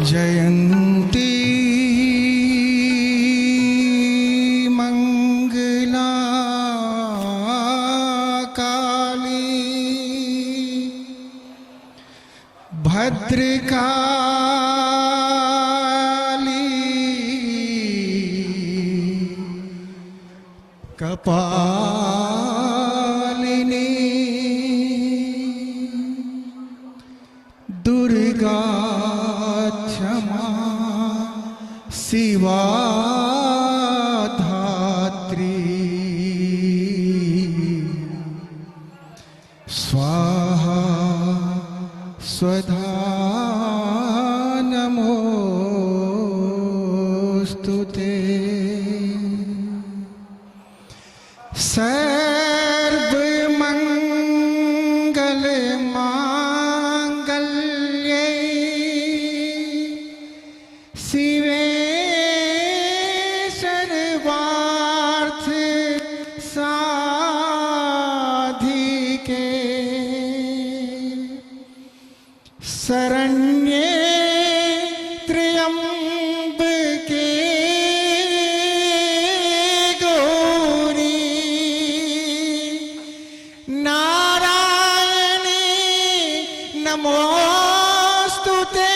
जयंती मंगला काली भद्रकाली कपालिनी दुर्गा क्षमा शिवा धात्री स्वाहा स्वधा नमोऽस्तु ते। सर्वमंगल मांगल्ये शिवे सर्वार्थ साधिके शरण्ये त्र्यंबके गौरी नारायणी नमोऽस्तु ते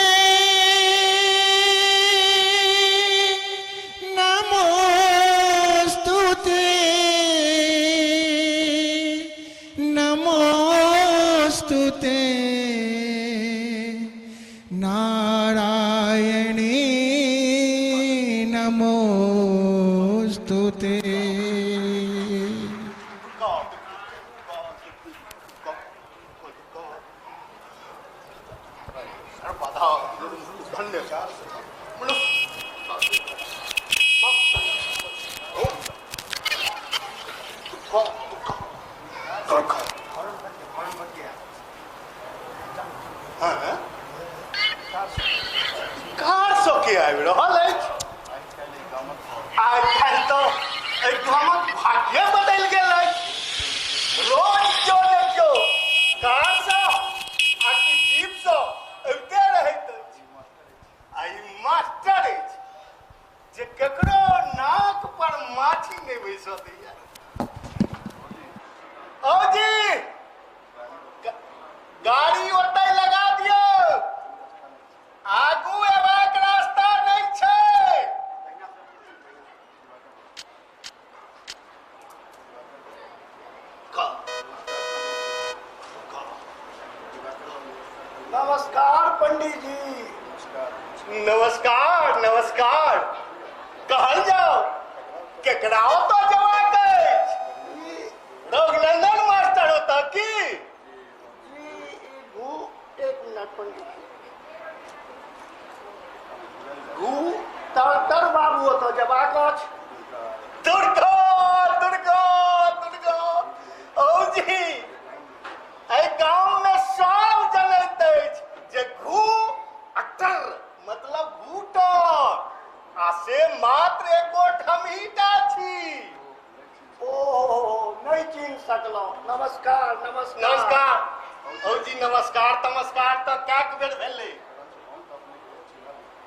नमोऽस्तु ते नमोऽस्तु ते नारायणी नमोऽस्तु ते। कार सब के आबि रहल अछि। आइ काल्हि तऽ एहि गामक भाग्ये बदलि गेल अछि। रोज केओ ने केओ कारसँ आ कि जीपसँ अबिते रहैत अछि। आ ई मास्टर अछि जे ककरो नाक पर माछी नहि बैसऽ दैया। औ जी, गाड़ी ओतै लगा दियौ, आगू एबाक रास्ता नहि छै। नमस्कार पंडित जी। नमस्कार नमस्कार। कहल जाओ, केकरा ओतऽ जेबाक अछि? रघुनंदन मास्टर ओतऽ की? जी, ई घू, एक मिनट पंडित जी, घू तर तर बाबू ओतऽ जेबाक अछि। दुर्गा दुर्गा दुर्गा। औ जी, एहि गाम में सब जनैत अछि जे घू अटर मतलब घूटर, आ से मात्र एक गोट हमही टा छी। ओ नहि चिन्ह सकलहुँ। नमस्कार नमस्कार नमस्कार। औ जी, नमस्कार तमस्कार तऽ कैक बेर भेलै,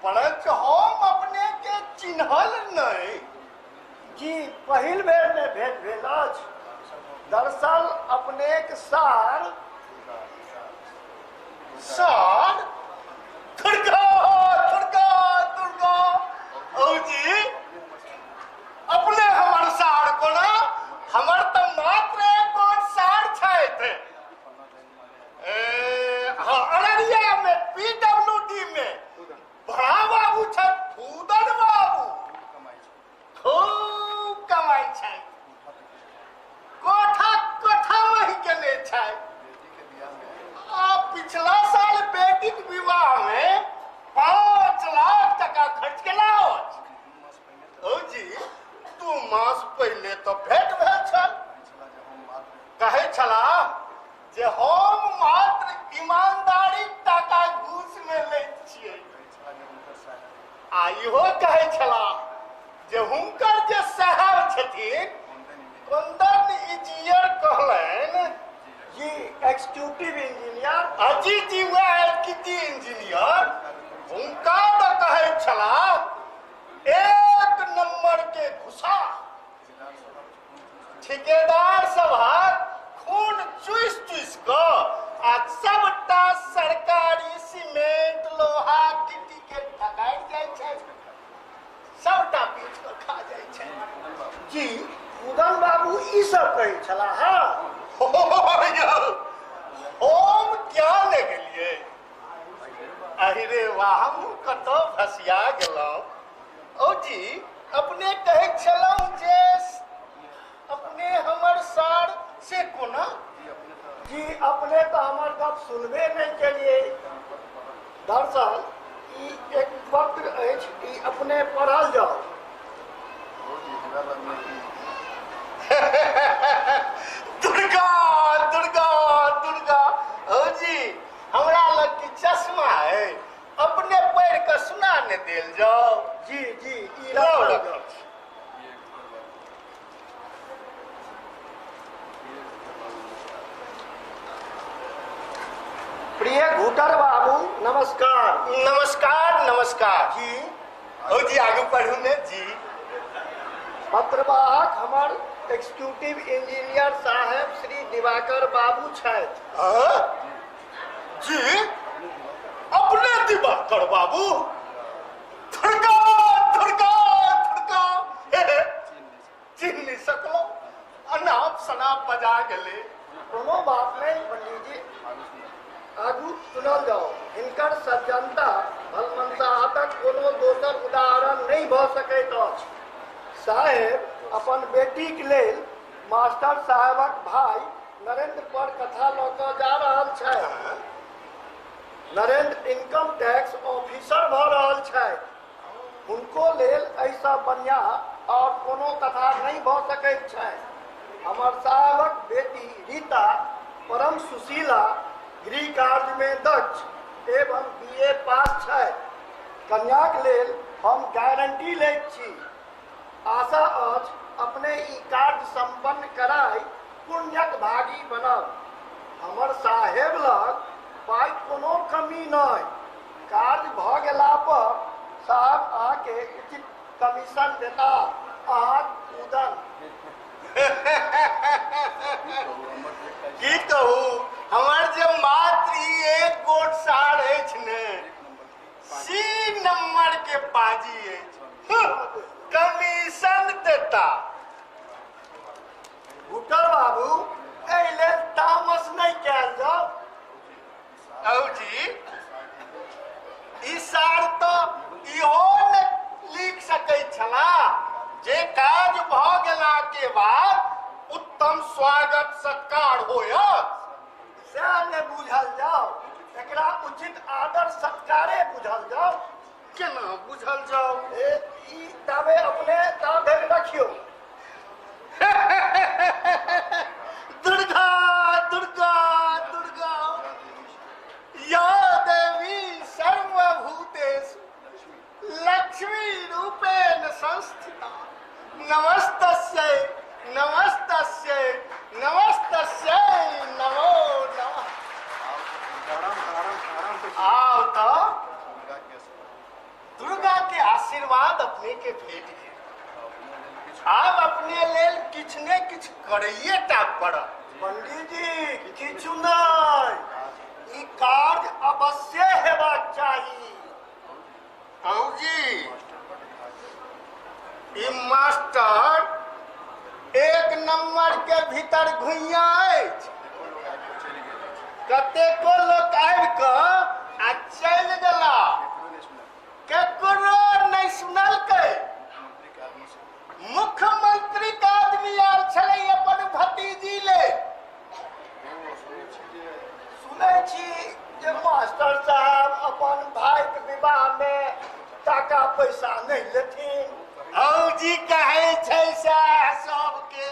परंच हम अपने के चिन्हल नहि। जी, पहिल बेर ने भेंट भेल अछि। दरअसल अपनेक सार सार दुर्गा दुर्गा दुर्गा। औ जी, अपने हमर सार कोना? हमर तऽ मात्र एक गोट सार छथि। हाँ, अररिया में पीडब्ल्यूडी में बड़ा बाबू छथि, फूदन बाबू। खूब कमाइ छथि, कोठा कोठा महि केने छथि। आ पिछला साल बेटीक विवाह में 5 लाख टका खर्च केला अछि। औ जी, 2 मास पहिले तऽ भेंट भेल छल, कहै छलाह जे हम मात्र ईमानदारी टाका घूस में लैत छियै। आ इहो कहै छलाह जे हुनकर जे साहब छथिन कुंदन इंजीनियर कहलनि जी, एक्जीक्यूटिव इंजीनियर। अजी जी, वएह एक्जीक्यूटिव इंजीनियर, हुनका सब कहै छलाह? हाँ हम क्या ने गेलियै। अरे वाह, हम कतऽ फसिया गेलहुँ। ओ जी अपने कहै छलहुँ जे अपने हमर सार से कोना? जी अपने तऽ हमर गप सुनबे नहि केलियै। दरअसल ई एक पत्र अछि, ई अपने पढ़ल जाउ। दुर्गा दुर्गा दुर्गा। ओ जी हमरा लग की चश्मा है, अपने पढ़ि कऽ सुना ने देल जाओ। जी जी ई लाउ रखल रखल जाउ। छी। प्रिय घुटर बाबू नमस्कार। नमस्कार नमस्कार। जी ओ जी आगू पढ़ू ने। जी पत्रवाहक हमर एक्जीक्यूटिव इंजीनियर साहेब श्री दिवाकर बाबू छथि। हाँ? जी अपने दिवाकर बाबू। दुर्गा दुर्गा दुर्गा। चिन्ह नहीं सकलो, अनाप शनाप बजा गेले। कोनो बात नहीं पंडित जी, आगू सुनल जाओ। हिनकर सज्जनता भलमनसाहतक कोनो दोसर उदाहरण नहीं भऽ सकैत अछि। साहेब अपन बेटीक लेल मास्टर साहेबक भाई नरेंद्र पर कथा लऽ कऽ जा रहल छथि। नरेंद्र इनकम टैक्स ऑफिसर भऽ रहल छथि। हुनको लेल एहिसँ बढ़िया और कोनो कथा नहीं भऽ सकैत छनि। हमर साहेबक बेटी रीता परम सुशीला, गृह कार्य में दक्ष एवं BA पास छथि। कन्याक लेल हम गारंटी लैत छी। आशा अछि अपने ई कार्य संपन्न कराय पुण्यक भागी बनब। हमर साहेब लग पाइ कोनो कमी नहि। कार्य भऽ गेला पर साहब अहाँके उचित कमीशन देता। अहाँक कूदन। की कहू, हमर जे मात्र ई एक गोट सार अछि ने, सी नंबर के पाजी अछि। कमीशन देता। घुटर बाबू एहि लेल तामस नहि कयल जाउ। औ जी ई सार तऽ इहो ने लिख सकै छला जे काज भऽ गेला के बाद उत्तम स्वागत सत्कार होयत। सएह ने बुझल जाउ, एकरा उचित आदर सत्कारे बुझल जाउ। केना बुझल जाउ? ई ताबे अपने ता धरि रखियौ। दुर्गा दुर्गा दुर्गा या देवी सर्वभूतेषु लक्ष्मी रूपेण संस्थिता नमस्तस्यै नमस्तस्यै नमस्तस्यै नमो नमः। आओ तो दुर्गा के आशीर्वाद अपने के भेट गेल। आब अपने लेल किछु ने किछु करैये टा पड़त। पंडित जी किछु नहि, ई कार्य अवश्य हेबाक चाही। औ जी ई मास्टर एक नंबर के भीतर घुइया अछि। कतेको लोक आबि कऽ आ चलि गेला, ककरो नहि सुनलकै। मुख्यमंत्री के आदमी आयल छलै अपन भतीजी ले। सुनै छी जे मास्टर साहब अपन भाईक विवाह में टाका पैसा नहि लेथिन। औ जी कहै छै सएह सबके।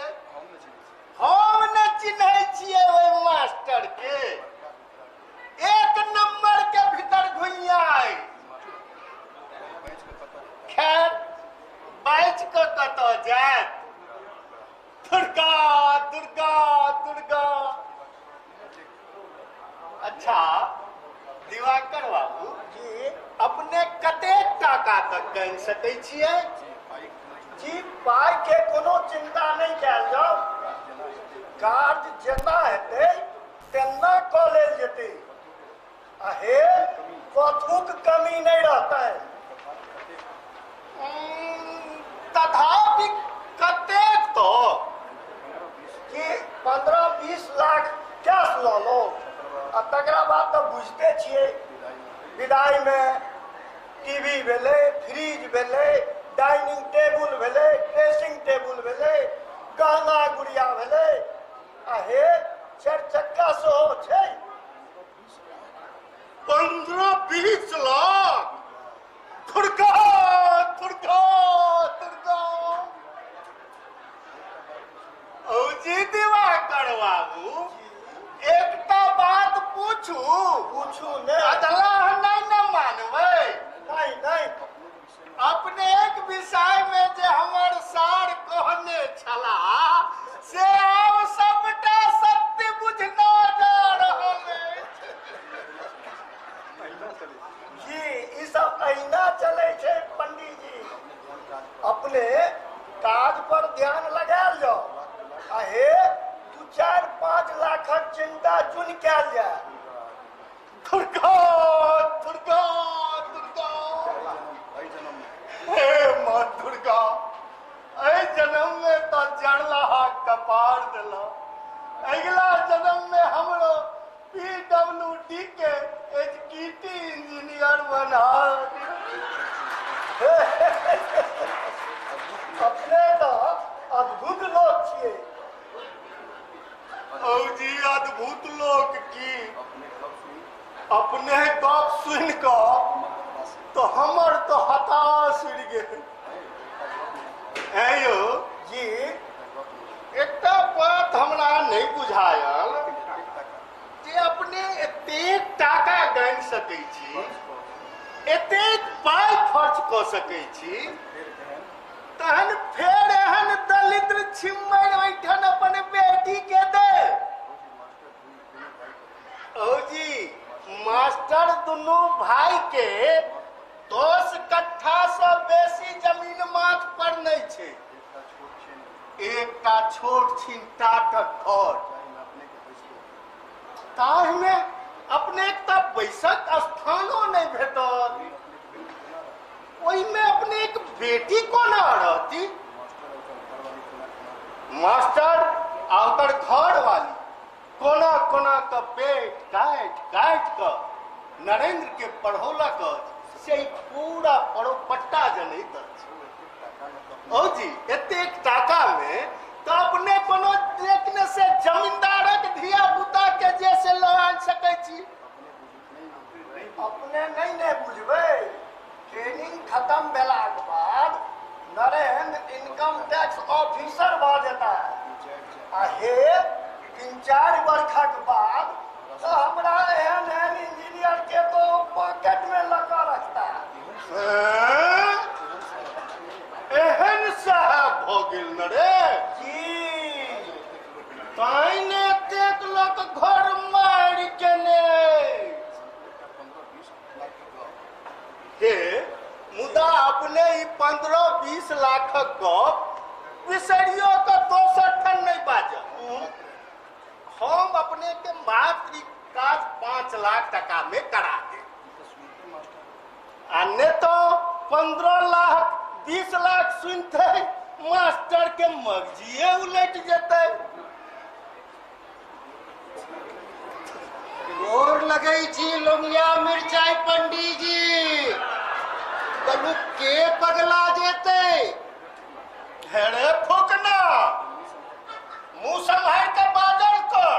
हम नहि चिन्है छियै ओहि मास्टर के। एक नंबर के भीतर घुइया अछि। खैर बाजि कऽ कतऽ जायत। दुर्गा दुर्गा दुर्गा। अच्छा दिवाकर बाबू जी अपने कतेक टाका तक गनि सकै छियै? जी पाइ के कोनो चिंता नहि कयल जाउ। कार्य जेना हेतै तेना कऽ लेल जेतै। आ हे कथूक कमी नहि रहतै। तथापि कतेक तो? 15-20 लाख कैश लऽ लो आ तकरा बाद तऽ बुझिते छियै विदाइमे टीवी भेलै, फ्रिज भेलै, डाइनिंग टेबुल भेलै, ड्रेसिंग टेबुल भेलै, गहना गुड़िया भेलै आ हे 4 चक्का सेहो छै। 15-20 लाख? दुर्गा दुर्गा दुर्गा। औजी दिवाकर बाबू, एकटा बात पूछू? पूछू ने। अधलाह नहि ने मानबै? नहीं नहीं। अपने एक विषय में जे हमर सार कहने छला से आब सबटा सत्य बुझना जा रहल अछि। जी ई सब अहिना चलै छै पंडीजी। अपने काज पर ध्यान लगायल जाओ आ हे 2-4-5 लाखक चिंता चुन कयल जाय। दुर्गा दुर्गा दुर्गा। हे माँ दुर्गा, एहि जन्म में तो जड़लाहा कपार दिला, अगिला जन्म में हमरो PWD के एग्जीक्यूटिव इंजीनियर बना। अपने तो अद्भुत लोग छियै। औजी अद्भुत लोग की, अपने गप सुन कऽ तो हमर तो हताश उड़ि गेल। यौ जी एकटा बात हमरा नहि बुझायल जे अपने एतेक टाका गानि सकै छी, एतेक पाइ खर्च कऽ सकै छी, तहन फेर एहन दलिद्र छिम्मैर ओहिठाम अपन बेटी के दे। औजी मास्टर दुनू भाई के 10 कट्ठा से बेसी जमीन माथ पर नहीं छै, एकटा छोट छिन टाटक घर, ताहिमे अपने एकटा बैसक स्थानो नहीं भेटल, ओहिमे अपने एक बेटी कोना रहती? मास्टर आ ओकर घर वाली कोना कोना के पेट काटि काटि कऽ नरेंद्र के पढ़ौलक अछि, से पूरा परोपट्टा जनैत अछि। औजी एतेक टाका में तऽ अपने कोनो देखने से जमींदारक धिया पुता के जे से लऽ आनि सकै छी। अपने नहीं ने बुझबै, ट्रेनिंग खत्म भेलाक बाद नरेंद्र इनकम टैक्स ऑफिसर भऽ जेता आ हे 3-4 बरखक बाद तो हमरा एहन एहन इंजीनियर के तो पॉकेट में लगा रखता। एहन साहब भऽ गेल न रे जी, ताहि ने एतेक लोक घर मारि केने हे। मुदा अपने ई 15-20 लाखक गप बिसरियो के दोसर ठाम नहि बाजब। हम अपने के मात्र काज 5 लाख टका में करा दे आ ने तो 15 लाख 20 लाख सुनते मास्टर के मगजिए उलट जेतै। गोर लगै छी लोंगिया मिरचाई पंडीजी, कहलू के पगला जेतै? हेरे फुकना, मुंह सम्हार के बाजल कर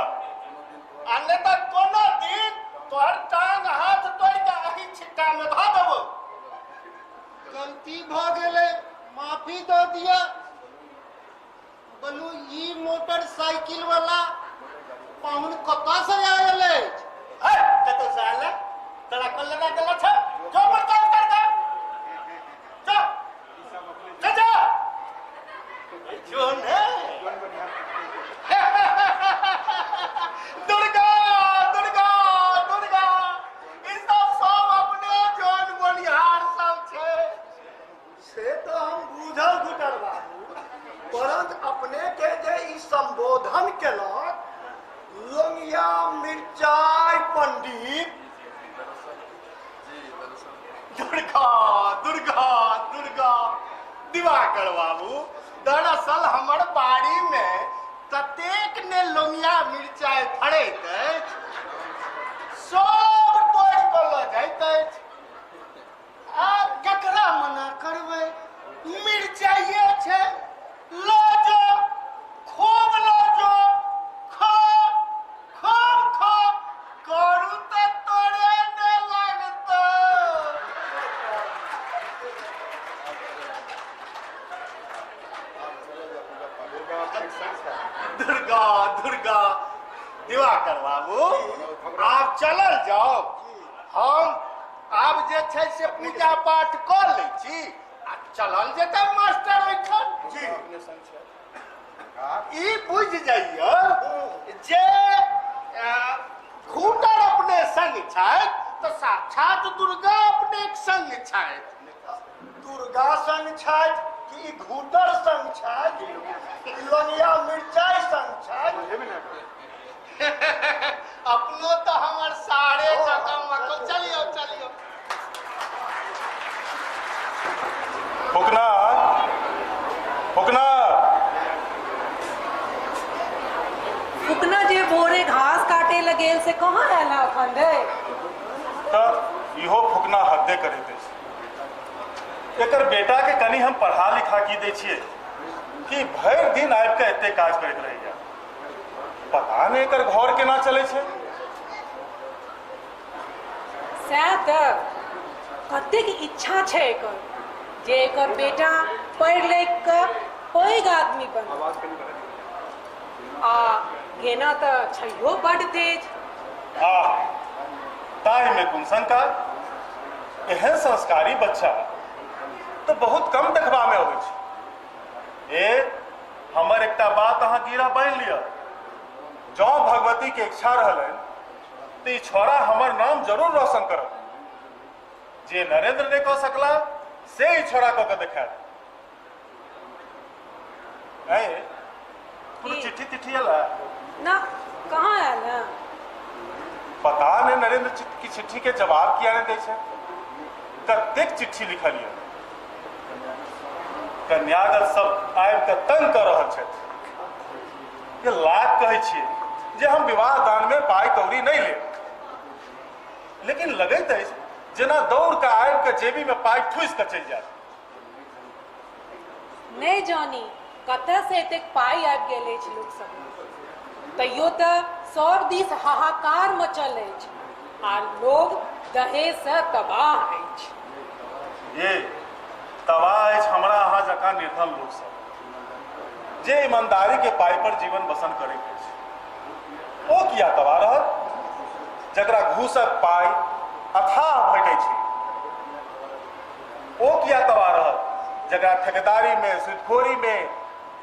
आ ने तऽ कोनो दिन तोहर टांग हाथ तोड़ के अही छिट्टा में धऽ देबो। गलती भऽ गेलै, माफी दऽ दिअ। बोलू ई मोटरसाइकिल वाला पाहुन कतऽ से आयल अछि? है कतऽ से आयल? तोरा कोन लगा गेल छौ? जो बर्ताव कर दे, जो जा जा जो ने। दुर्गा दुर्गा दुर्गा, ई सब सब अपने जोन बोनिहार सब छै। से तो हम बुझल घुटल बाबू, परंतु अपने के जे ई संबोधन केलक लोंगिया मिरचाई पंडित। दुर्गा दुर्गा दुर्गा। दिवाकर बाबू, दरअसल हमर बाड़ी में ततेक ने लोंगिया मिरचाइ फड़ैत अछि, सब तोड़ि कऽ लऽ जाइत अछि। आब ककरा मना करबै? मिरचाइए छै, लऽ जो, खूब लऽ जो, खा, खूब खा, करू तऽ तोरे ने लागतौ। दुर्गा दुर्गा, दिवाकर बाबू आब चलल जाओ। हम आब जे छै से पूजा पाठ कऽ लै छी आ चलल जेतै मास्टर ओहिठाम। जी। ई बुझि जाइयो जे घूटर अपने संग छथि तऽ साक्षात दुर्गा अपने संग छथि। दुर्गा संग छथि कि ई घूटर संग छथि कि लंगिया मिरचाइ संग छथि? अपनो तऽ हमर सारे जगह मकल। चलियो चलियो। फुकना, फुकना। फुकना जे भोरे घास काटे लगेल से कहाँ आयल अखन रे? तऽ इहो फुकना हद्दे करैत अछि। एकर बेटा के कनि हम पढ़ा लिखा की दै छियै कि भरि दिन आबि कऽ एते काज करैत रहैया। पता नहि एकर घर केना चलै छै। सएह तऽ कतेक इच्छा छै एकर जे एकर बेटा पढ़ि लिख कऽ पैघ आदमी बने। आ गेना तऽ छैहो बड्ड तेज। आह, ताहिमे कोन शंका? एहन संस्कारी बच्चा तऽ बहुत कम देखबामे अबै छै। ए, हमर एकटा बात अहाँ गिरह बान्हि लिअ, जँ भगवती के इच्छा रहलनि तऽ ई छौड़ा हमर नाम जरूर रोशन करत। जे नरेंद्र नहि कऽ सकला से ई छौड़ा कऽ के देखायत। ऐ, कोनो की? चिट्ठी तिट्ठी एला? ना, कहाँ आयल है? पता नहि नरेंद्र की चिट्ठी के जवाब किया नहि दै छै। कतेक चिट्ठी लिखलियै, कन्यागत सब आबि कऽ तंग कऽ रहल छथि। ये लाख कहै छियै जे हम विवाह दान में पाइ कौड़ी नहि लेब, लेकिन लगैत अछि जेना दौड़ कऽ आबि कऽ जेबी में पाइ ठूसि कऽ चलि जायत। नहि जानी कतऽ से एतेक पाइ आबि गेल अछि लोक सब। तैयो तऽ सब दिस हाहाकार मचल अछि आ लोग दहेज से तबाह अछि। ये तबाह अछि हमरा अहाँ जकाँ निर्धन लोक सब जे ईमानदारी के पाइ पर जीवन बसन करैत अछि। ओ किया तबाह रहत जकरा घूसक पाइ अथाह भेटै छै? ओ किया तबाह रहत जकरा ठेकेदारी में, सूदखोरी में,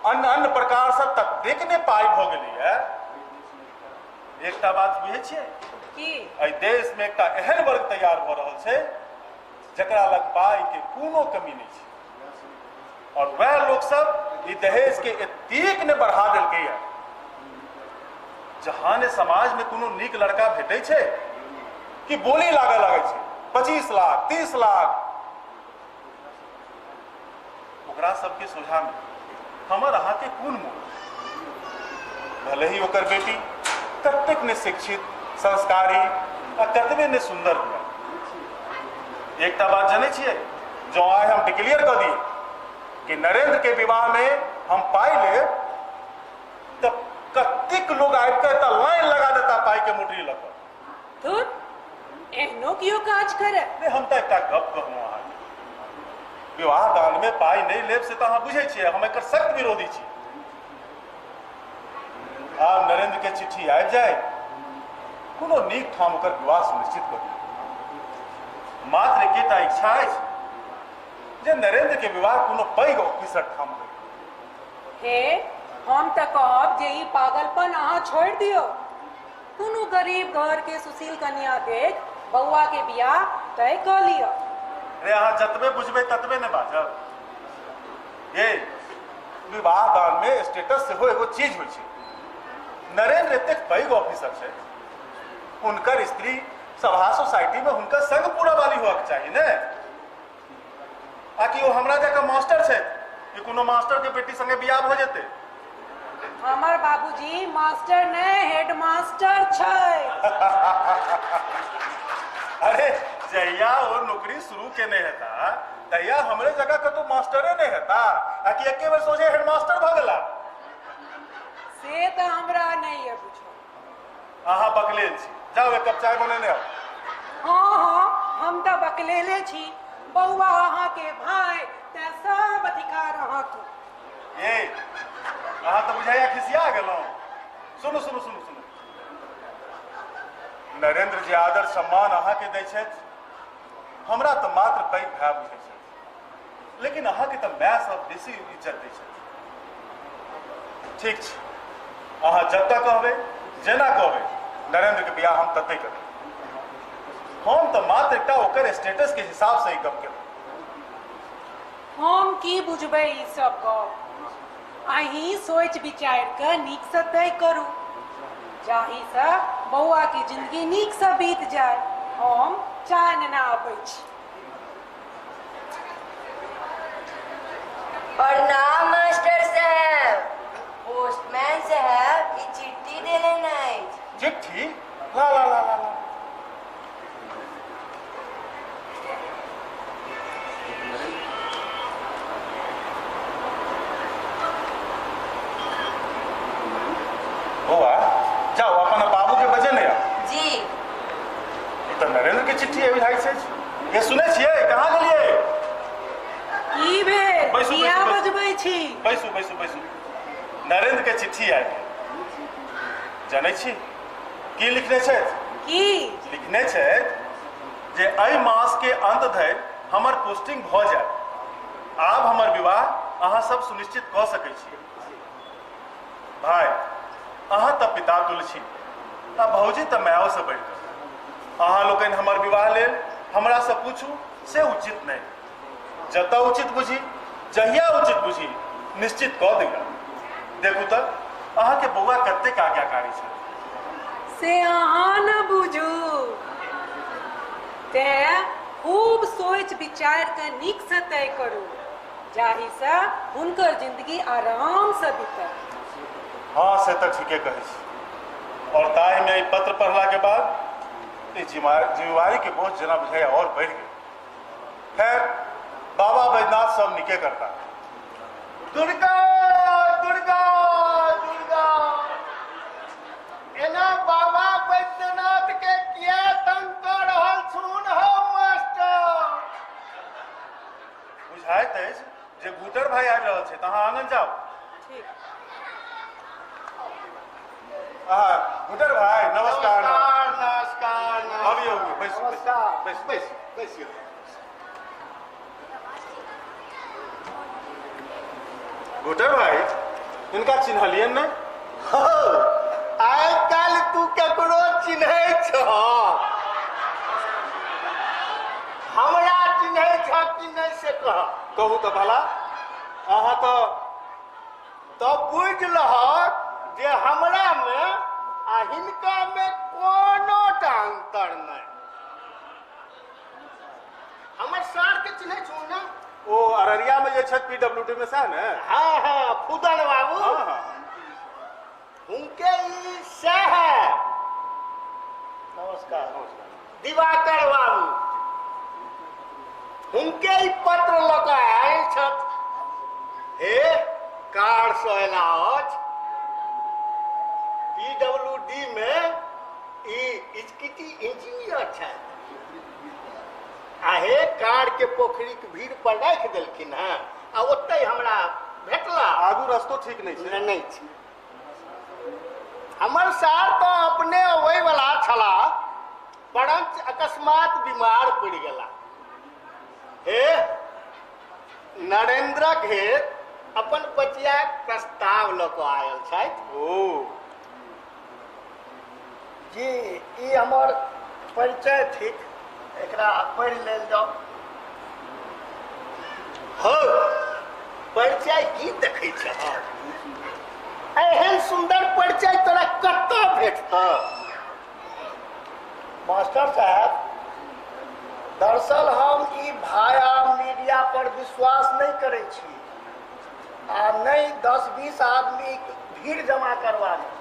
अन्य अन्य प्रकार से ततेक ने पाइ भऽ गेलैया? एकटा बात बुझै छियै की? एहि देश में एकटा एहन वर्ग तैयार भऽ रहल छै जकरा लग पाइ के कोनो कमी नहि छै, और वएह लोक सब ई दहेज के एतेक ने बढ़ा देलकैया। जहाँ ने समाज में कोनो नीक लड़का भेटै छै कि बोली लागऽ लागै छै 25 लाख 30 लाख। ओकरा सबके सोझा में हमर अहाँके कोन मोल? भले ही ओकर बेटी कतेक ने शिक्षित, संस्कारी आ कतबे ने सुंदर हुए। एकटा बात जनै छियै, जँ आइ हम डिक्लेयर कऽ दियै कि नरेंद्र के विवाह में हम पाइ लेब तऽ कतेक लोग आबि कऽ एतऽ लाइन लगा देता पाइ के मोटरी लऽ कऽ। धुर, एहनो कियो काज करे? नहि, हम तऽ एकटा गप कहलहुँ अहाँके, विवाह दान में पाइ नहि लेब से तऽ अहाँ बुझै छियै, हम एकर सख्त विरोधी छी। आब नरेंद्र के चिट्ठी आबि जाय, कोनो नीक ठाम ओकर विवाह सुनिश्चित कऽ दियौ। मात्र एकेटा इच्छा अछि जे नरेंद्र के विवाह कोनो पैघ ऑफिसर ठाम होय। हे, हम तऽ कहब जे ई पागलपन अहाँ छोड़ि दियौ। कोनो गरीब घर के सुशील कन्या देख बौआ के बियाह तय कऽ लिअ। रे, अहाँ जतबे बुझबै ततबे ने बाजब। ये विवाह दान में स्टेटस सेहो एगो चीज होइ छै। नरेंद्र एतेक पैघ ऑफिसर छै, हुनकर स्त्री सभा सोसाइटी में हुनकर संग पूरा वाली होबाक चाही ने। आ कि ओ हमरा जकाँ मास्टर छथि कि कोनो मास्टर के बेटी संगे बियाह भऽ जेतै? हमर बाबूजी मास्टर नहि, हेडमास्टर छै। अरे जहिया ओ नौकरी शुरू केने हेता तहिया हमरे जगह कतौ मास्टरे नहि हेता, आ कि एके बेर सोझे हेडमास्टर भऽ गेला? से तऽ हमरा नहि यऽ बुझल। अहाँ बकलेल छी, जाउ एक कप चाय बनेने आउ। हँ हँ, हम तऽ बकलेले छी बौआ, अहाँके भाय, तेँ सब अधिकार अहाँके। ए अहाँ तऽ बुझाइया खिसिया गेलहुँ। सुनू सुनू सुनू सुनू, नरेंद्र जे आदर सम्मान अहाँके दै छथि, हमरा तऽ मात्र पैघ भाय बुझै छथि, लेकिन अहाँके तऽ माय सब बेसी इज्जत दै छथि। ठीक छै, अहाँ जतऽ कहबै जेना कहबै नरेंद्र के बियाह हम ततै करबै। हम तऽ मात्र एकटा ओकर स्टेटस के हिसाब से ई गप केलहुँ। हम की बुझबै ई सब गप, अहीं सोचि विचारि कऽ नीकसँ तय करू जाहिसँ बौआके जिंदगी नीकसँ बीत जाय। हम चाय नेने आबै छी। प्रणाम मास्टर साहेब। पोस्टमैन साहेब ई चिट्ठी देलनि अछि। चिट्ठी? ला ला ला ला ला। बौआ जाओ अपन बाबू के बजे ने आउ। जी। ई तऽ नरेंद्र के चिट्ठी आबि जाइ छै। ये सुनै छियै, कहाँ गेलियै? की भेल? बैसू, किया बैसू, बैसू। बजबै छी? बैसू बैसू बैसू। नरेंद्र के चिट्ठी आबि गेल। जनै छी की लिखने छथि? की लिखने छथि जे एहि मास के अंत धरि हमर पोस्टिंग भऽ जायत, आब हमर विवाह अहाँ सब सुनिश्चित कऽ सकै छी। भाय अहाँ तऽ पिता तुल्य छी आ भौजी तऽ मायो से बढ़ि कऽ। अहाँ लोकनि हमर विवाह लेल हमरा से पूछू से उचित नहि। जतऽ उचित बुझी, जहिया उचित बुझी निश्चित कऽ दिअ। देखू तऽ अहाँके बौआ कतेक आज्ञाकारी छथि। से अहाँ न बुझू, तेँ खूब सोचि विचारि कऽ नीकसँ तय करू जाहिसँ हुनकर जिंदगी आरामसँ बीतत। हँ से तऽ ठीके कहै छी, और ताहिमे ई पत्र पढ़लाके बाद ई जिम्मेवारीके बोझ जेना बुझाइया और बढ़ि गेल। खैर बाबा बैद्यनाथ सब नीके करता। दुर्गा दुर्गा दुर्गा, एना बाबा बैद्यनाथ के किया तंग कऽ रहल छुन हौ मास्टर? बुझाइत अछि जे घूटर भाई आबि रहल छै, तऽ अहाँ आङन जाउ। ठीक। अहाँ घूटर भाई नमस्कार। नमस्कार नमस्कार। अबियौ अबियौ, बैसू नमस्कार। बैसू बैस बैसियौ। घूटर भाई हिनका चिन्हलियनि नहि? हौ, आइ काल्हि तू केकरो चिन्है छह? हमरा चिन्है छह कि नहि से कह। कहू तऽ भला, अहाँ तऽ तऽ बुझि लहक जे हमरा मे आ हिनका मे कोनो टा अंतर नहि। हमर सार के चिन्है छौ ने? ओ अररिया में जे छथि पीडब्ल्यूडी में, सएह ने? हाँ हाँ, फूदन बाबू। हाँ हाँ। हुनके ई सएह है। नमस्कार। दिवाकर बाबू हुनके ई पत्र लऽ कऽ आयल छथि। हे कार से अयला अछि, पीडब्ल्यूडी में ई एग्जीक्यूटिव इंजीनियर छथि। आ हे कार के पोखरिक भीड़ पर राखि देलखिन हँ आ ओतहि हमरा भेटला। आगू रस्तो ठीक नहि छै। नहि छै। हमर सार तऽ अपने अबै वाला छला, परंच अकस्मात बीमार पड़ि गेला। हे नरेंद्रक हेत अपन बचियाक प्रस्ताव लऽ कऽ आयल छथि। ओ जी, ई हमर परिचय थिक, एकरा पढ़ि लेल जाउ। हौ परिचय की देखै छह? एहन सुन्दर परिचय तोरा कतऽ भेटतह? मास्टर साहब, दरअसल हम ई भाया मीडिया पर विश्वास नहि करै छी आ नहि 10-20 आदमी भीड़ जमा करवा लेब।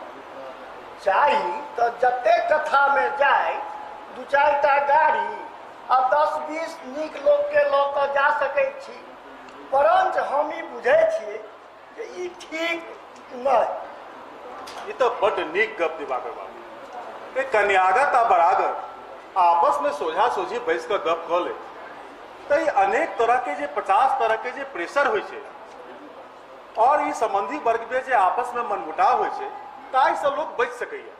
चाही तऽ जते कथामे जाय 2-4 टा गाड़ी आ 10-20 नीक लोकके लऽ कऽ जा सकैत छी, परंच हम ई बुझै छियै जे ई ठीक नहि। ई तऽ बड्ड नीक गप दिवाकर बाबू। ए कन्यागत आ बरागत आपस में सोझा सोझी बैस कऽ गप कऽ ले तऽ ई अनेक तरह के जे 50 तरह के जे प्रेशर होइ छै और ई संबंधी वर्ग में जे आपस में मनमुटाव होइ छै ताहिसँ लोक बचि सकैया।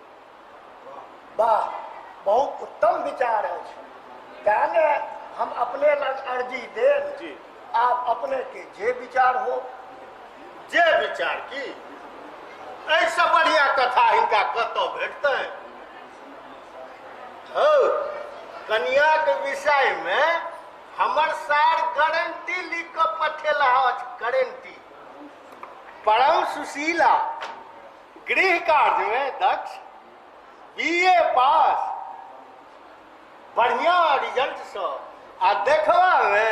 वाह, बहुत उत्तम विचार अछि। तेँ ने हम अपने लग अर्जी देल। जी। आब अपने के जे विचार हो। जे विचार की, एहिसँ बढ़िया कथा हिनका कतऽ भेटतै? हौ, कनियाके विषयमे हमर सार गारंटी लिख कऽ पठेला अछि, गारंटी। परम सुशीला, गृह कार्यमे दक्ष, बीए पास, बढ़िया रिजल्टसँ, आ देखबामे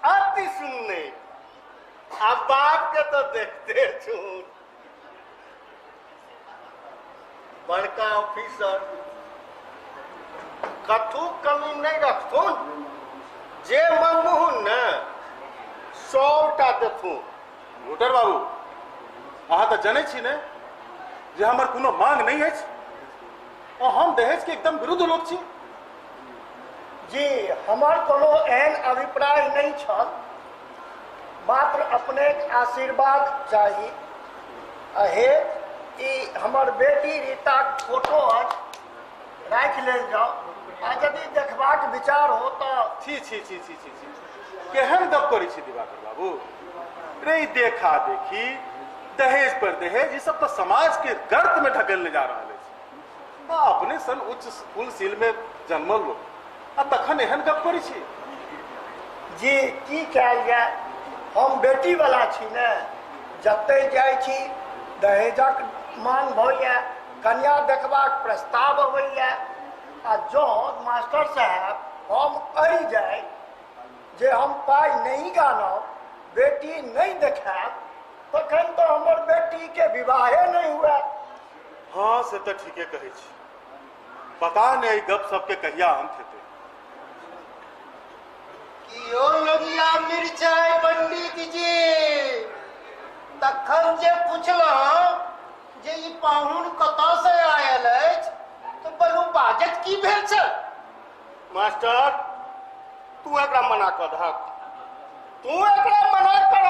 अति सुन्नर। आ बापके तऽ देखते छुन, बड़का ऑफिसर, कथू कमी नहि रखथुन, जे मंगबहुन ने 100 टा देथुन। घुटर बाबू, अहाँ तऽ जनै छी ने जे हमर कोनो मांग नहि अछि आ हम दहेज के एकदम विरुद्ध लोक छी। जी, हमर कोनो एहन अभिप्राय नहि छल, मात्र अपनेक आशीर्वाद चाही। अहे, ई हमर बेटी रीताक फोटो अछि, राखि लेल जाउ, आ यदि देखबाक विचार हो तऽ। छी छी छी छी छी छी, केहन गप करै छी दिवाकर बाबू रे। ई देखा देखी, दहेज पर दहेज, ई सब तऽ समाज के गर्त में ढकेलने जा रहल अछि। आ अपने सन उच्च कुलशील में जन्मल लोक आ तखन एहन गप करै छी? जी, की कयल जाय, हम बेटीवला छी ने। जतय जाइ छी दहेजक मांग भइए, कन्या देखबाक प्रस्ताव अबैए, आ जँ मास्टर साहेब हम अड़ि जाय जे हम पाइ नहि गानब, बेटी नहि देखायब, तखन तऽ हमर बेटीके विवाहे नहि हुए। हँ, से तऽ ठीके कहै छी। पता नहि एहि गप सबके कहिया अंत हेतै। कियो लोगिया मिरचाइ पंडित जी, तखन जे पुछलहुँ जे ई पाहुन कतऽ से आयल अछि तऽ बलू बाजत की भेल छल? मास्टर, तू एकरा मना कऽ दहक, तू एकरा मना कर,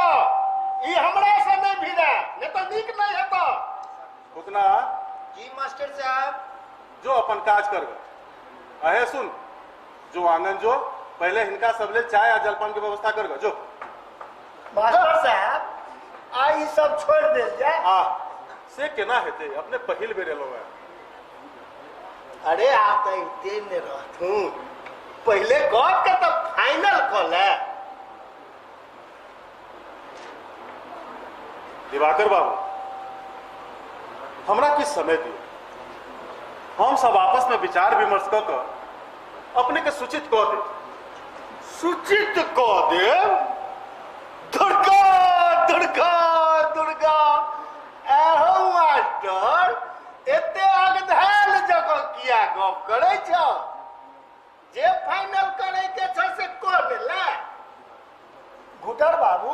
ई हमरा से नहि भिड़े, नहि तऽ नीक नहि हेतऽ। उतना। जी मास्टर साहब। जो अपन काज कर। अहे सुन, जो आंगन जो, पहले हिनका सब ले चाय आ जलपान के व्यवस्था कर जो। मास्टर साहब, आ ई सब छोड़ि देल जाय। आ से केना हेतै, अपने पहिल बेर एलहुँ हेँ। अरे, आब तऽ अबिते ने रहथुन, पहिले गप के तऽ फाइनल कऽ ले। दिवाकर बाबू, हमरा किछु समय दियौ, हम सब आपस में विचार विमर्श कऽ कऽ अपने के सूचित कऽ देब। सूचित कऽ देब? दुर्गा दुर्गा दुर्गा, एहो मास्टर, एते अगधैल जगह किया गप करै छ? जे फाइनल करै के छ से कऽ ने ले। घुटर बाबू,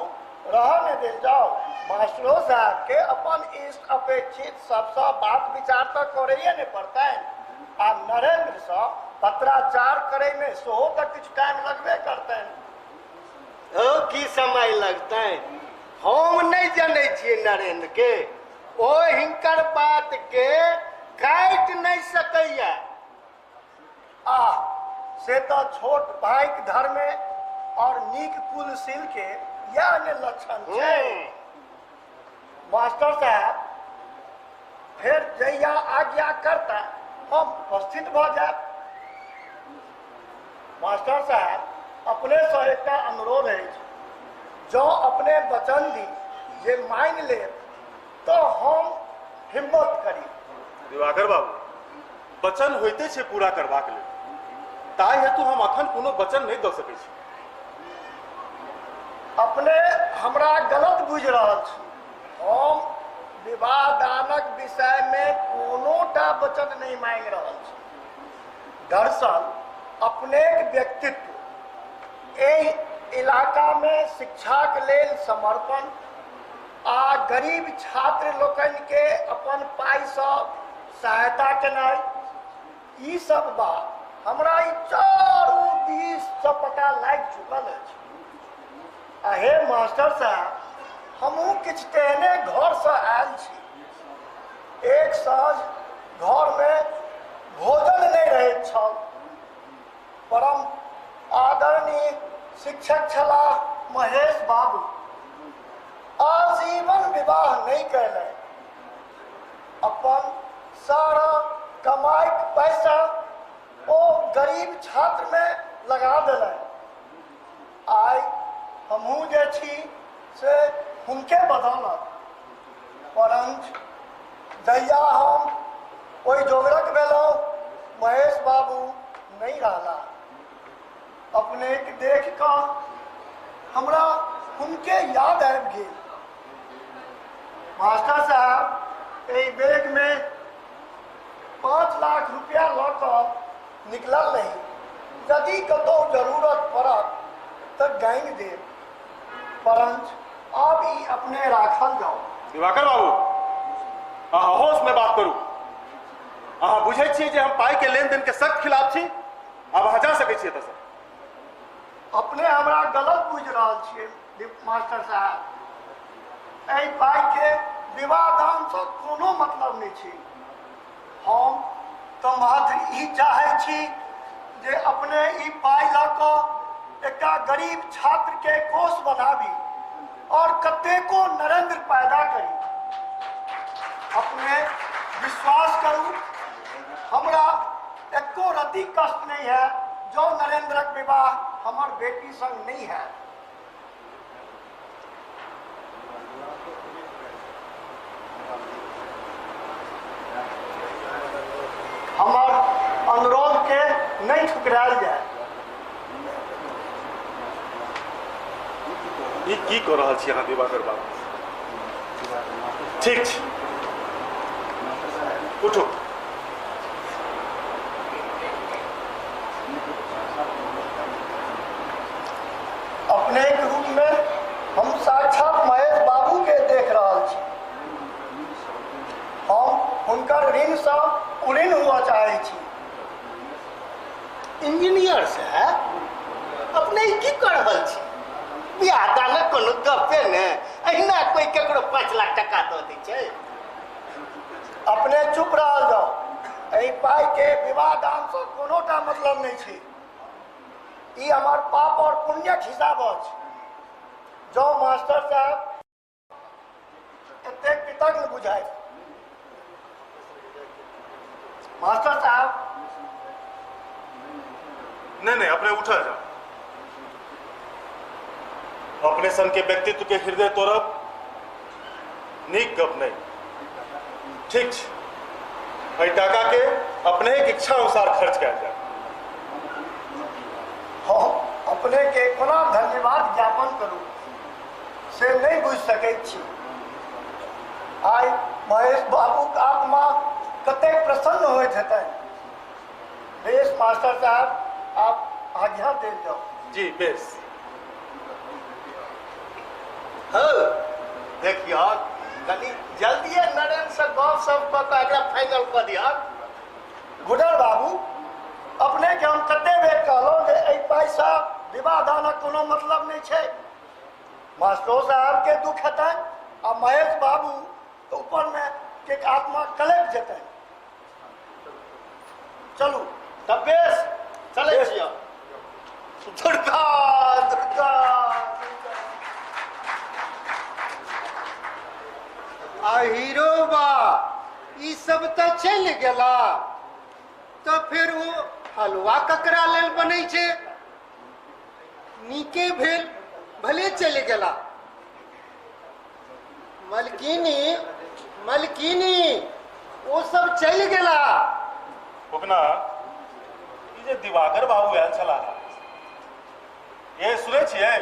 रह ने देल जाओ। मास्टरो साहब के अपन इष्ट अपेक्षित सबसँ बात विचार तऽ करैए ने पड़तनि, आ नरेन्द्रसँ पत्राचार करैमे सेहो तऽ किछु टाइम लगबे करतनि। ओ की समय लगतै? हम नहि जनै छियै नरेंद्र के, ओ हिनकर बात के काटि नहि सकैया। आ से तऽ छोट भाइक धर्मे और नीक कुलशील के इएह ने लक्षण छै। मास्टर साहब, फेर जहिया आज्ञा करता हम उपस्थित भऽ जायब। मास्टर साहब, अपनेसँ एकटा अनुरोध अछि, जँ अपने वचन दी जे मानि लेब तऽ हम हिम्मत करी। दिवाकर बाबू, वचन होइते छै पूरा करबाक लेल, ताहि हेतु हम अखन कोनो वचन नहि दऽ सकै छी। अपने हमरा गलत बुझि रहल छी। हम विवाह दानक विषय में कोनोटा वचन नहीं मांगि रहल छी। दरअसल अपनेक व्यक्तित्व एहि इलाका में शिक्षाक लेल समर्पण आ गरीब छात्र लोकनि के अपन पाइसँ सहायता केनाइ, ई सब बात हमरा ई चारू दिससँ पता लागि चुकल अछि। आ हे मास्टर साहब, हमहूँ किछु तेहने घरसँ आयल छी। एक साँझ घरमे भोजन नहि रहैत छल। परम आदरणीय शिक्षक छलाह महेश बाबू, आजीवन विवाह नहि कयलनि। अपन सारा कमाइक पैसा ओ गरीब छात्रमे लगा देलनि। आइ हमहूँ जे छी से हुनके बदौलत। परंच जहिया हम ओहि जोगरक भेलहुँ, महेश बाबू नहि रहला। अपनेक देख कऽ हमरा हुनके याद आबि गेल। मास्टर साहब, एहि बैगमे 5 लाख रुपया लऽ कऽ निकलल रही। यदि कतहु जरूरत पड़त तऽ गानि देब, परंच आब ई अपने राखल जाउ। दिवाकर बाबू, अहाँ होश में बात करू। अहाँ बुझै छियै जे हम पाई के लेन देन के सख्त खिलाफ छी। आब अहाँ जा सकै छियै एतऽसँ। अपने हमरा गलत बुझि रहल छियै मास्टर साहब। एहि पाई के विवाह दानसँ कोनो मतलब नहि छै। हम तऽ मात्र ई चाहै छी जे अपने ई पाइ लऽ कऽ एकटा गरीब छात्र के कोष बनाबी और कतेको नरेंद्र पैदा करी। अपने विश्वास करू, हमरा एको रति कष्ट नहीं है जो नरेंद्रक विवाह हमर बेटी संग नहीं है। हमर अनुरोध के नहीं ठुकरायल जाए। ई की कऽ रहल छी अहाँ दिवाकर बाबू? ठीक छै, उठू। अपने के रूप में हम साक्षात महेश बाबू के देख रहल छी। हम हुनकर ऋणसँ उऋण हुआ चाहै छी। इंजीनियर साहब, अपने ई की कऽ रहल छी? बियाह दानक कोनो गपे ने, अहिना कोई केकरो 5 लाख टका दऽ दै छै। अपने चुप रहल जाउ। एहि पाइ के विवाह दानसँ कोनोटा मतलब नहि छै। ई हमर पाप और पुण्यक हिसाब अछि। जँ मास्टर साहब एतेक कृतज्ञ बुझाय। मास्टर साहब, नहीं नहीं, अपने उठल जाओ। अपने सन के व्यक्तित्व के हृदय तोड़ब नीक गप नहीं। ठीक छै, एहि टाका के अपने के इच्छा अनुसार खर्च कयल जाए। हम अपने के कोना धन्यवाद ज्ञापन करू से नहीं बुझि सकैत छी। आइ महेश बाबूक आत्मा कतेक प्रसन्न होइत हेतनि। बेस मास्टर साहब, आप आज्ञा देल जाओ। जी बेस। हौ, देखियौ कनि जल्दिए नरेन से गप सप कऽ कऽ एकरा फाइनल कऽ दिहक। गुडर बाबू, अपने के हम कते बेर कहलहुँ जे एहि पाइसँ विवाह दानक कोनो मतलब नहि छै। मास्टरो साहब के दुख हेतनि आ महेश बाबू तऽ ऊपरमे के आत्मा कलपि जेतनि। चलू तब बेस, चलै छियौ। दुर्गा दुर्गा। आ हीरो बा, ई सब तऽ चलि गेला, तऽ फिर ओ हलवा ककरा लेल बनै छै? नीके भेल, भले चलि गेला। मलकिनी, मलकिनी, ओ सब चलि गेला। फुकना, ई जे दिवाकर बाबू आयल छलाह, ये सुनै छियै?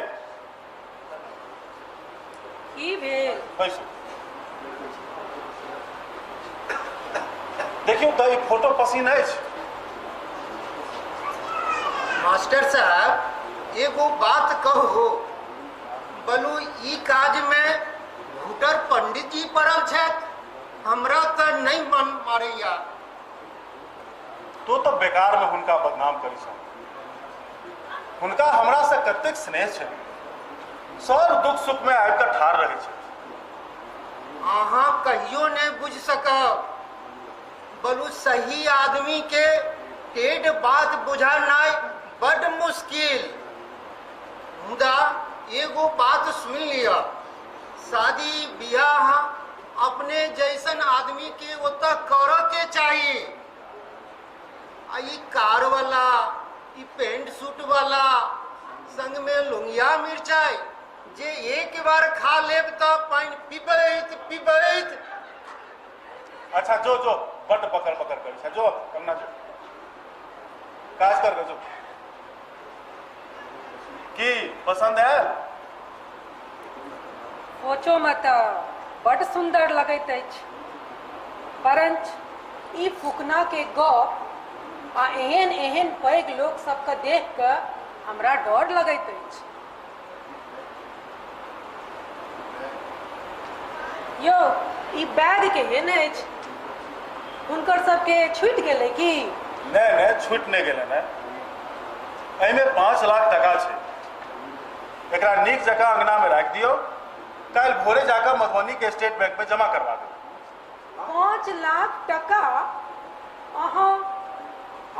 की भेल? बैसू। देखियौ तऽ ई फोटो पसीन अछि? मास्टर साहब एगो बात कहू, बलू ई काज में घुटर पंडित जी पड़ल छथि, हमरा तऽ नहीं मन मारैया। तो तऽ बेकार में हुनका बदनाम करै छह। हुनका हमरा से कतेक स्नेह छै, सब दुख सुख में आबि कऽ ठाढ़ रहै छै। अहाँ कहियो नहीं बुझ सकब, बलू सही आदमी के टेढ़ बात बुझानाइ बड मुश्किल। मुदा एगो बात सुन लिअ, शादी बियाह अपने जैसन आदमी के ओतऽ करऽ के चाही। आ ई कार वाला, ई पेंट सूट वाला, संग में लोंगिया मिरचाई जे एक बार खा लेब तऽ पानि पिबैत पिबैत। अच्छा जो जो बड बकर बकर करै छै, जो कंगना जो काज कर जो। की पसंद आयल? फोटो में तऽ बड सुंदर लगैत अछि, परंच ई फुकना के गप आ एहन एहन पैघ लोक सबके देख कऽ हमरा डर लगैत अछि। यौ ई बैग केहन अछि? हुनकर सबके छूटि गेलै की? नहि नहि छूटि नहि गेलै ने, एहिमे 5 लाख टका छै। एकरा नीक जकाँ अंगना में राखि दियौ, काल्हि भोरे जाकऽ मधुबनी के स्टेट बैंक में जमा करवा देबै। 5 लाख टका? अहाँ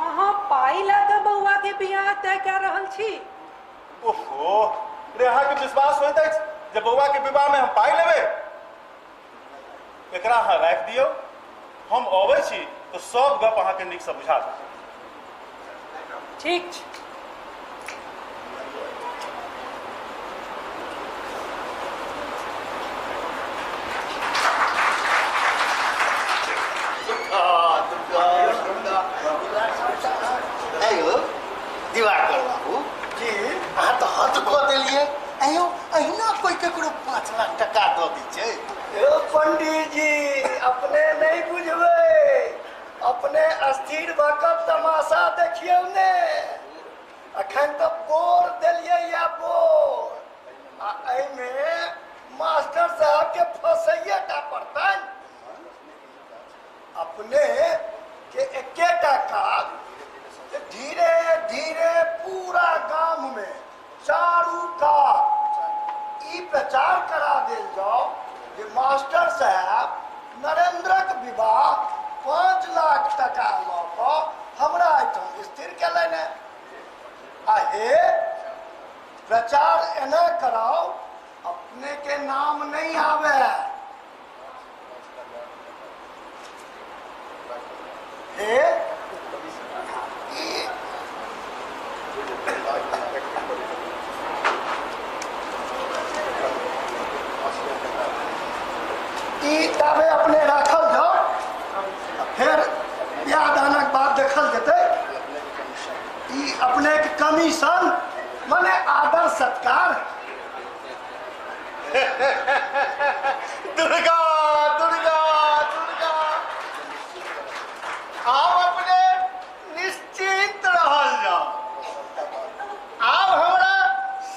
अहाँ पाइ लऽ कऽ बौआ के बियाह तय कऽ रहल छी? ओहो रे, अहाँके विश्वास होइत अछि जे बौआ के विवाह में हम पाइ लेबै? एकरा अहाँ राखि दियौ, हम अबै छी तऽ सब गप अहाँके नीकसँ बुझा देब। ठीक छै। आयो दिवाकर बाबू जी, अहाँ तऽ हद कऽ देलियै। आयो अहिना कोई ककरो 5 लाख टका दऽ दै छै? यौ पंडित जी अपने नहीं बुझबै, अपने अस्थिर भऽ कऽ तमाशा देखियौ ने। अखन तऽ बोर देलियै या बोर, आ एहिमे मास्टर साहब के फसैये टा पड़तनि। अपने के एकेटा काज, धीरे धीरे पूरा गाम में चारू कात ई प्रचार करा देल जाओ जे मास्टर साहब नरेंद्रक विवाह 5 लाख टका लऽ कऽ हमरा एहिठाम स्थिर केलनि हेँ। आ हे प्रचार एना कराओ अपने के नाम नहीं आवे। हे ई ई ताबे अपने राखल जाओ, फिर बियाह दानक बाद देखल जेतै। ई अपने के कमीशन माने आदर सत्कार। दुर्गा दुर्गा दुर्गा, आब अपने निश्चिंत रहल जाओ। आब हमरा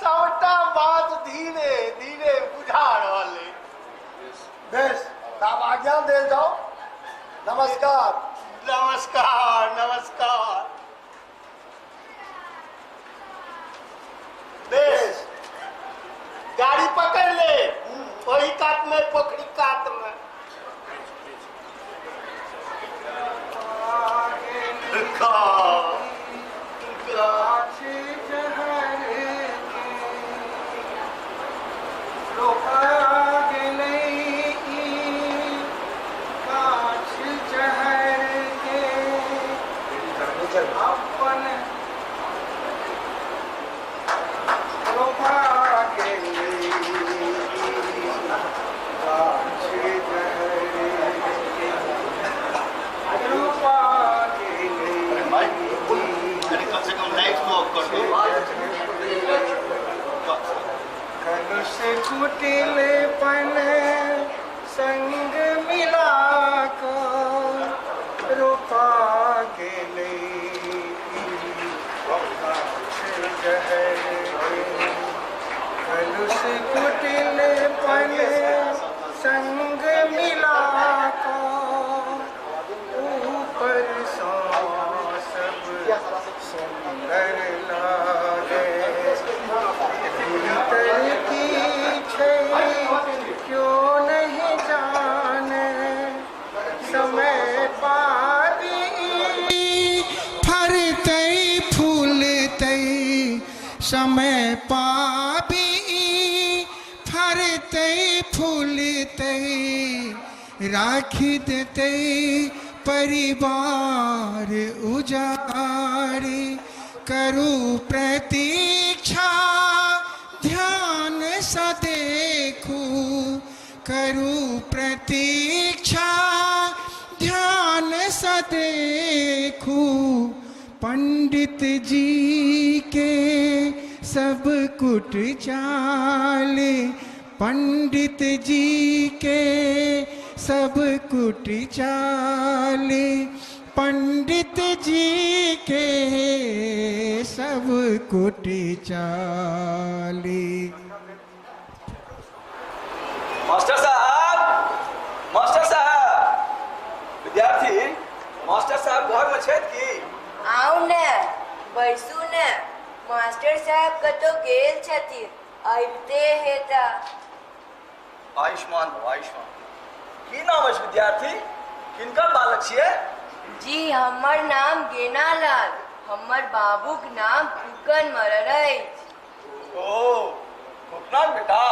सबटा बात धीरे धीरे बुझा रहल है। बेस, आब आज्ञा देल जाओ। नमस्कार। नमस्कार नमस्कार। बेस, गाड़ी पकड़ ले, वही कात में, पोखरी कात में। दुर्गा दुर्गा अरे कम से कम लाइट तो ऑफ कर दो। कुटिल पन संग मिला कर रोपा। सुखा गेलै जहर के। कलुष कुटिल पन संग मिला को ऊपर सो सब सुंदर लागे। भीतर की छै क्यों नहीं जाने, समय पाबी फरतै फूलतै, समय पाबी फरतै फूलतै, राखी देतै परिवार उजारी। करू प्रतीक्षा ध्यान स देखू, करू प्रतीक्षा ध्यान स देखू, पंडित जी के सब कुट चाल, पंडित जी के सब कुट चाल, पंडित जी के सब कुट चाल। मास्टर साहब, मास्टर साहब, विद्यार्थी मास्टर साहब घर में छथि की? आउ ने, बैसू ने। मास्टर साहब कतौ गेल छथिन, अबिते हेता। आयुष्मान हो, आयुष्मान। की नाम अछि विद्यार्थी? किनकर बालक छियै? जी हमर नाम गेनालाल, हमर बाबूक नाम फूकन मरर अछि। ओ फूकनाक बेटा,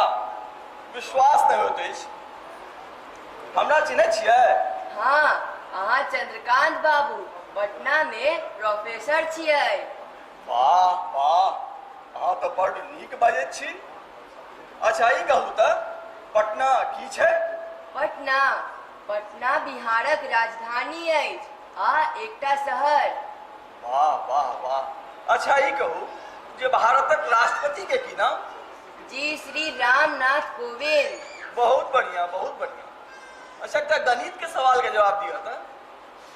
विश्वास नहि होइत अछि। हमरा चिन्है छियै? हाँ, अहाँ चंद्रकांत बाबू पटना में प्रोफेसर छियै। वाह वाह, अहाँ तऽ बड्ड नीक बजैत छी। अच्छा ई कहू तऽ पटना की छै? पटना, पटना बिहारक राजधानी अछि आ एकटा शहर। वाह वाह वाह। अच्छा ई कहू जे भारतक राष्ट्रपति के की नाम? जी श्री रामनाथ कोविंद। बहुत बढ़िया, बहुत बढ़िया। अच्छा एकटा गणित के सवाल के जवाब दिअ तऽ,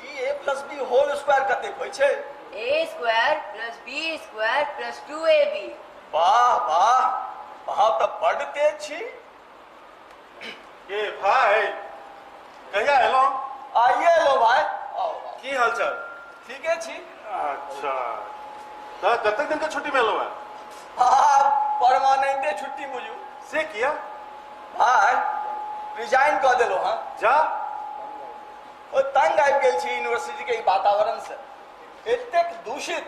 ई A plus B whole square कतेक होइ छै? A square plus B square plus 2ab। वाह वाह, अहाँ तऽ बड्ड तेज छी। ए भाई, कहिया एलहुँ? आइए एलहुँ भाई। आओ। की हालचाल? ठीके छी। अच्छा, तऽ कतेक दिन के छुट्टी में एलहुँ? परमानेंटे छुट्टी बुझू। से किया? भाई रिजाइन कऽ देलहुँ। हाँ जा। ओ तंग आबि गेल छी यूनिवर्सिटी के वातावरण से, एतेक दूषित,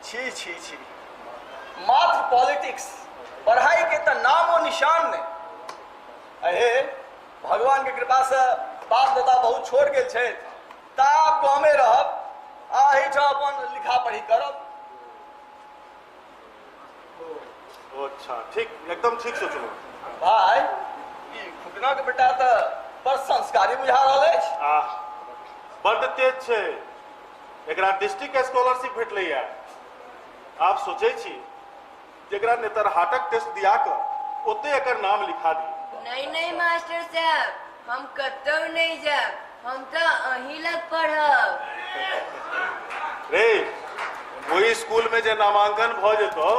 छी छी छी, मात्र पॉलिटिक्स, पढ़ाई के तऽ नामो निशान नहि। अहे भगवान के कृपा से बाप दादा बहुत छोड़ गेल छथि, ता आब गाँवे रहब आ एहिठाम अपन लिखा पढ़ी करब। अच्छा ठीक, एकदम ठीक सोचलहुँ भाई। ई फुकना के बेटा तऽ बड़ संस्कारी बुझा रहल अछि। आह, बड्ड तेज छै, एकरा डिस्ट्रिक्ट स्कॉलरशिप भेटलैया। आब सोचै छी जेकरा नेतरहाटक टेस्ट दिया कऽ ओते एकर नाम लिखा दी। नहीं नहीं मास्टर साहब, हम कतौ नहीं जायब, हम तो अहीं लग पढ़ब। रे ओहि स्कूल में जे नामांकन भऽ जेतौ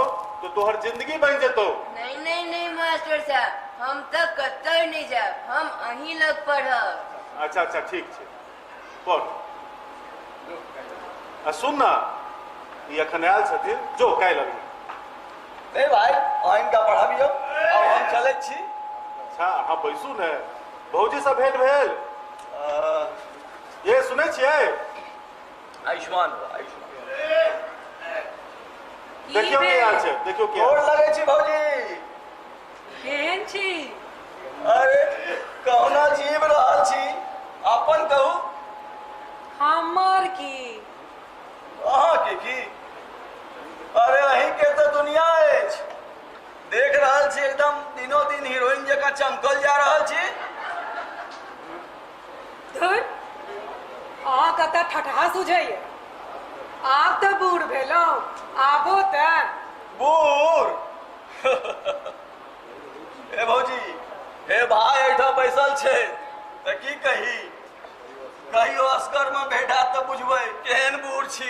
तो तोहर जिंदगी बनि जेतौ। नहीं नहीं नहीं मास्टर साहब, हम तो कतौ नहीं जायब, हम अहीं लग पढ़ब। अच्छा अच्छा ठीक छै, पढ़। आ सुन ना, ई एखन आयल छथिन, जो काल्हि अबिहे। नहीं भाई, अहाँ हिनका पढ़ाबियौ, आब हम चलैत छी। अच्छा अहाँ बैसू ने, भौजी से भेंट भेल? ये सुनै छियै? आयुष्मान हो, आयुष्मान। देखियौ की हाल छै, देखियौ की। गोर लगै छी भौजी। केहन छी? अरे कहुना जीव रहल छी, अपन कहू। हमर की? अहाँ के की? अरे अहीं के तऽ दुनिया अछि, देख रहल छी एकदम दिनो दिन हीरोइन जकाँ चमकल जा रहल छी। धुर, अहाँ कतऽ ठठहा सुझैया, आब तऽ बूढ़ भेलहुँ, आबो तऽ बूढ़। हे भौजी, हे भाई एहिठाम बैसल छै तऽ की कही। कहियो असगर में भेटा तऽ बुझबै केहन बूढ़ छी।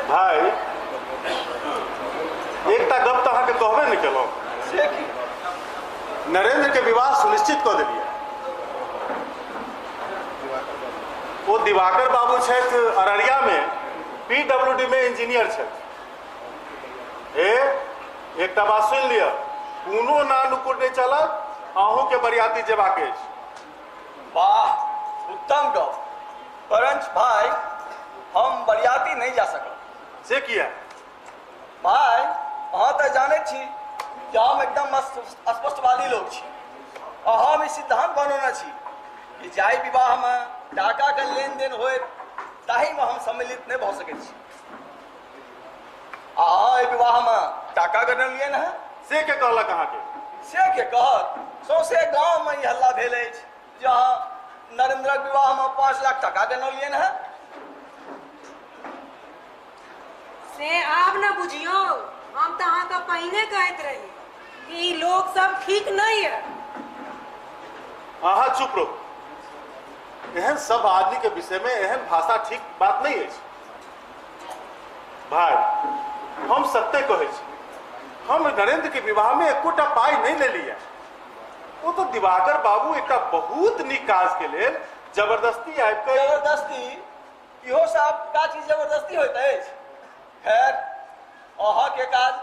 भाई, एकटा गप तऽ अहाँके कहबे नहि केलहुँ। से की? नरेंद्र के विवाह सुनिश्चित कऽ देलियै। ओ दिवाकर बाबू छथि अररिया में पीडब्ल्यूडी में इंजीनियर छथि। ए, एकटा बात सुनि लिअ, कोनो ना नुकुर नहि चलत, अहूँ के बरियाती जेबाक अछि। वाह, उत्तम गप। परंच भाई, हम बरियाती नहि जा सकब। से किया? भाई, अहाँ तऽ जानैत छी कि हम एकदम स्पष्टवादी लोक छी आ हम ई सिद्धांत बनौने छी कि जाहि विवाहमे टाकाके लेनदेन होयत ताहिमे हम सम्मिलित नहि भऽ सकैत छी। आ अहाँ एहि विवाहमे टाका गनलियै ने? से के कहलक अहाँके? से के कहत, सौंसे गाँवमे ई हल्ला भेल अछि जे अहाँ नरेंद्रक विवाहमे 5 लाख टाका गनलियै ने। से आब न बुझियौ, हम तऽ अहाँके पहिने कहैत रही कि ई लोक सब ठीक नहि यऽ। अहाँ चुप रहू, एहन सब आदमी के विषय में एहन भाषा ठीक बात नहीं अछि। भाई, हम सत्य कहै छी, हम नरेंद्र के विवाह में एकोटा पाई नहीं लेलियै। ओ तो दिवाकर बाबू एकटा बहुत नीक काज के लेल जबरदस्ती आबि कऽ। जबरदस्ती? इहो सब काज जबरदस्ती होइत अछि? खैर, अहाँके काज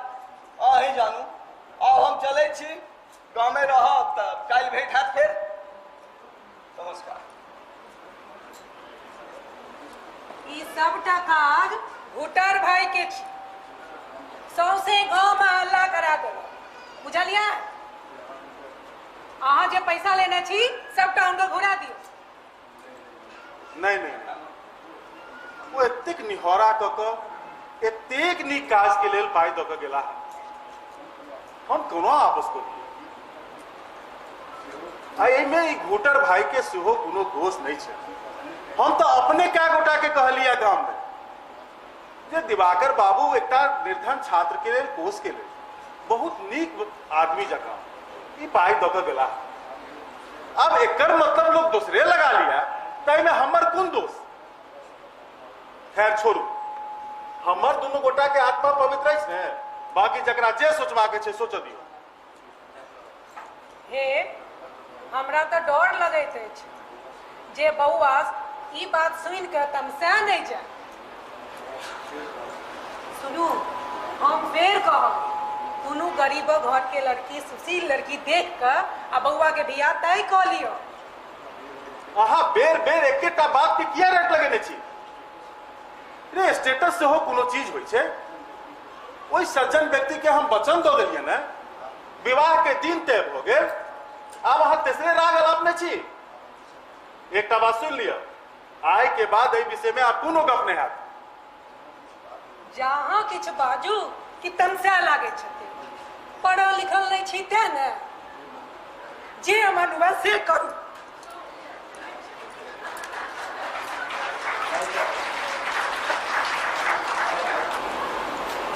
अहीं जानू। आब हम चलै छी, गामे रहब तऽ काल्हि भेंट हैत फेर। नमस्कार। ई सबटा काज घुटर भाई के छी, सौंसे गाँव में हल्ला करा देलक, बुझलियै? अहाँ जे पैसा लेने छी सबटा हुनका घुरा दियौ। नहीं नहीं, ओ एतेक निहोरा कऽ कऽ एतेक नीक काज के लेल पाइ दऽ कऽ गेला, हम कोना आपस कऽ दियै? आ एहिमे ई घोटर भाई के सेहो कोनो दोष नहि छै। हम तऽ अपने कए गोटा के कहलियै गाम में जे दिवाकर बाबू एकटा निर्धन छात्र के लेल कोष के लेल बहुत नीक आदमी जकाँ ई पाइ दऽ कऽ गेला। आब एकर मतलब लोग दोसरे लगा लिया, ताहिमे हमर कोन दोष? खैर छोड़ू, हमर दुनू गोटा के आत्मा पवित्र अछि ने, बाकी जकरा जे सोचबाक छै सोचऽ दियौ। हे, हमरा तऽ डर लगैत अछि जे बौआ ई बात सुनि कऽ तमसा नहि जाय। सुनू, हम फेर कहब, कोनो गरीबक घर के लड़की, सुशील लड़की देख कऽ आ बौआ के बियाह तय कऽ लिअ। अहाँ बेर बेर एकेटा बात के किया रट लगेने छी? रे, स्टेटस सेहो कोनो चीज होइ छै। ओहि सज्जन व्यक्ति के हम वचन दऽ देलियै ने, विवाह के दिन तय भऽ गेल, आब अहाँ तेसरे राग अलापने छी। एकटा बात सुनि लिअ, आइ के बाद एहि विषय में आब कोनो गप नहि हैत। जहाँ किछु बाजू कि तमसा लागै छथिन। पढ़ल लिखल नहि छी तें ने, जे मन हुए से करू।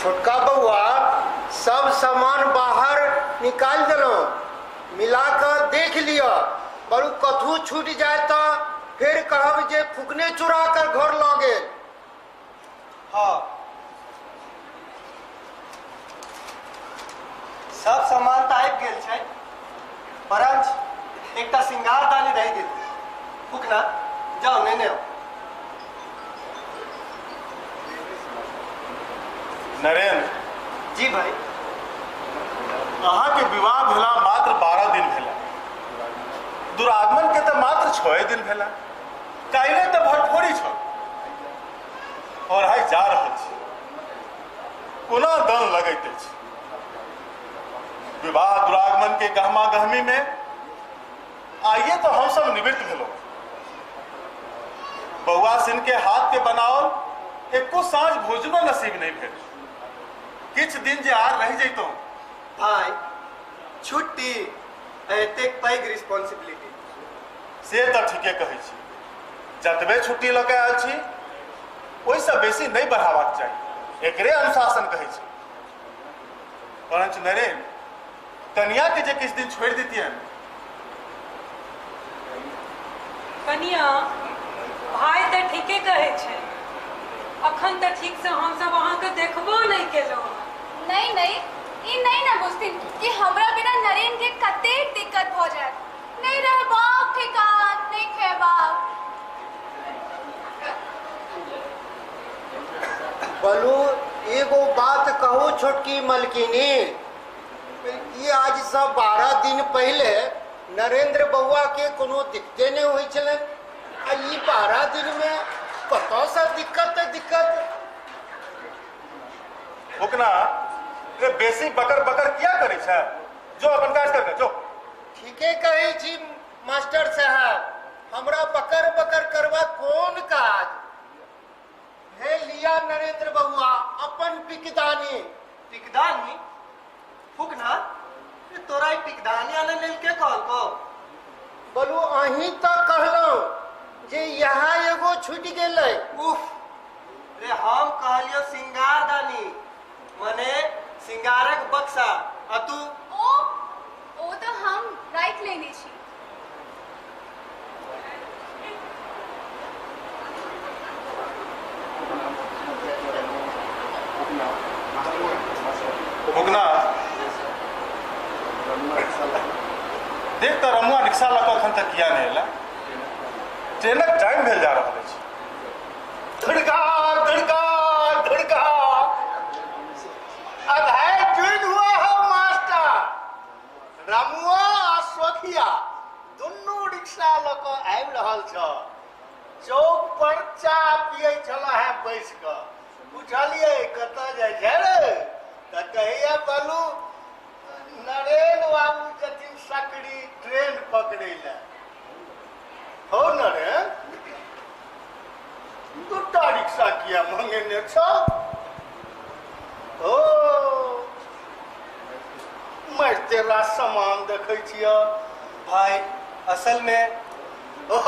छोटका बौआ, सब सामान बाहर निकालि देलहुँ, मिला कऽ देख लिअ, बरु कथू छूटि जाय तऽ फेर कहब जे फुकने चुरा कऽ घर लऽ गेल। हाँ, सब सामान तऽ आबि गेल छै, परंच एकटा सिंगारदानी रहि गेल। फुकना, जाउ नेने आउ। नरेंद्र जी भाई। अहाँके विवाह भेला मात्र 12 दिन भेला, दुरागमन के तऽ मात्र 6 दिन भेला, काल्हि तऽ भरफोरी छल और आइ जा रहल छी। कोना दन लगैत अछि विवाह दुरागमन के गहमा गहमी में। आइए तो हम सब निवृत्त भेलो। बउआ सिन के हाथ के बनाओल एको साँझ भोजनो नसीब नहीं भेल। किछु दिन जे आर रहि जैतहुँ। भाई, छुट्टी एतेक पैघ रिस्पॉन्सिबिलिटी। से तऽ ठीके कहै छी, जतबे छुट्टी लऽ के आयल छी ओहिसँ बेसी नहि बढ़ाबाक चाही, एकरे अनुशासन कहै छै। परंच नरेन, कनिया के जे किछु दिन छोड़ि दितियन। कनिया, भाय तऽ ठीके कहै छै। अखन तऽ ठीकसँ हमसभ अहाँके देखबो नहि केलहुँ। नहि नहि, ई नहि ने बुझथिन कि हमरा बिना नरेन के कतेक दिक्कत भऽ जायत। नहि रहबाक ठेकान, नहि खेबाक। बोलू एगो बात कहू छोटकी मलकिनी, ई आज से 12 दिन पहले नरेंद्र बउआ के कोनो दिक्कते नहीं हुई छलन, आ ई 12 दिन में कतौ से दिक्कत त दिक्कत। फुकना रे, बेसी बकर बकर किया करै छै? जो अपन काज कर, जो। ठीके कहै छी मास्टर साहब, हमरा बकर बकर करबा कोन काज। हे लिया नरेंद्र बउआ अपन पिकदानी। पिकदानी? फुकना, ये तोरा ई पिकदानी आने लेल के कहलकौ? बोलू अहीं तऽ कहलहुँ जे यहाँ एगो छूटि गेलै। उफ रे, हम कहलियो सिंगारदानी, मने सिंगारक बक्सा, आ तू? ओ ओ तऽ हम राखि लेने छी। फुकना, देख तऽ रमुआ रिक्शा लऽ कऽ एखन तक किया नहि एला? ट्रेनक टाइम भेल जा रहल अछि। दुर्गा दुर्गा दुर्गा, अधाय जुइन हुआ हो मास्टर। रमुआ आ सोखिया दुनू रिक्शा लऽ कऽ आबि रहल छ। चौक पर चाह पियै छला है बैस कऽ। पुछलियै कतऽ जाइ छै रे, तऽ कहैया बलू नरेन बाबू जथिन सकरी ट्रेन पकड़ै लए। हो नरेन, दूटा रिक्शा किया मंगेने छ? ओ मरते रास सामान देखै छिय। भाई असल में ओ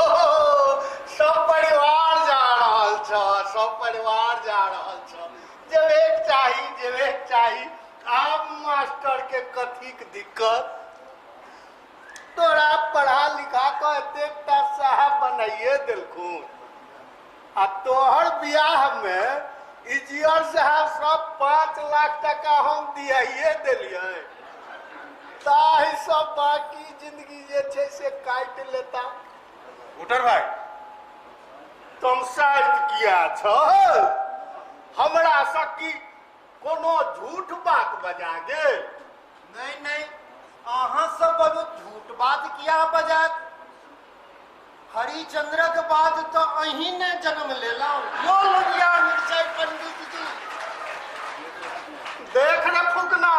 सब परिवार जा रहल छ, सब परिवार जा रहल छ। जेबेक चाही, जेबेक चाही। आब मास्टर के कथीक दिक्कत? तोरा पढ़ा लिखा कऽ एतेकटा साहब बनाइए देलखुन, आ तोहर बियाह में इंजीनियर साहब सब 5 लाख टका हम दियाइए देलियै, ताहि सब बाकी जिंदगी जे छै से काटि लेता। उठर भाई, तमसाइत किया छ? हमरा से की कोनो झूठ बात बजा गेल? नहीं नहीं, अहाँ सब बोलू झूठ बात किया बजात? हरिचंद्रक बाद तो अहीं ने जन्म लेलहुँ। यो लोहिया मिर्चाई पंडित जी। देख रे फुकना,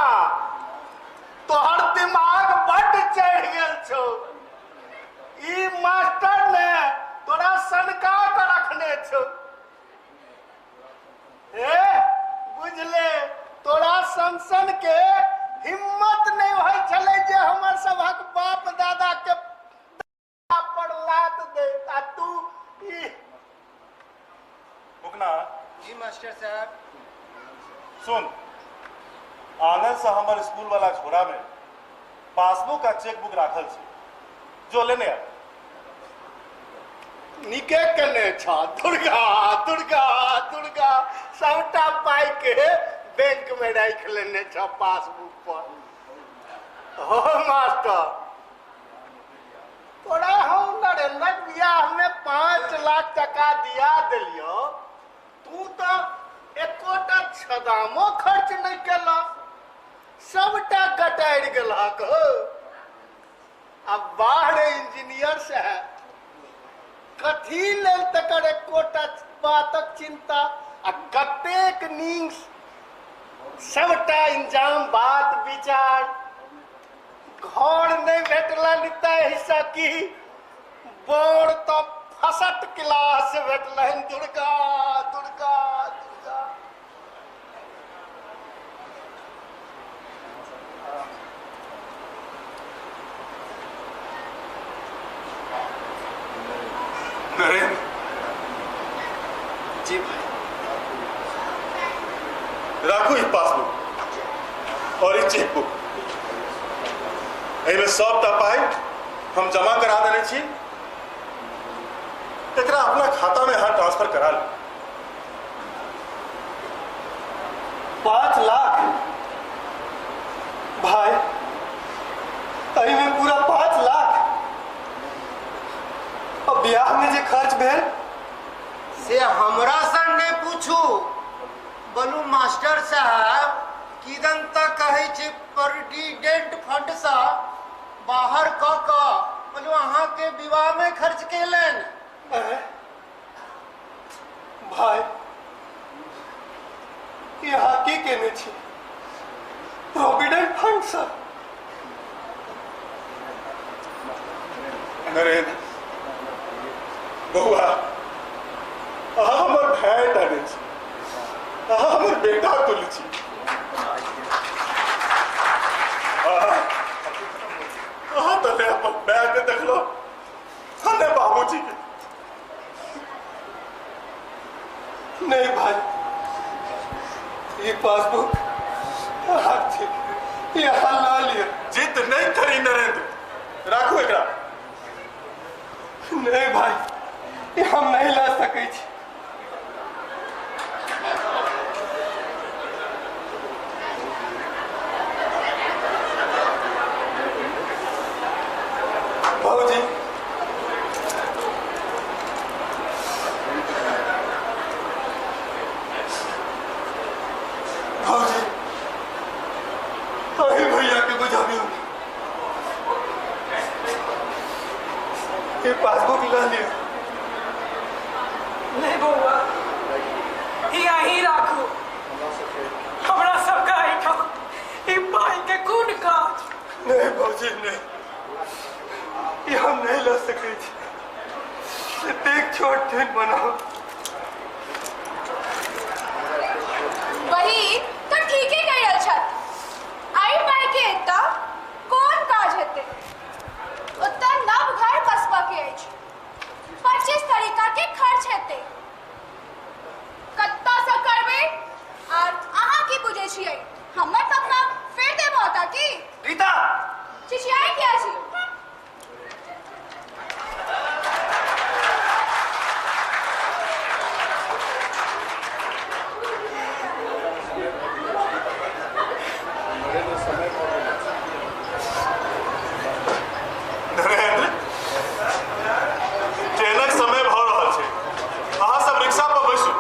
तोहर दिमाग बड्ड चढ़ि गेल छौ। ई मास्टर ने तोरा सनका के रखने छौ। ए बुझले, तोरा सन के हिम्मत नहीं होइ छलै जे हमर सभक बाप दादा के पर लात दे, आ तू ई। फुकना जी मास्टर साहब। सुन, आंगन से हमर स्कूल वाला झोरा में पासबुक आ चेकबुक राखल छै, जो लेने आ। निके केने छ। दुर्गा दुर्गा दुर्गा, सबटा पाई के बैंक में राखि लेने छ पासबुक पर। हो मास्टर, तोरा हम नरेंद्रक बियाह में 5 लाख टका दिया देलियो, तू तो एकोटा छदामो खर्च नहीं केला, सबटा कटारि गेलहक। अब बाहर इंजीनियर से है, कथी लेल तकर एकोटा बातक चिंता? आ कतेक नीक सबटा इंजाम बात विचार। घर नहीं भेटलनि ताहिसँ की बड़ तऽ फसट क्लास भेटलनि। दुर्गा दुर्गा दुर्गा। नरेंद्र जी भाई। राखू ई पासबुक। और ई चेकबुक, एहिमे सबटा पाइ हम जमा करा देने छी। एकरा अपना खाता में अहाँ ट्रांसफर करा ली। 5 लाख भाई, एहिमे पूरा 5 लाख? और बियाह में जे खर्च भेल से हमरा से नहीं पूछू। बोलू मास्टर साहब, किदन तक कहै छै प्रोविडेंट फंड सँ बाहर कऽ कऽ बोलू अहाँ के विवाह में खर्च केलनि। भाई, ई अहाँ की केने छी? प्रोविडेंट फंड सँ? नरेंद्र बौआ, अहाँ हमर भाय टा नहि छी, अहाँ हमर बेटा तुल्य छी। अहाँ तऽ ने अपन मायके देखलहुँ आ ने बाबूजीके। नहीं भाई, ये पासबुक अहाँ ठीक, ये अहाँ लऽ लिअ। जिद नहीं करी नरेंद्र, राखू एकरा। नहीं भाई, ये हम नहीं ला सकै छी। भौजी, भौजी, अही भैया के बुझाबियौ, ये पासबुक लऽ लिअ। नहीं बौआ, ई अहीं राखू। हमरा सबके एहिठाम ई पाइ के कोन काज? नहीं भौजी, नहीं, ई हम नहीं लऽ सकै छी। एतेक छोट ठेन बनाओ। बहिन तऽ ठीके कहि रहल छथि। एहि पाइ के एतऽ कोन काज हेतै? ओतऽ नव घर बसबऽ के अछि, 25 तरीका के खर्च हेतै, कतऽसँ करबै? आर अहाँ की बुझै छियै, हमर पप्पा फेर देबऽ औता की? रीता! चिचियाइ किया छी? नरेंद्र, ट्रेनक समय भऽ रहल छै, अहाँ सब रिक्शा पर बैसू।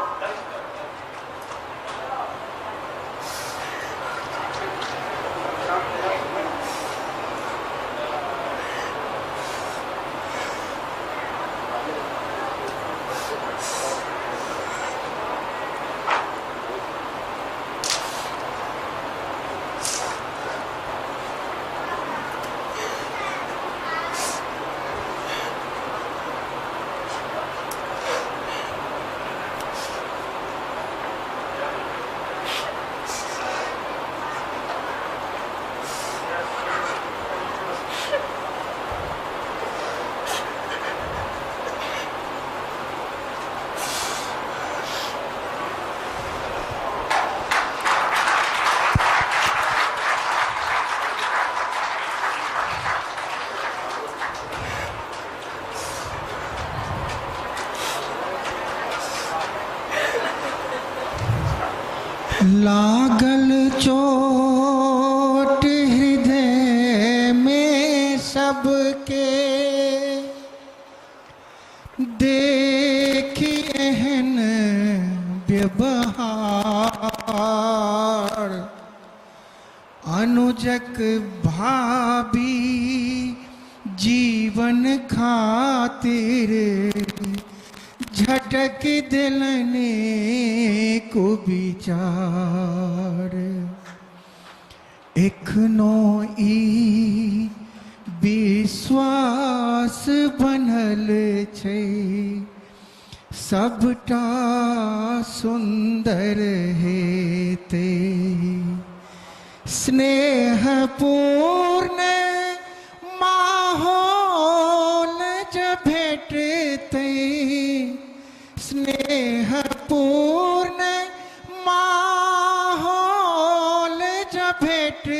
लागल चोट हृदय में सबके, देखी एहन व्यवहार, अनुजक भाभी जीवन खातिर झटक दिलने कुविचार। एखनो ई विश्वास बनल छै, सबटा सुन्दर हेतै, स्नेहपूर्ण माहौल जे भेटतै, स्नेहपूर्ण माहौल जे भेटतै।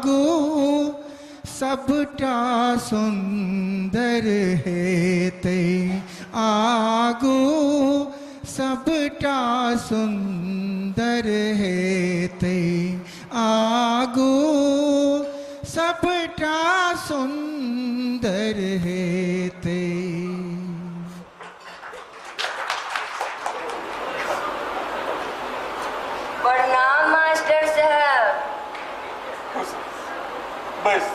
आगू सबटा सुन्दर हेतै, आगू सबटा सुन्दर हेतै, आगू सबटा सुन्दर हेतै। प्रणाम मास्टर साहब। बस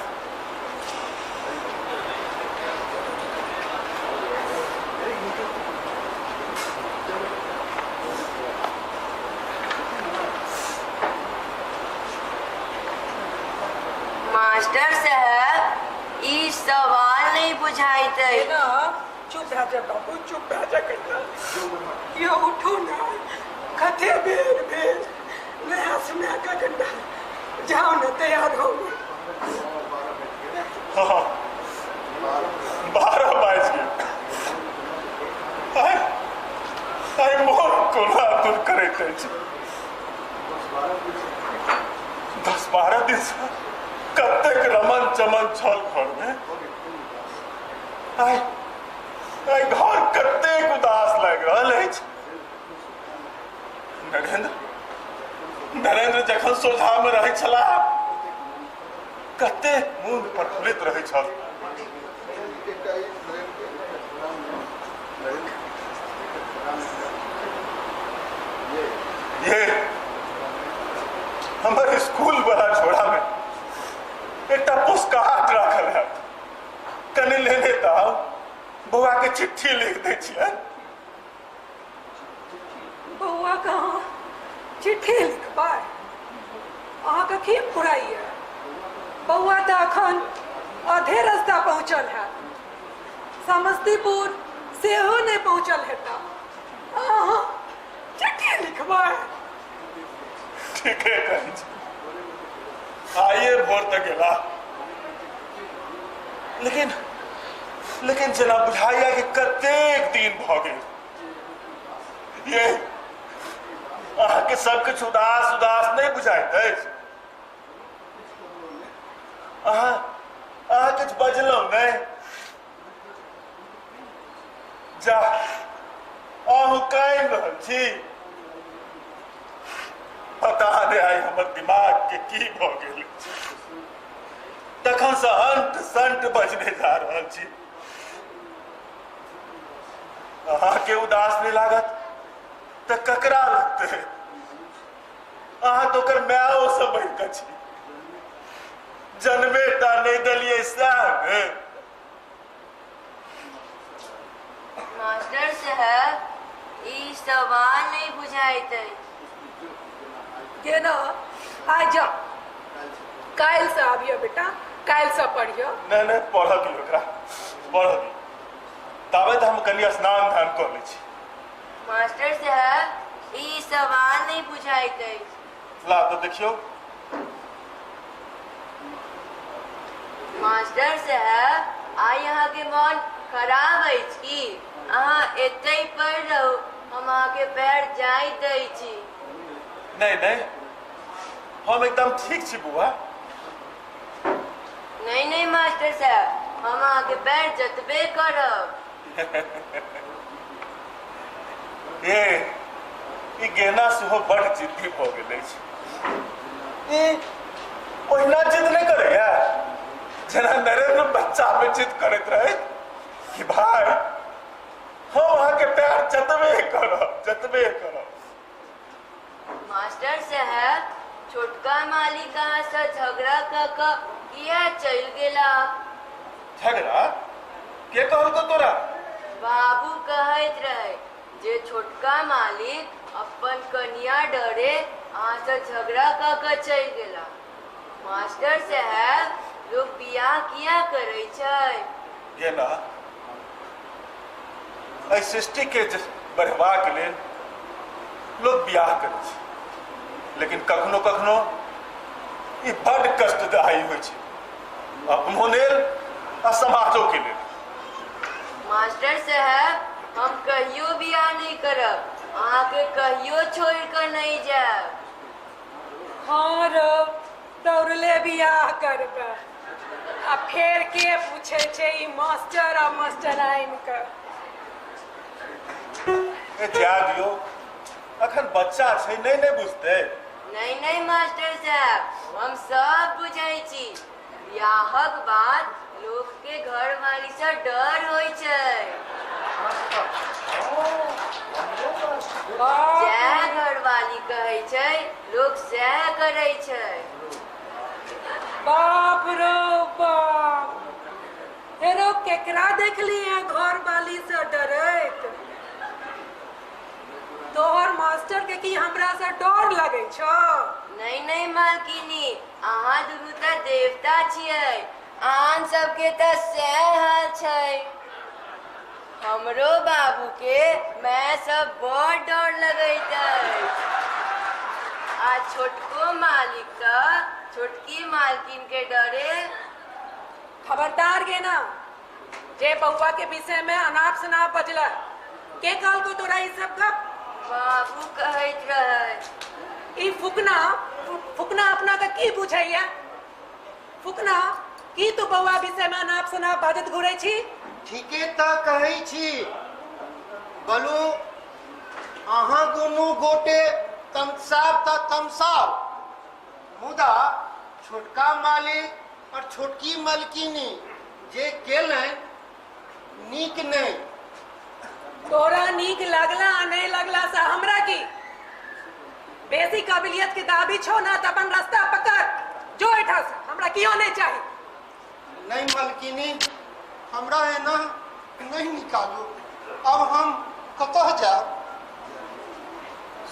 मास्टर साहब, ई सवाल नहीं बुझाइत अछि। ना चुप भए जा बाबू, चुप भए जा कहिया। यो उठू ना, कते बेर भेल नया सुना के कन्ना। जाओ ना, तैयार हो। हाँ, 12 बाजि गेल। आइ आइ मोन कोना आतुर करैत अछि। 10-12 दिनसँ कतेक रमन चमन छल घरमे। आइ आइ घर कतेक उदास लागि रहल अछि। नरेंद्र नरेंद्र जखन सोझामे रहैत छलाह कतेक मोन प्रफुल्लित रहैत छल। ये हमर स्कूल वाला झोड़ा में एकटा पुस्तकाट राखल है, कनि लेने तऽ आउ, बौआ के चिट्ठी लिख दै छियनि। बौआ कहाँ चिट्ठी लिखबै? अहाँके की फुराइए? बौआ तऽ अखन आधे रास्ता पहुँचल हैत, समस्तीपुर सेहो नहि पहुँचल हेता। अहाँ चिट्ठी लिखबै? ठीके कहै छी, आइए भोर तक गेला, लेकिन लेकिन जेना बुझाइया कि कतेक दिन भऽ गेल। ये अहाँके सब किछु उदास उदास नहि बुझाइत अछि? अहाँ अहाँ किछु बजलहुँ नहि? जा, अहूँ कानि रहल छी? पता नहि आइ हमर दिमाग के की भऽ गेल, तखन से अंट संट बजने जा रहल छी। अहाँके उदास नहि लागत तऽ ककरा लगतै? अहाँ तऽ ओकर मायो से बढ़ि कऽ छी, जन्मे टा नहि देलियै सएह ने। मास्टर साहब, ई सवाल नहीं बुझाइत अछि। गेना आइ जा, काल्हिसँ आबियौ बेटा, काल्हिसँ पढ़ियौ। नहि नहि, पढ़ऽ दियौ ओकरा, पढ़ऽ दियौ। ताबे तऽ हम कनि स्नान ध्यान कऽ लै छी। मास्टर साहब, ई सवाल नहीं बुझाइत अछि। ला तऽ देखियौ। मास्टर साहब, आइ अहाँके मोन खराब अछि की? अहाँ एतहि पढ़ि रहू, हम अहाँके पैर जाइत दै छी। नहि नहि, हम एकदम ठीक छी बौआ। नहीं नहीं मास्टर साहब, हम अहाँके पैर जतबे करब। ए ई गेना सेहो बड जिद्दी भऽ गेल अछि। ई ओहिना जिद नहि करैया जेना नरेंद्र बच्चा में जिद करैत रहे कि भाई हम अहाँके पैर जतबे करब, जतबे करब। मास्टर साहब, छोटका मालिक अहाँ से झगड़ा कऽ कऽ किया चलि गेला? झगड़ा के कहलको तोरा? बाबू कहैत रहे जे छोटका मालिक अपन कनिया डरे अहाँ से झगड़ा कऽ कऽ चलि गेला। मास्टर साहब, लोक बियाह किया करै छै? गेना, एहि सृष्टि के बढ़ेबाक लेल लोक बियाह करै छै, लेकिन कखनो कखनो ई बड कष्टदायी होइ छै, अपनो लेल आ समाजो के लेल। मास्टर साहब, हम कहियो बियाह नहीं करब, अहाँके कहियो छोड़ि कऽ नहीं जायब। हाँ रौ, दौड़ले बियाह करबै आ फेर के पूछै छै ई मास्टर आ मास्टराइन के। ए जा दियौ, अखन बच्चा छै, नहि नहि बुझतै। नहि नहि मास्टर साहब, हम सब बुझै छी। बियाहक बाद लोक के घरवाली से डर होइ छै। जएह घरवाली कहै छै लोक सएह करै छै। बाप रो बाप, हेरो केकरा देखली है घरवाली से डरैत? तोहर मास्टर के की हमरा से डर लगै छौ? नहीं नहीं मालकिनी, अहाँ दुनू तऽ देवता छियै, आन सबके तऽ सएह हाल छै। हमरो बाबू के मैं सब बड़ डर लगैत अछि। आ छोटको मालिक तऽ छोटकी मालकिन के डरे। खबरदार गे ना, जे बउआ के विषय में अनाप शनाप बजला। के कहलको तोरा ई सब गप? बाबू कहैत रहै। ई फुकना फुकना अपना के की बुझैया? फुकना, की तू बउआ विषय में अनाप शनाप बाजत घुरै छी? ठीके तऽ कहै छी। बलू अहाँ दुनू गोटे तमसाब तऽ तमसाउ, मुदा छोटका मालिक और छोटकी मालकिनी जे केलनि नीक नहि। तोरा नीक लगला आ नहीं लगला से हमरा की? बेसी काबिलियत के दाबी छो ना तऽ अपन रास्ता पकड़, जो एठा से, हमरा कियो नहीं चाही। नहीं मालकिनी, हमरा एना नहीं निकालू, अब हम कतऽ जायब?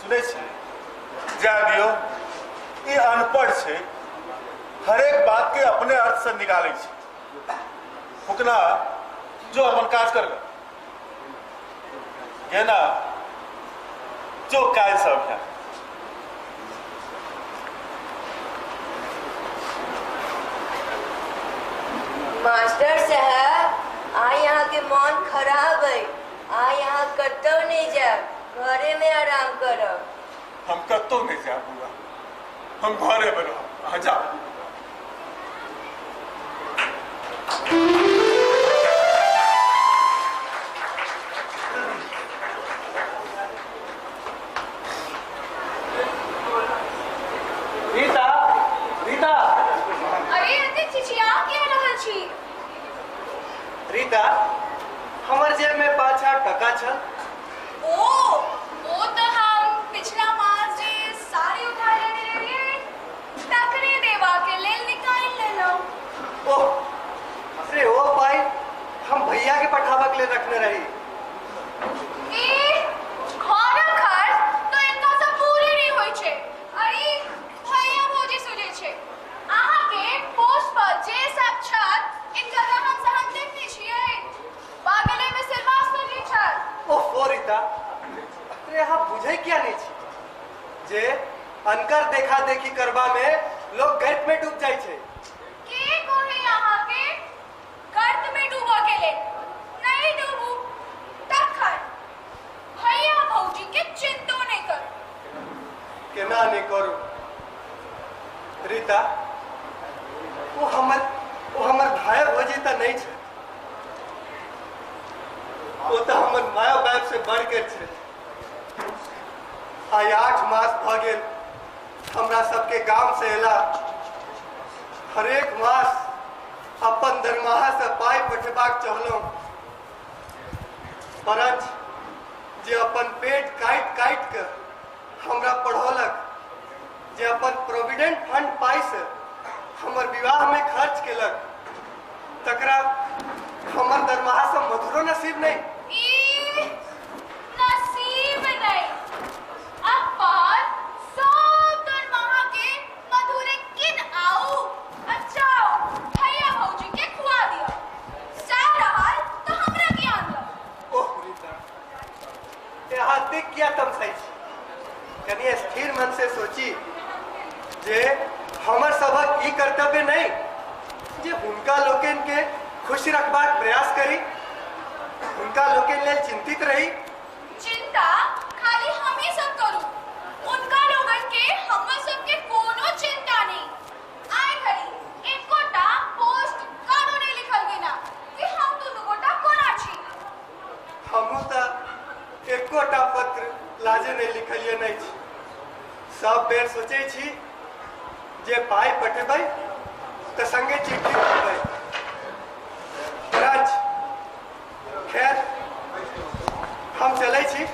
सुनै छी, जा दियौ, ई अनपढ़ छै, हरेक बात के अपने अर्थ से निकालै छै। फुकना, जो अपन काज कर गेना, जो काज सब है। मास्टर साहब, आइ अहाँ के मन खराब है, आइ अहाँ कतौ नहीं जायब, घरे में आराम करब। हम कतौ नहीं जायब बुआ, हम घरे में रहब, अहाँ जाउ। रीता, रीता। अरे एते चिचिया किया रहल छी? रीता, हमर जेब में 5-8 टका छल। ओ तऽ हम पिछला मास जे साड़ी उधार लेने रहियै तकरे देबा के लेल निकालि लेलहुँ। ओह, अरे ओ पाई हम भैया के पठाबक लेल रखने रही। ई घरक खर्च तऽ इनका से पूरे नहीं होइ छै। अरे भैया भौजी सुझै छै। अहाँ के पोस्ट पर जे सब छत इनका रहन सहन देखने छियै। बगले में श्रीवास्तव जी छथि। ओह ओ रीता, अरे अहाँ बुझै किया नहीं छी जे अनकर देखा देखी करबा में लोग गर्त में डूब जाइ छै। के कहे अहाँ के गर्त में डूबऽ के लेल? नहीं डूबू तखन भैया भौजी के चिंतो नहीं करू। केना नहीं करू रीता, ओ हमर भाई भौजी तऽ नहीं छै, ओ तऽ हमर माय बाप से बढ़ के छै। आइ 8 मास भऽ गेल हमरा सबके गाम से एला, हरेक मास अपन दरमाहा से पाइ पठेबाक चाहलहुँ, परंच जे अपन पेट काटि काटि के हमरा पढ़ौलक, जे अपन प्रोविडेंट फंड पाइ से हमर विवाह में खर्च केलक, तकरा हमर दरमाहा से मधुरो नसीब नहीं। ई नसीब नहीं, अपन सब दरमाहा के मधुरे किन आऊ अच्छा भैया भौजी के खुआ दियो, सह रहल तो हमरा की आनलक। ओह रीता, यहाँ देख किया तमसाइ छी? कनि स्थिर मन से सोची जे हमर सभक ई कर्तव्य नहीं जे हुनका लोकनि के खुश रखबाक प्रयास करी, हुनका लोकनि लेल चिंतित रही। चिंता खाली हम ही सब करू, उनका लोगन के हमर सब के कोनो चिंता नहीं। बेर सोचै छी जे पाइ पठेबै तऽ संगे चिट्ठी पठेबै। राज खैर हम चलै छी,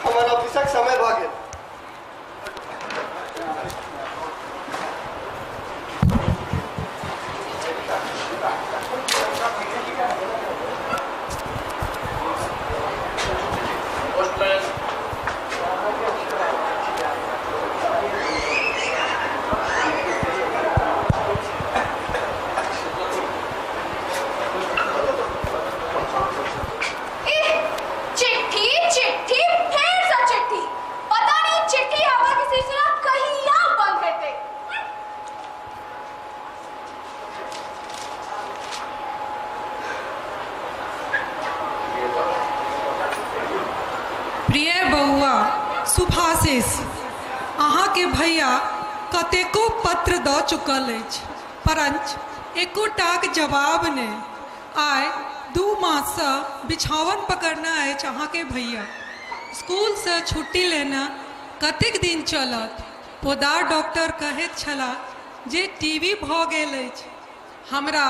हमर ऑफिसक समय भऽ गेल। एह, चिट्ठी चिट्ठी फेर से चिट्ठी, पता नहीं चिट्ठी आवा के सिलसिला कहिया बंद हेतै। प्रिय बौआ शुभाशीष, अहाँके भैया कतेको पत्र दऽ चुकल अछि, परञ्च एकोटाक जवाब नहि। आइ 2 माससँ बिछावन पकड़ने अछि अहाँके भैया। स्कूलसँ छुट्टी लेने कतेक दिन चलत? पोदार डॉक्टर कहैत छलाह जे टीबी भऽ गेल अछि। हमरा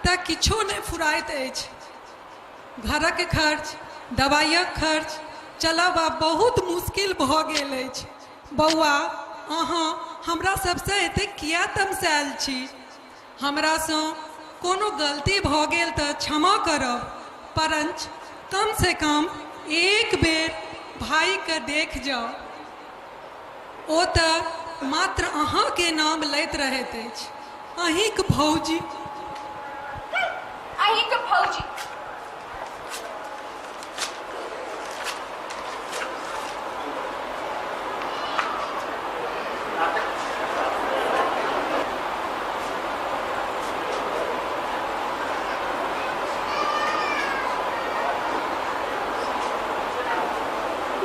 तऽ किछो नहि फुराइत अछि। घरक खर्च, दवाइक खर्च चलब आब बहुत मुश्किल भऽ गेल अछि। बौआ, अहाँ हमरा सबसँ एतेक किया तमसायल छी? हमरासँ कोनो गलती भऽ गेल तऽ क्षमा करब, परञ्च कमसँ कम एक बेर भाइके देख जाउ। ओ तऽ मात्र अहाँके नाम लैत रहैत अछि। अहीँक भौजी। अहीँक भौजी।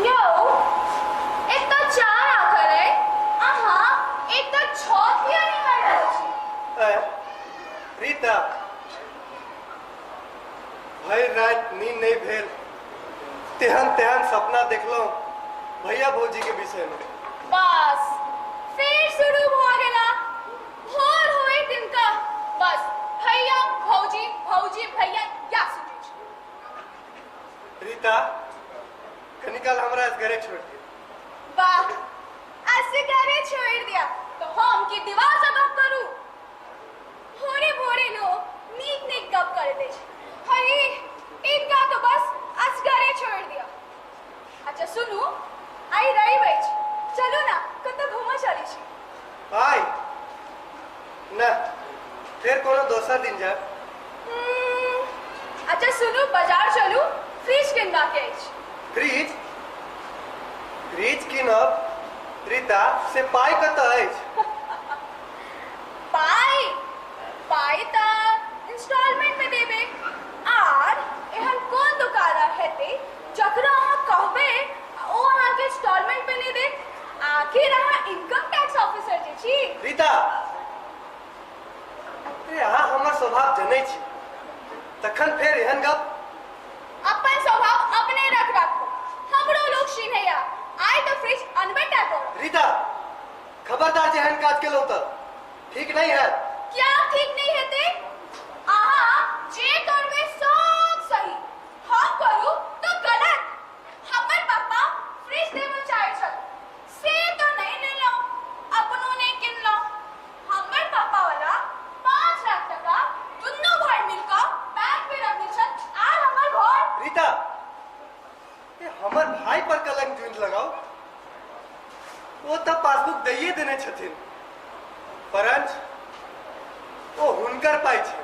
यौ, एतऽ 4 आखर अइ, अहाँ एतऽ 6 किया निकालि रहल छी? ऐ, रीता, भरि राति नींद नहि भेल, तेहन तेहन सपना देखलहुँ भैया भौजी के विषय में। बस फिर शुरू भऽ गेला। भोर होए दिन का बस भैया भौजी भौजी भैया या सुनै छी। रीता, कनिकाल हमरा असगरे छोड़ दियौ। वाह, असगरे छोड़ दिया तो हम की दीवार से गप करू? भोरे भोरे लोग नीक नीक गप करैत अछि, हई इनका तो बस असगरे छोड़ दिया। अच्छा सुनू, आइ रवि अछि, चलू ना कतऽ घूमऽ चलै छी। आइ ना, फेर कोनो दोसर दिन जायब। अच्छा सुनू, बाजार चलू, फ्रिज किनबाके अछि। फ्रिज? फ्रिज कीनब रीता, से पाइ कतऽ अछि? पाइ? पाइ तऽ इंस्टॉलमेंट में देबै। आर एहन कोन दुकान हेतै जकरा अहाँ कहबै ओ अहाँके इंस्टॉलमेंट में नहि देत? आखिर अहाँ इनकम टैक्स ऑफिसर जे छी। रीता, अरे अहाँ हमर स्वभाव जनै छी, तखन फेर एहन गप? अपन स्वभाव अपने रख राखू, हमरो लोग चिन्हैया। आइ तऽ फ्रिज अनबे टा करब। रीता, खबरदार जे एहन काज केलहुँ तऽ ठीक नहीं है। क्या ठीक नहीं हेतै? अहाँ जे करबै सब सही, हम करू तो गलत। हमर पापा फ्रिज देबऽ चाहै छल, से तो नहीं लेलहुँ, अपनो नहीं किनलहुँ। हमर पापा वाला 5 लाख टका दुनू भाई मिलकऽ बैंक में रखने छल, आर हमर घर। रीता, ए हमर भाई पर कलंक जुनि लगाओ, ओ तऽ पासबुक दैये देने छथिन, परंच ओ हुनकर पाइ छै।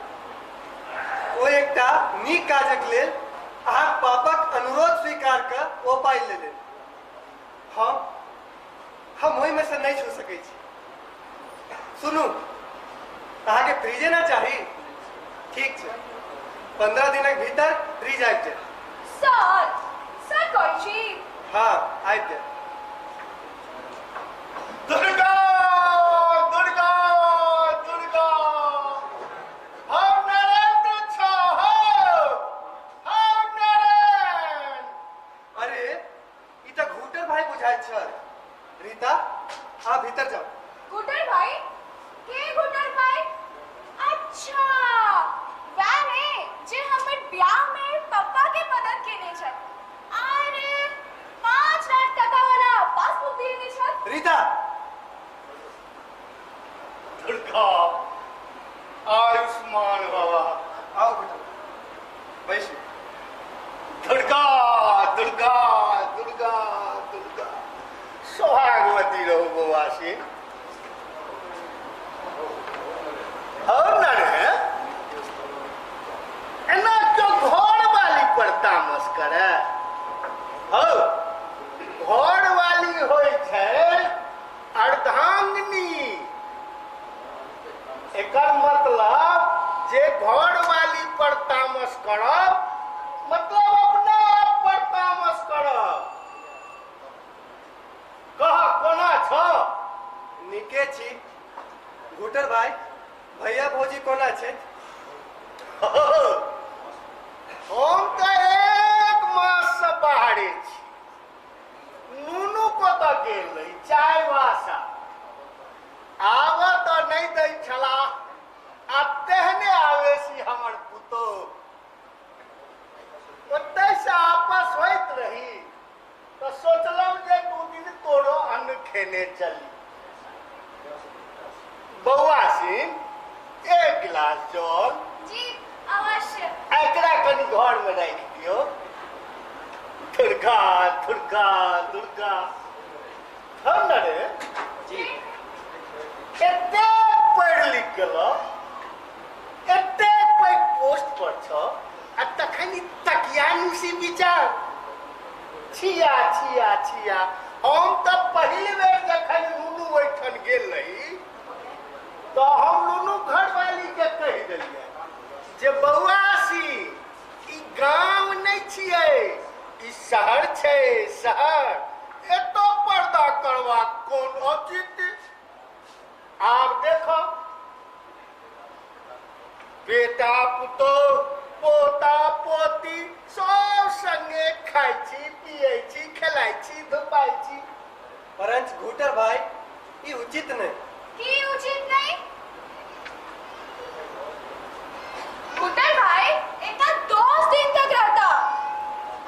ओ एकटा नीक काजक लेल अहाँक पापक अनुरोध स्वीकार कऽ ओ पाइ लेलनि। हम ओहिमे से नहि छू सकै छी। सुनू, अहाँके फ्रिजे ना चाही? ठीक छै, 15 दिनक भीतर फ्रिज आबि जायत। सर, सर कहै छी? हाँ, आबि जायत। दुर्गा दुर्गा दुर्गा, हम नरेंद्र छो, हम नरेंद्र। अरे, ई तऽ घूटर भाई बुझाइत छल। रीता, एकर मतलब जे घर वाली पर तामस करब मतलब अपना आप पर तामस करब। कह कोना छ? नीके छी घुटर भाई। भैया भौजी कोना छै? हम तऽ एक मास से बाहरे छी। नूनू कतऽ गेल रही चाय वासा आबऽ तऽ नहि दै छला आ तेहने आवेशी हमर पुतोह। ओतहिसँ आपस होइत रही तऽ सोचलहुँ जे 2 दिन तोरो अन्न खेने चली। बौआ सिंह 1 गिलास जल जी अवश्य। एकरा कनि घर में राखि दियौ। दुर्गा दुर्गा दुर्गा। हम न रे जी एते पढ़ि लिख गेलौ, एते पैघ पोस्ट पर छ आ तखन तकियानुसी विचार। छिया छिया छिया। हम तऽ पहिल बेर जखन नुनू ओहिठाम गेल रही तऽ हम नुनू घरवाली के कहि देलियै जे बौआ सी ई गाम नहि छियै, ई शहर छै शहर। एतऽ पर्दा करबाक कोन औचित्य? आब देखो बेटा पुतोह पोता पोती सब संगे खाइ छी पियै छी खेलाइ छी धुपाइ छी। परंच घुटर भाई ई उचित नहीं। की उचित नहीं? घुटर भाई एक 10 दिन तक रहता।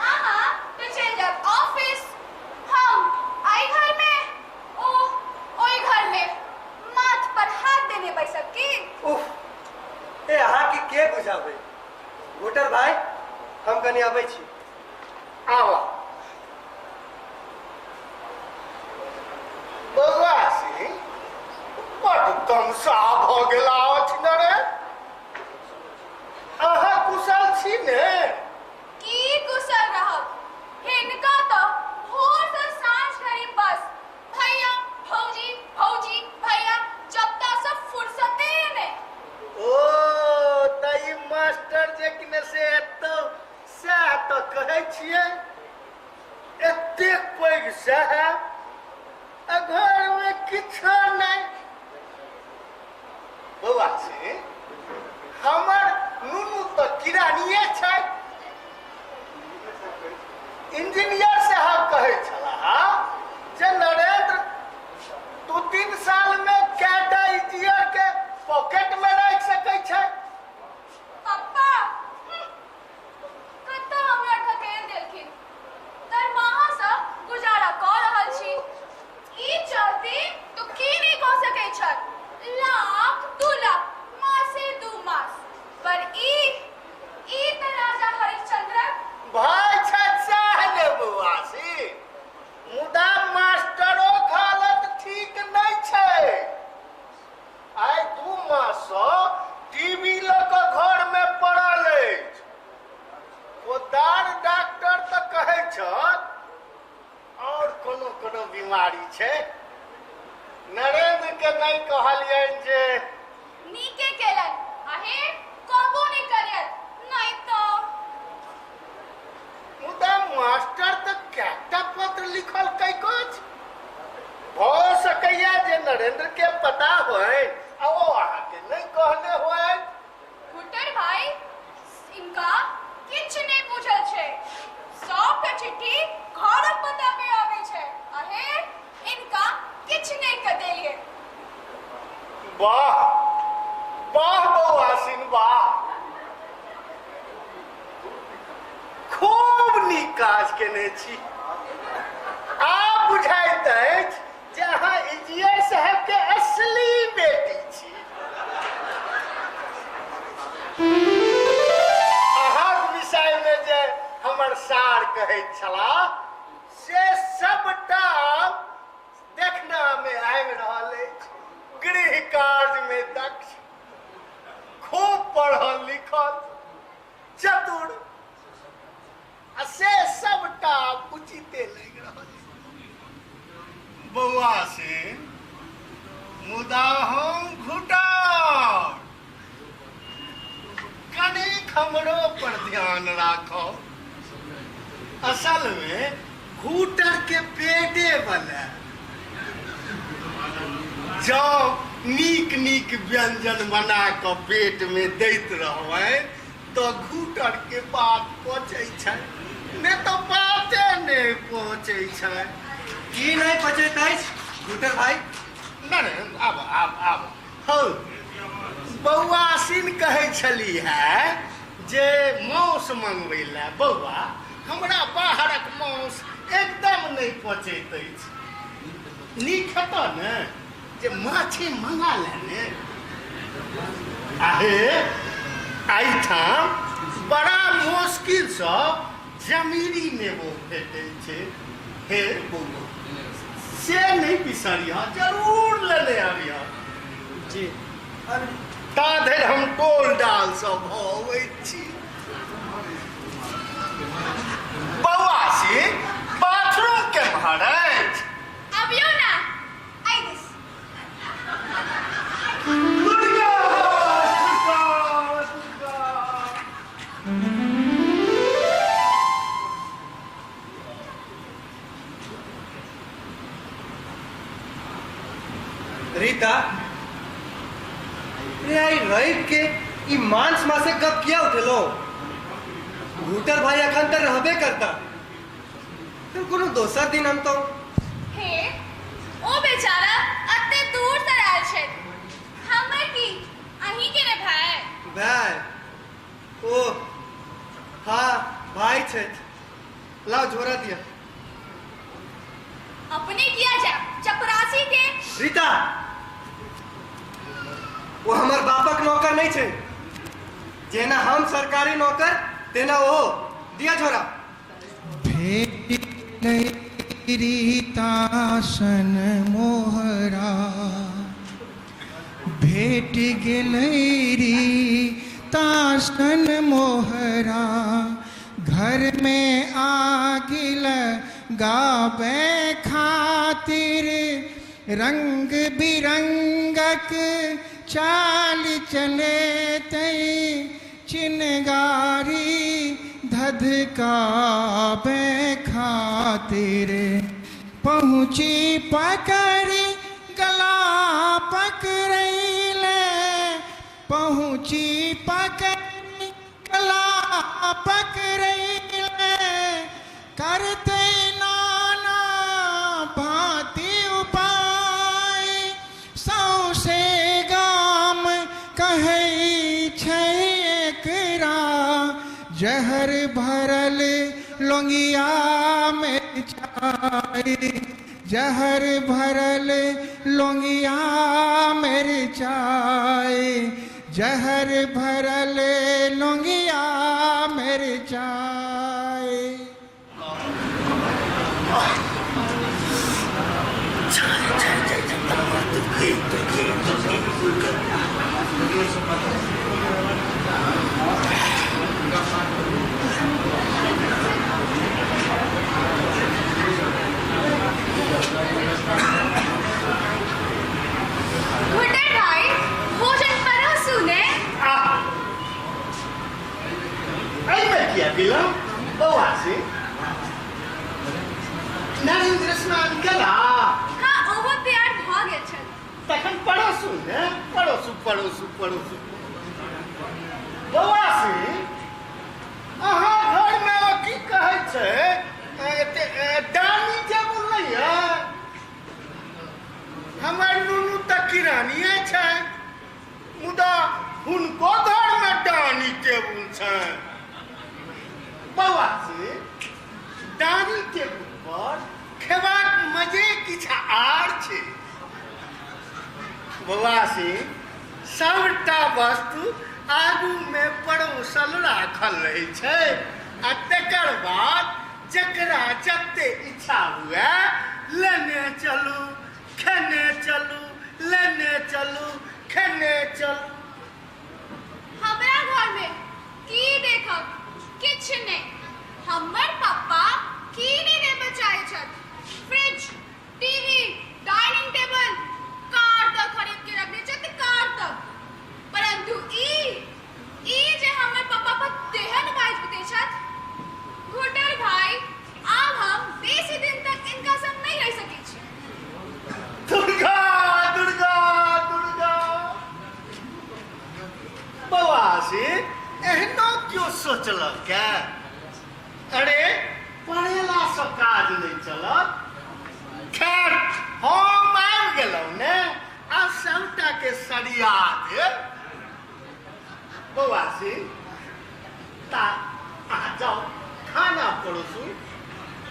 आहा तो चल जाब ऑफिस, हम आई घर में ओ ओई घर में माथ पर हाथ देने बैसब की? उफ ए अहाँ के के बुझाबे? घुटर भाई हम कनी आबै छी। आवा बौआ सिंह बड तमसा भऽ गेला अछि न रे। अहाँ कुशल छी ने? की कुशल रहब, हिनका तो भोर से साँझ धरि बस भैया भौजी भौजी भैया जब तक सब फुर्सते ने। ओ तऽ ई मास्टर जे कि ने से एतौ सएह तऽ कहै छियै। एतेक पैघ साहेब आ घरमे किछो नहि। बौआ से हमर नुनू तऽ किरानिये छै। इंजीनियर साहब कहै छलाह जे नरेंद्र 2-3 साल में कएटा इंजीनियर के पॉकेट में राखि सकै छै। पप्पा कतऽ हमरा ठकेल देलखिन। दरमाहा सँ गुजारा कऽ रहल छी। ई चलती तो की नहि कऽ सकै छल। लाख 2 लाख मासे 2 मास पर ई तऽ राजा हरिश्चंद्र भाय छथि सएह ने बौआ सिंह। मुदा मास्टरोक हालत ठीक नहि छै। आइ 2 माससँ टीवी लऽ कऽ घरमे पड़ल अछि। पोदार डॉक्टर तऽ कहै छथि और कोनो कोनो बीमारी छै। नरेंद्र के नहि कहलियनि जे नीके केलनि। आहे कहबो नहि करियत नहीं तो। मुदा मास्टर तऽ कएटा पत्र लिखल कैक भऽ सकैया जे नरेंद्र के पता होय आ ओ अहाँके नहि कहने होय। घुटर भाई इनका किछु नहि बुझल छै। सबटा चिट्ठी घरक पता पे आबै छै। अहे इनका किछु नहि कह देलियै। वाह वाह बौआ सिंह वाह, खूब नीक काज केने छी। आब बुझाइत अछि जे अहाँ इंजीनियर साहब के असली बेटी छी। अहाँक विषय में जे हमर सार कहैत छलाह से सबटा देखना में आबि रहल अछि। गृह कार्य में दक्ष, खूब पढ़ल लिखल, चतुर आ से सबटा उचिते लागि रहल अछि। बौआ से मुदा हम घुटाउ हमरो पर ध्यान राखो। असल में घूटर के पेटे बने जो नीक नीक व्यंजन बना के पेट में दैत रहबै तो घूटर के बात पचै छै, नहीं तो बाते नहीं पहुँचै छै। की नहीं पचैत अछि घूटर भाई? नहीं आब आब आब हौ बौआ सिन कहै छली है जे मांस मंगबै ला। बौआ हमरा बाहरक मांस एकदम नहीं पचैत अछि। नीक हेतऽ ने जे माछे मंगा ले ने। आहे एहिठाम बड़ा मुश्किलसँ जमीरी नेबो भेटै छै। हे बौआ से नहीं बिसरिह, जरूर लेने आबिह जी। ता धरि हम टोल डाल सब भऽ छी। बौआ से बाथरूम केम्हर अछि? अबियौ ना आइ दिस। दुर्गा दुर्गा दुर्गा। रीता रे आई रवि के ई मांस मासे गप किया उठेलो? घूटर भाई अखन तक रहबे करता, फिर कोनो दोसर दिन हम तो। हे ओ बेचारा अते दूर से आयल छै, हमर की अहीं के ने भाई? भाई ओ हाँ भाई छै, लाओ झोरा दिया। अपने किया जाए चपरासी के। रीता वो हमार बापक नौकर नहीं छे, जेना हम सरकारी नौकर तेना वो। दिया झोरा। भेट रीता सन मोहरा, भेट गेलै रीता सन मोहरा, घर में आगिल गावे खातिर, रंग बिरंगक चाल चले तई, चिनगारी धधकावे खातिर, पहुँची पकड़ी गला पकड़ैले, पहुँची पकड़ी गला पकड़ैले, करते नाना भांति उपाय, सौसे गाम कहै छै एकरा, जहर भरल लोंगिया में चाय, जहर भरल लोंगिया मेरे चाय, जहर भरल लोंगिया मेरे चाय। घुटर भाई भोजन परोसू ने। एहिमे किया विलम्ब बौआ से? नरेंद्र स्नान केला? हाँ ओहो तैयार भऽ गेल छल। तखन पड़ोसू ने, पड़ोसू पड़ोसू पड़ोसू। बौआ से अहाँ घरमे ओ की कहै छै डाइनिंग टेबुल नहि यऽ? हमर नुनू तऽ किरानिये छै, मुदा हुनको घरमे डाइनिंग टेबुल छै। बौआ से डाइनिंग टेबुल पर खेबाक मजे किछु आर छै। बौआ से सबटा वस्तु आगूमे परोसल राखल रहै छै, आ तकर बाद जकरा जते इच्छा हुए लेने चलू, खेने चलू, लेने चलू, खेने चलू। हमरा घर में की देखब, किछु नहि। हमर पापा की नहि देबऽ चाहै छथि। Fridge, TV, dining table, car तक खरीद के रखने छथि, कार तक। परंतु ई जे हमर पापा बौआसी एहनो क्यों सोचलक अरे पढ़ेला से काज नहीं चलत। खैर हम आबि गेलहुँ ने, आब सबटा के सरिया देब। बौआसी ता अहाँ जाओ खाना परोसू,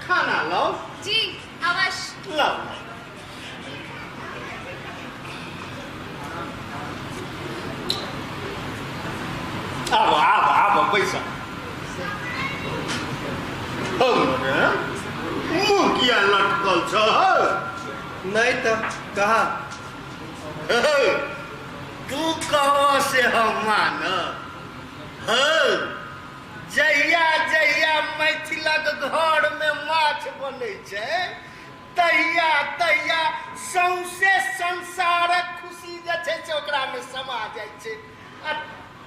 खाना लाओ। जी अवश्य लाओ। आबो आबो आबो पैसा। मुँह किया लटकल छ? नहीं तो कहा तू कहो से हम मान। जहिया जहिया मैथिलक घर में माछ बनै छै तहिया तहिया सौंसे संसारक खुशी जे छै से ओकरा में समा जाइ छै। आ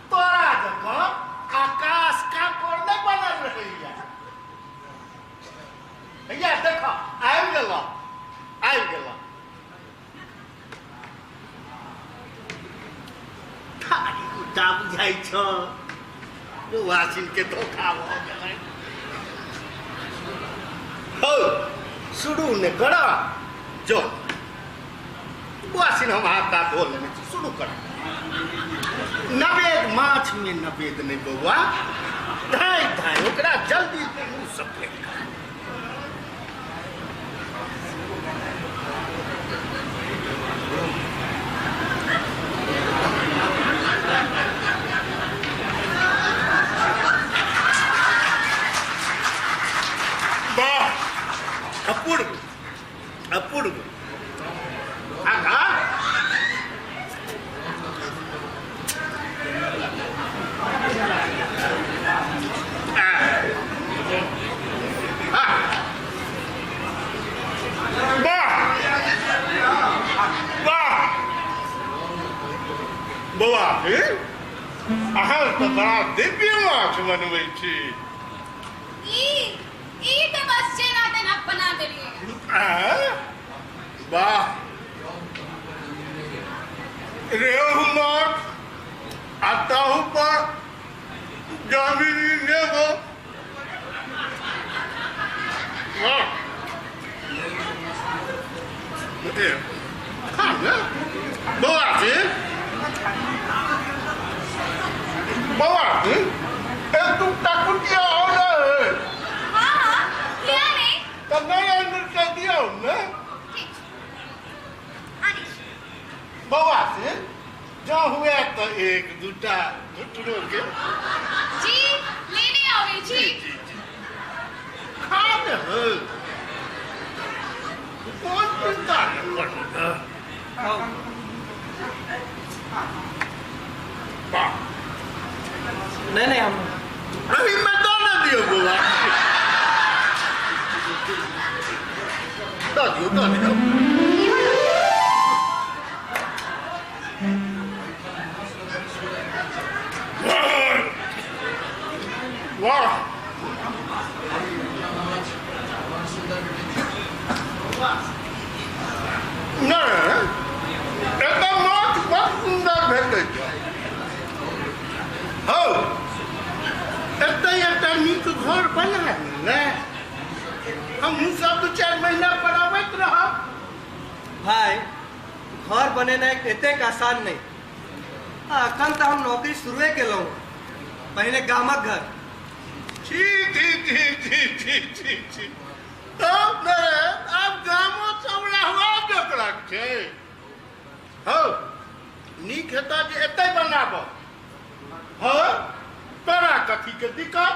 तोरा जकाँ आकाश कांकोर नहि बनल रहैया। भैया देख आबि गेल आबि गेल। थारी उल्टा बुझाइ छ, के धोखा भऽ गेलै। हौ शुरू ने कर, जो बुआसिन हम हाथ धो लेने छी, शुरू कर। नवेद माछ में नवेद नहीं बौआ, धाय धाय ओकरा जल्दी मुँह से फेंक। वाह अपूर्व अपूर्व। आगा बौआ अहाँ तऽ बड़ा दिव्य माछ बनबै छी। ई तऽ बस जेना तेना बना देलियै। वाह रेहू माछ आ ताहू पर जामिनी नेबो। वाह बौआ जी बौआ जी एक दूटा कुटिया और है। हाँ हाँ लिया नहीं तो नहीं अंदर के दियो ने। बौआ जी जो हुए तो एक दूटा घुटरो के जी लेने आवे जी। खा ने हो कौन चिंता कर। नहीं नहीं हम अभी मैं तो ना दियो बौआ, दऽ दियो दऽ दियो। वाह नहीं एतऽ माछ बड़ सुन्दर भेटै छै। हौ एतऽ एकटा नीक घर बना ने, हमहूँ सब 2-4 महीना पर अबैत रहब। भाई घर बनेनाइ एतेक आसान नहि। अखन तऽ हम नौकरी शुरुए केलहुँ, पहिने गामक घर। छी छी छी छी छी छी छी तब आब गामो सब रहबा जोकरक छै। हौ नीक हेतऽ जे एतै बनाबऽ। हँ तोरा कथीके दिक्कत,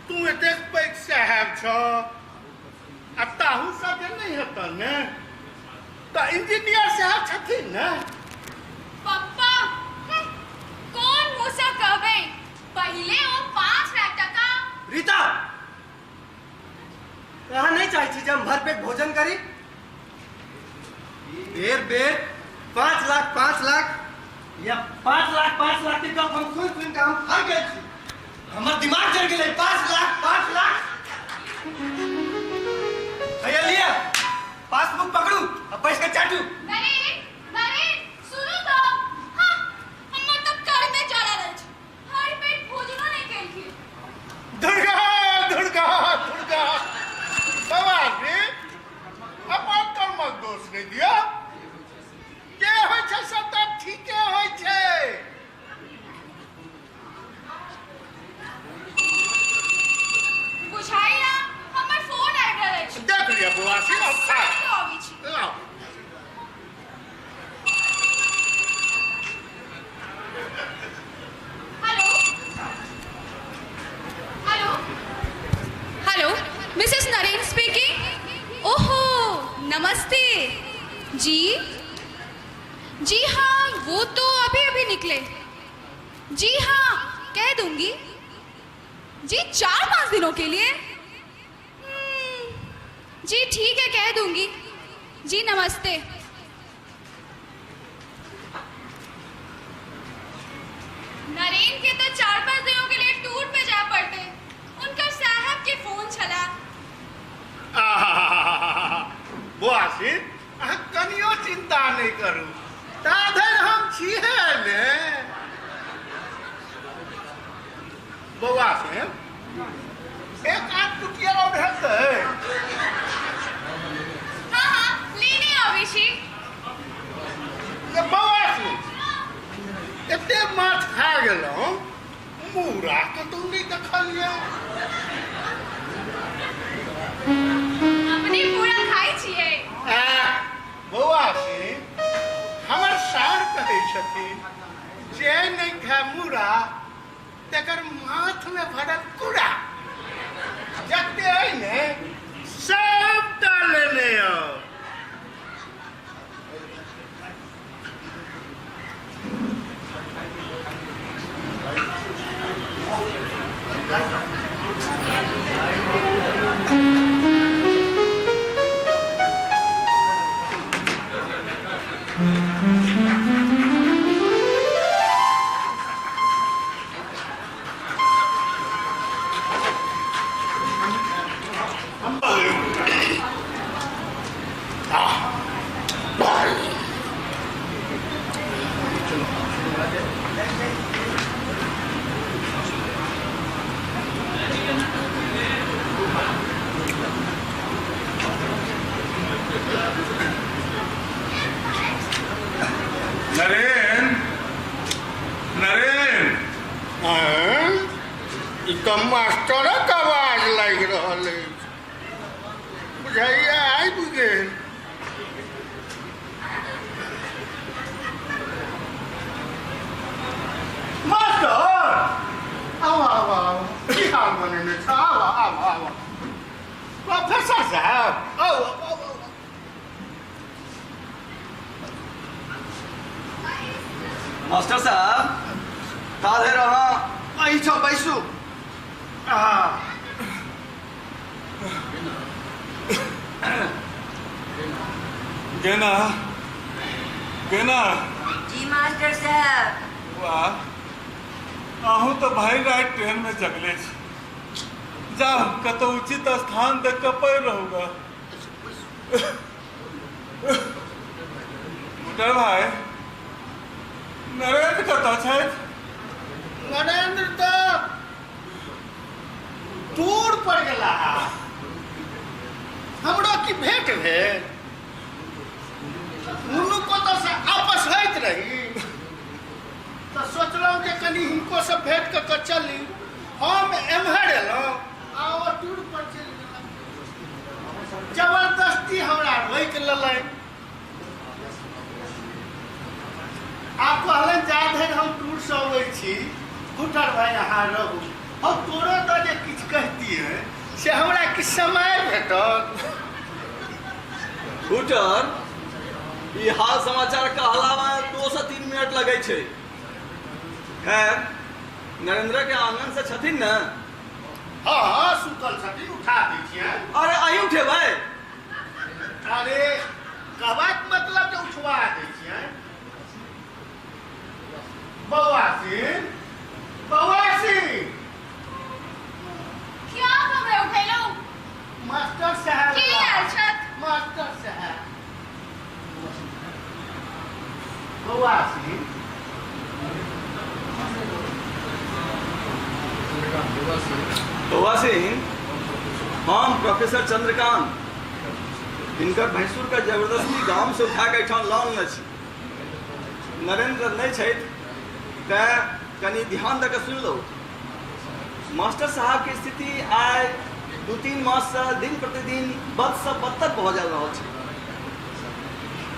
तू एतेक पैघ साहेब छह आ ताहूसँ जे नहि हेतऽ ने तऽ इंजीनियर साहेब छथिन ने। पप्पा कोन मुँहसँ कहबै, पहिले ओ 5 लाख टका। रीता अहाँ नहीं चाहै छी जे हम भरपेट भोजन करी? बेर बेर 5 लाख 5 लाख या 5 लाख 5 लाख के गप हम सुनि सुनि कऽ हम थक गेल छी, हमर दिमाग जरि गेलै। 5 लाख 5 लाख भैया लिअ पासबुक पकड़ू आ बैस कऽ चाटू। नरेन नरेन सुनू तऽ। हाँ हमर तऽ कर्मे जरल। जी जी हाँ, वो तो अभी अभी निकले। जी हाँ, कह दूंगी। जी 4-5 दिनों के लिए। जी ठीक है, कह दूंगी। जी नमस्ते। नरेन के तो 4-5 दिनों के लिए टूर पे जा पड़ते। उनका साहब के फोन छला। बौआ सिंह, अहाँ कनियो चिंता नहीं करू, ता धरि हम छिहे ने। बौआ सिंह, एक आध टुकिया और हेतै? हाँ हाँ, लेने आबै छी। बौआ सिंह, एते माछ खा गेलहुँ, मूड़ा कतौ नहि देखलियै। अपने पूरा खाइ छियै? बौआ सिंह, हमर सार कहै छथिन जे नहि खाय मूड़ा तकर माथमे भरल कूड़ा। जते अइ ने सबटा लेने आउ। नरेन, नरेन। ई तऽ मास्टरक आवाज लागि रहल अछि। बुझाइया आबि गेल। मास्टर, आउ आउ आउ, की हाल बनेने छ? आउ आउ आउ प्रोफेसर साहब, आउ आउ आउ। मास्टर साहब, ता धरि अहाँ एहिठाम बैसू। गेना, गेना। जी मास्टर साहब। वाह, अहूँ तऽ भरि राति ट्रेन में जगले छी। जाउ कतौ उचित स्थान देख कऽ पड़ि रहू ग। मोटर भाई, नरेंद्र कतऽ छथि? नरेंद्र तऽ टूर पर गेला। हमरो की भेंट भेल? दुनू कतऽसँ आपस होइत रही तऽ सोचलहुँ जे कनि हिनको से भेंट कऽ कऽ चली। हम एम्हर एलहुँ आ ओ टूर पर चलि गेला। जबरदस्ती हमरा रोकि लेलनि आ कहलनि जा धरि हम टूरसँ अबै छी घुटर भाई अहाँ रहू। हम तोरो तऽ जे किछु कहतियै से हमरा किछु समय भेटल। घुटर, ई हाल समाचार कहलामे 2 से 3 मिनट लगै छै। खैर, नरेंद्र के आंगन से छथिन ने? हाँ हाँ, सुतल छथिन, उठा दै छियनि। अरे अहीं उठेबै? अरे कहबाक मतलब जे उठवा दै छियनि। बौआ सिंह, बौआ सिंह। क्या हमरा उठेलहुँ? मास्टर साहब। की आयल छथि? मास्टर साहब। बौआ सिंह। बौआ सिंह, हम प्रोफेसर चंद्रकांत हिनकर भैंसुर के जबरदस्ती गाम से उठा के एहिठाम लऽ आनने छी। नरेंद्र नहि छथि तैं कनि ध्यान दऽ कऽ सुनि लौ। मास्टर साहब के स्थिति आइ 2-3 मास से दिन प्रतिदिन बद से बदतर भऽ जा रहल छै।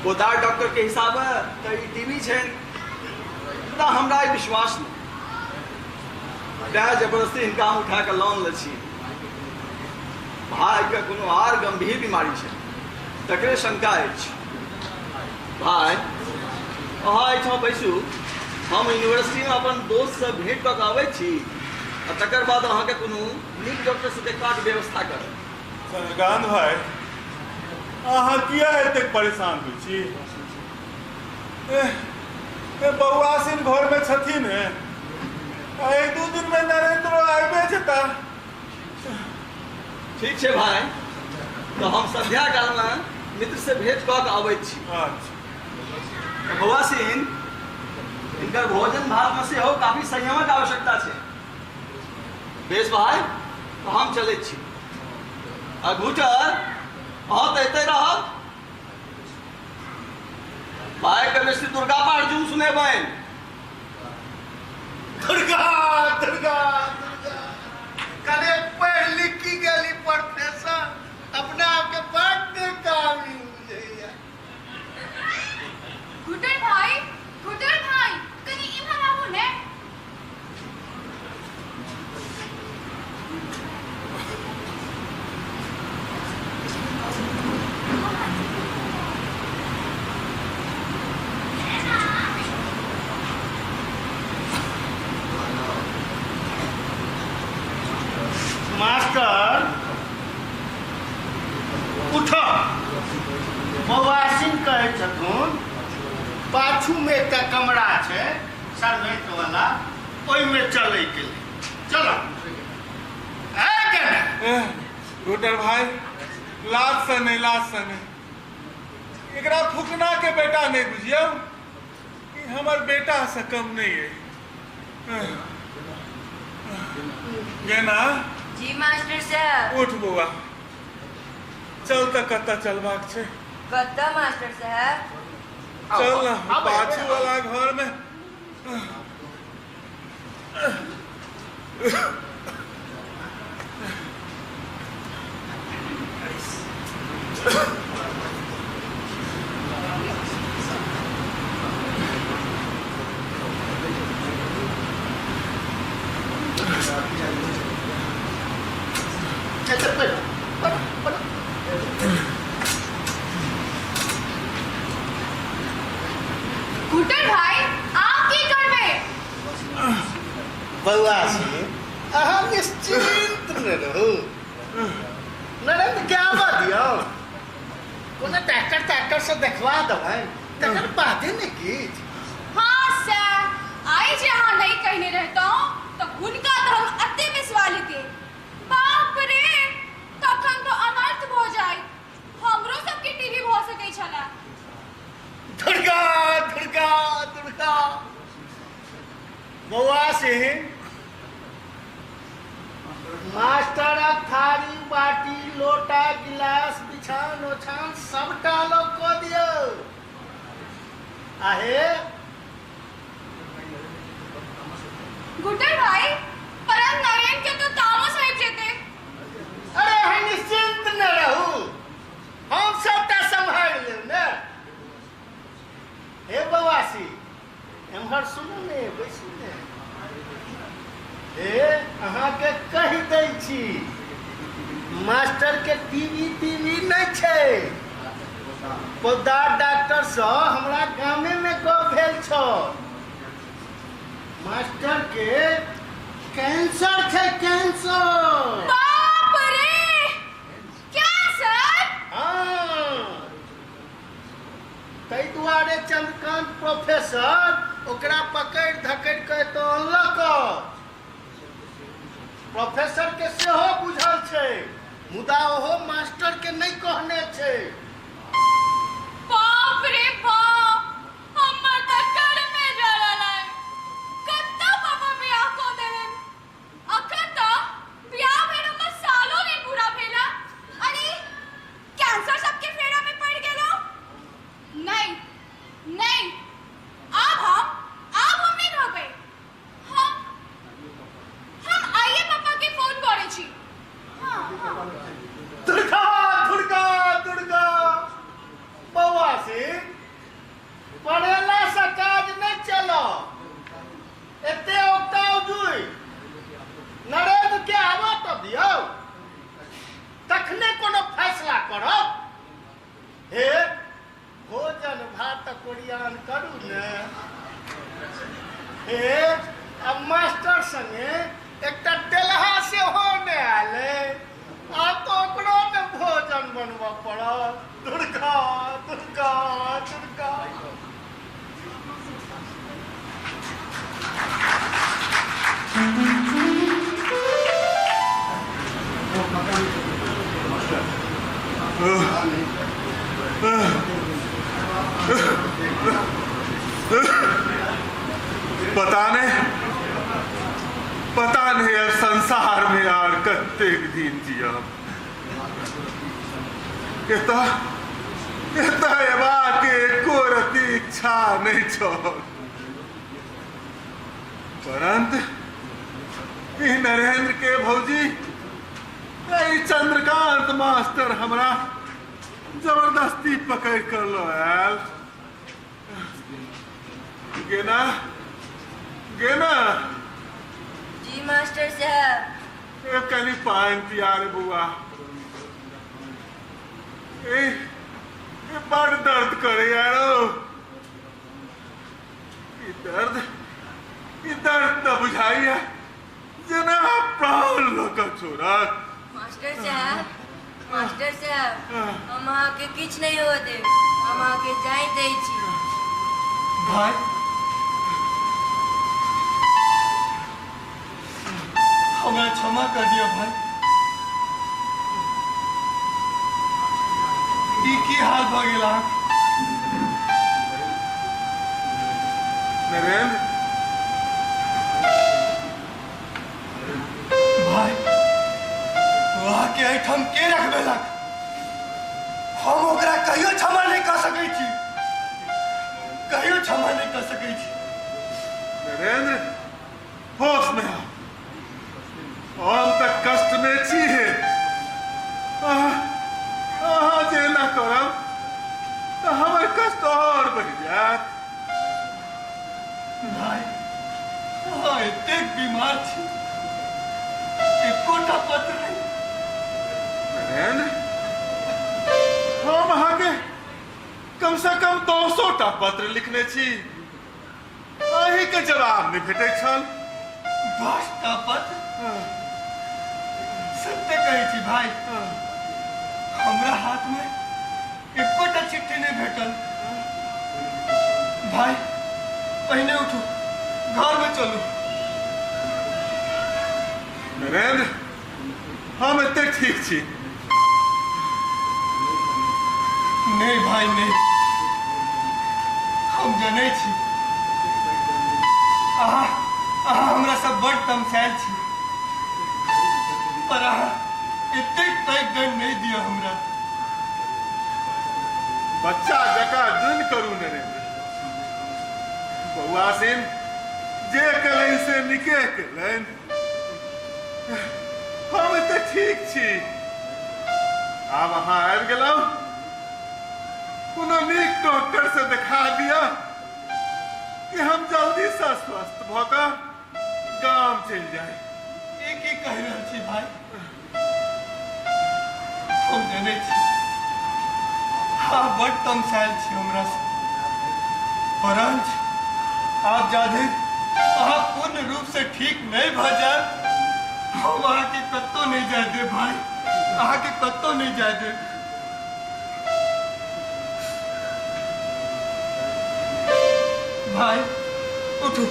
पोदार डॉक्टर के हिसाबे तऽ ई टीबी छनि, मुदा हमरा ई विश्वास नहि, तैं जबरदस्ती हिनका हम उठा कऽ लऽ आनले छी। भाइके कोनो आर गंभीर बीमारी छै तकरे शंका अछि। भाय अहाँ एहिठाम बैसू, हम यूनिवर्सिटीमे अपन दोस्तसँ भेंट कऽ कऽ आबै छी आ तकर बाद अहाँके कोनो नीक डॉक्टरसँ देखबाक व्यवस्था करब। चंद्रकांत भाय, अहाँ किया एतेक परेशान होइ छी? बौआसिन घरमे छथिन, एक दू दिनमे नरेंद्रो आबि जेता। ठीक छै भाय, तऽ हम संध्या कालमे मित्रसँ भेंट कऽ कऽ अबैत छी। अच्छा बौआसिन, हिनकर भोजन भातमे सेहो काफी संयमक आवश्यकता छै। बेस भाय, तऽ हम चलैत छी। आ घुटर, अहाँ तऽ एतै रहब। भायके बेसी दुर्गा पाठ जून सुनेबनि। दुर्गा दुर्गा दुर्गा, कने पढ़ लिख की गेली प्रोफेसर, अपना आपके बड्ड काबिल बुझैया। घुटर भाई, घुटर भाई, कनी इम्हर आबू ने। मास्टर उठ, बौआसिन कहै छथुन पाछूमे एकटा कमरा छै सर्वेंट वाला, ओहिमे चलैके लेल। चलो घुटर भाई, लाज से नहीं, लाज से नहीं, एकरा फुकना के बेटा नहीं बुझियौ, हमर बेटा से कम नहीं है। गेना जी मास्टर साहब। उठ बौआ, चल त कतऽ चलबाक छै? कतऽ मास्टर साहब? चल ना पाछू वाला घर में। घुटर भाई, आप की करबै? बौआ से अहाँ निश्चिंत न रहू, नरेंद्र के आबऽ दियौ, कोनो डॉक्टर ताक्टर से देखवा देबै, तकर बादे ने किछु। हाँ सर, आइ जे अहाँ नहीं कहने रहितहुँ तऽ हुनका तऽ हम एते बिसवा लेतियै। बाप रे, तखन तऽ अनर्थ भऽ जाइत, हमरो सबके टीवी भऽ सकै छलै। दुर्गा दुर्गा दुर्गा, बौआ सिंह मास्टरक थारी बाटी लोटा गिलास बिछान ओछान सबटा लोग कऽ दियौ। आहे घुटर भाई, परम नरेन के तो तामस आबि जेतै। अरे हम निश्चिंत न रहू, हम सबटा सम्हारि लेब ने। हे बौआसी, एम्हर सुनू ने, बैसू ने। हे अहाँके कहि दै छी, मास्टर के टीवी टीवी नहि छै। पोद्दार डॉक्टर सँ हमरा गामे में गप भेल छल। मास्टर के कैंसर छै, कैंसर। बाप रे, कैंसर? हाँ, ताहि दुआरे चंद्रकांत प्रोफेसर ओकरा पकड़ि धकड़ि के एतऽ अनलक। प्रोफेसर के सेहो बुझल छै, मुदा ओहो मास्टर के नहि कहने छै। बाप रे बाप, हमर तऽ कर्मे जरल अइ। कतऽ पापा बियाह कऽ देलनि? अखन तऽ बियाह भेल हमर सालो नहि पूरा भेल। अरे कैंसर सबके फेरा में पड़ गेलो। नहीं नहीं, आब हम नहीं रहबै। हम आइए पापा के फोन करै छी। हाँ हाँ। दुर्गा दुर्गा दुर्गा हे आ मास्टर संगे एकटा टेलहा सेहो ने आयल आब तो ओकरो ने भोजन बनबऽ पड़ल। दुर्गा दुर्गा दुर्गा। पता नहीं अब संसार में यार कतेक दिन जियब। एतऽ एबाक एको रति इच्छा नहीं छल, परंतु ई नरेंद्र के भौजी ई चंद्रकांत मास्टर हमरा जबरदस्ती पकड़ कर लो आयल। गेना गेना। जी मास्टर साहब। कनी पानी पिया रे बुआ, ए बड़ दर्द करे यारो। ई दर्द तो बुझाइया जना प्राण लोक छोड़त। मास्टर साहब, मास्टर साहब, हम अहाँ के किछु नहीं हो देब, हम अहाँ के जाय दै छी। भाई हमरा क्षमा कर दिया भाई, ई की हाल भ गेल अहाँ? नरेंद्र भाई, वहाँ के एहिठाम के रखबेलक? हम ओकरा कहियो क्षमा नहीं कर सकै छी, कहियो क्षमा नहीं कर सकै छी। नरेंद्र होश में आओ, हम तक कष्ट में छी है। अहाँ जे ना करब तो हमर कष्ट और बढ़ जायत। भाई अहाँ एतेक बीमार छी, एकोटा पत्र नहीं। नरेंद्र हम अहाँके कम से कम 200 टा पत्र लिखने छी, अही के जवाब नहीं भेटै छल। 10 टा पत्र? सत्य कहै छी भाई, हमरा हाथ में एकोटा चिट्ठी नहीं भेटल। भाई पहिने उठू, घर में चलू। नरेंद्र हम एते ठीक छी। नहीं भाई नहीं, हम जनै छी अहाँ हमरा सब बड़ तमसायल छी, पर अहाँ एतेक पैघ दंड नहीं दिअ हमरा। बच्चा जकाँ जुन करू नरेंद्र। बौआ सिंह जे केलनि से निके केलनि, हम एते ठीक छी। आब अहाँ आबि गेलहुँ, कोनो नीक डॉक्टर से देखा दिअ कि हम जल्दी से स्वस्थ भऽ कऽ गाम चलि जाए। ई की कहि रहल छी भाई? हम जनै छी अहाँ बड़ तमसायल छी हमरा से, परंच आप जाधरि अहाँ पूर्ण रूप से ठीक नहीं भऽ जायब हम अहाँके कतौ नहीं जाय देब भाई, अहाँके कतौ नहीं जाय देब। भाई उठू,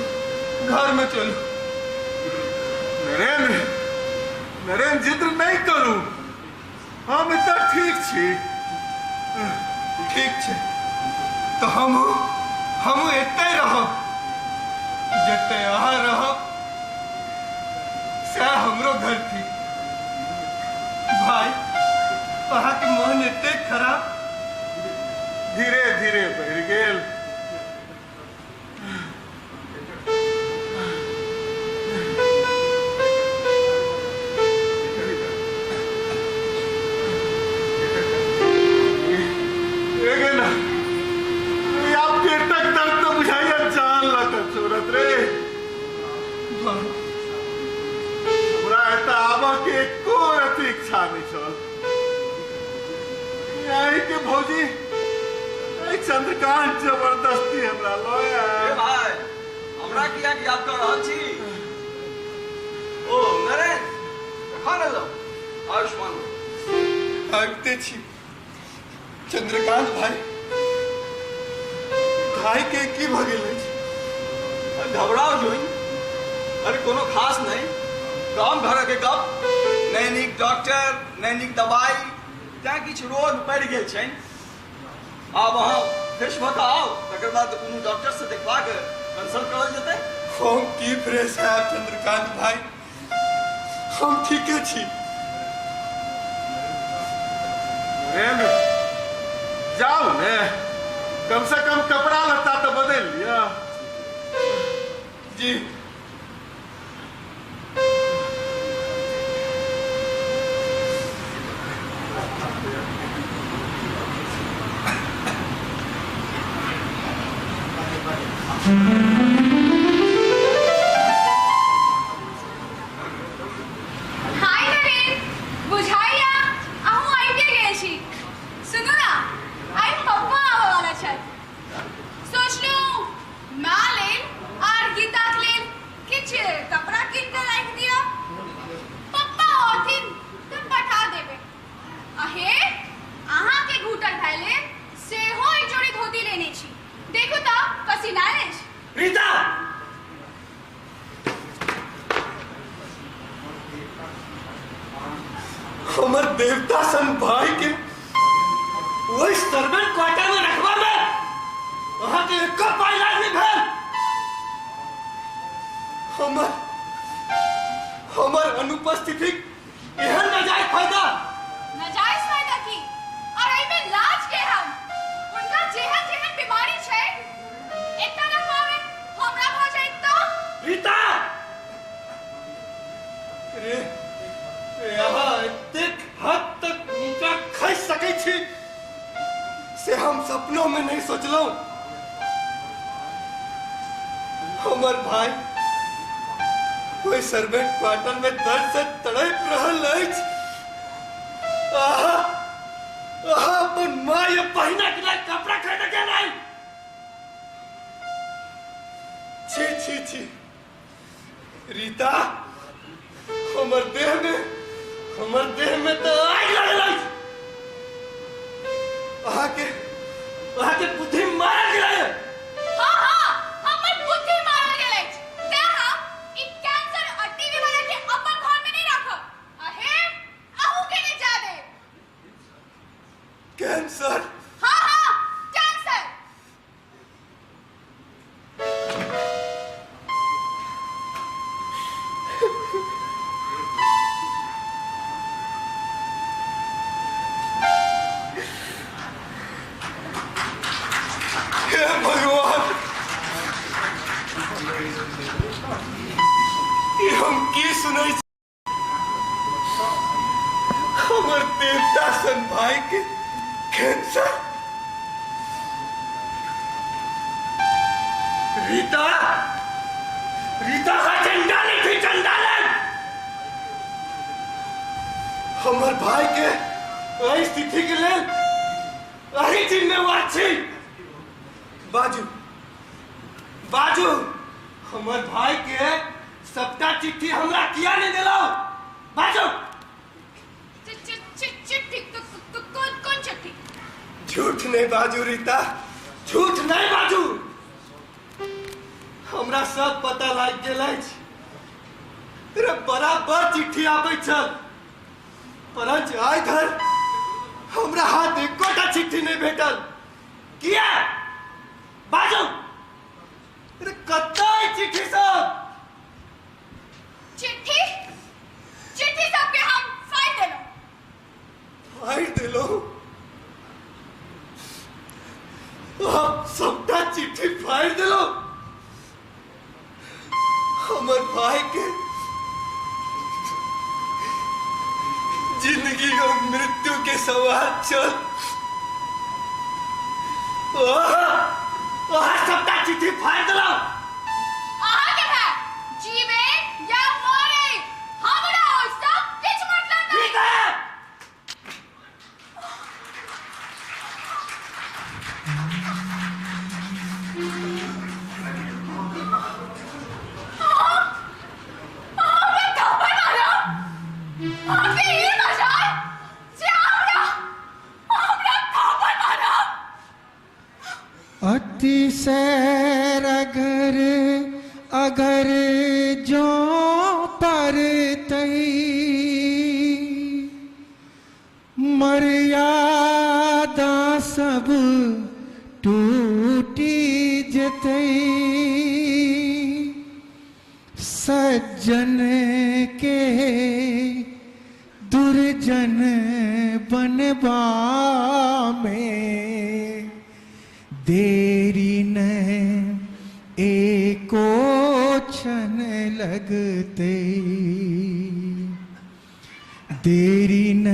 घर में चलू। नरेंद्र नरेंद्र जिद्द नहीं करू, हम एतऽ ठीक छी। ठीक छै तो हमहूँ एतै रहब, जतय अहाँ रहब सएह हमरो घर थी। भाई अहाँके मन एतेक खराब धीरे धीरे बढ़ि गेल। पेटक दर्द तो बुझाइया जान लऽ कऽ छोड़त रे। हमरा एतऽ आबऽ के एको रति इच्छा नहीं छल। यही के भौजी चंद्रकांत जबरदस्ती हमरा लऽ आयल। भाई हमरा हमरा किया याद कऽ रहल छी? ओ नरेन, कखन एलहुँ? आयुष्मान आबिते छी चंद्रकांत भाई। भाई के की भऽ गेल अछि? घबराउ जोइन, अरे कोनो खास नहीं, गाम घर के गप, नहि नीक डॉक्टर, नहि नीक दवाई, तैं किछु रोग पड़ि गेल छनि। आब अहाँ फ्रेश भऽ कऽ आउ, तकर बाद कोनो डॉक्टर से देखबा के कंसल्ट करल जेतै। हम की फ्रेश हैब चंद्रकांत भाई, हम ठीके छी। नरेंद्र जाउ ने, कम से कम कपड़ा लत्ता तऽ बदलि लिअ। जी हाय नरेन, बुझाइया अहूँ आबिते गेल छी। सुनू ना, आइ पप्पा आबऽ वाला छथि। सोचलहुँ माँ लेल आर गीताक लेल किछु कपड़ा कीन कऽ राखि दिअ। पप्पा औथिन तऽ पठा देबै। आ हे, अहाँके घूटर भाय लेल सेहो एक जोड़ी धोती लेने छी। देखू तऽ पसीना अछि। रीता, हमर देवता सन भाई के ओहि सर्वेंट क्वार्टर में रखबा में अहाँ के एको पाई लाज नहीं भेल। हमर हमर अनुपस्थिति एहन नाजायज फायदा। नाजायज फायदा की? और एहिमे लाज के हम? हुनका जेहन जेहन बीमारी छै, एतऽ रखबामे हमरा भऽ जाइत तऽ? रीता रे, अहाँ एतेक हद तक नीचा खसि सकै छी से हम सपनों में नहीं सोचलहुँ। हमर भाई ओहि सर्वेंट क्वार्टर में दर्द से तड़प रहल अछि। आहा आहा अपन माँ या बहिना के लिए कपड़ा खरीद के नहीं। छी छी छी रीता, हमर देह में तो आगि लागल अछि। अहाँके बुद्धि मारल गेल अछि। हाँ हाँ, हमर बुद्धि मारल गेल अछि, तें हम ई कैंसर आ टीबी वाला के अपन घर में नहीं राखब। आ हे, अहूँ के नहीं जा देब। कैंसर? हाँ हाँ, कैंसर। हे भगवान, ई हम की सुनै छी? हमर देवता सन भाई के कैंसर? रीता, रीता का चंडाली थी, चंडालन। हमर भाई के एहि स्थिति के लेल अही जिम्मेवार छी। बाजू बाजू, हमर भाई के सबटा चिट्ठी हमरा किया नहीं देलौ? बाजू। चिट्ठी? कौन कौन चिट्ठी? झूठ नहीं बाजू रीता, झूठ नहीं बाजू। हमरा सब पता लागि गेल अछि। रे बराबर चिट्ठी आबै छल, परंच आइ धरि हमरा हाथ एकोटा चिट्ठी नहीं भेटल। किया? बाजू। अरे कतऽ चिट्ठी सब? चिट्ठी? चिट्ठी सबके हम फाड़ देलहुँ। फाड़ देलहुँ? हम सबटा चिट्ठी फाड़ देलहुँ? हमर भाई के जिंदगी और मृत्यु के सवाल चल। अहाँ सबटा चिट्ठी फाड़ देलहुँ। अहाँ के भाई जीवे या मरे, हमरा ओहिसँ किछु मतलब नहि। अतिशय रगर अगर जो परतई, मर्यादा सब टूटी जतई। सज्जन के दुर्जन बनबा में देरी न एको क्षण लगते, देरी न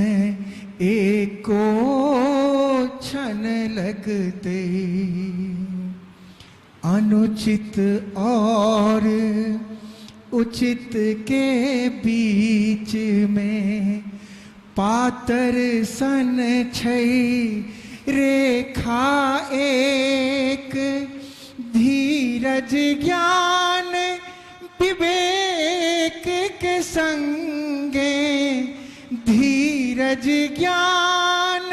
एको क्षण लगते। अनुचित और उचित के बीच में पातर सन छै रेखा एक, धीरज ज्ञान विवेक के संगे, धीरज ज्ञान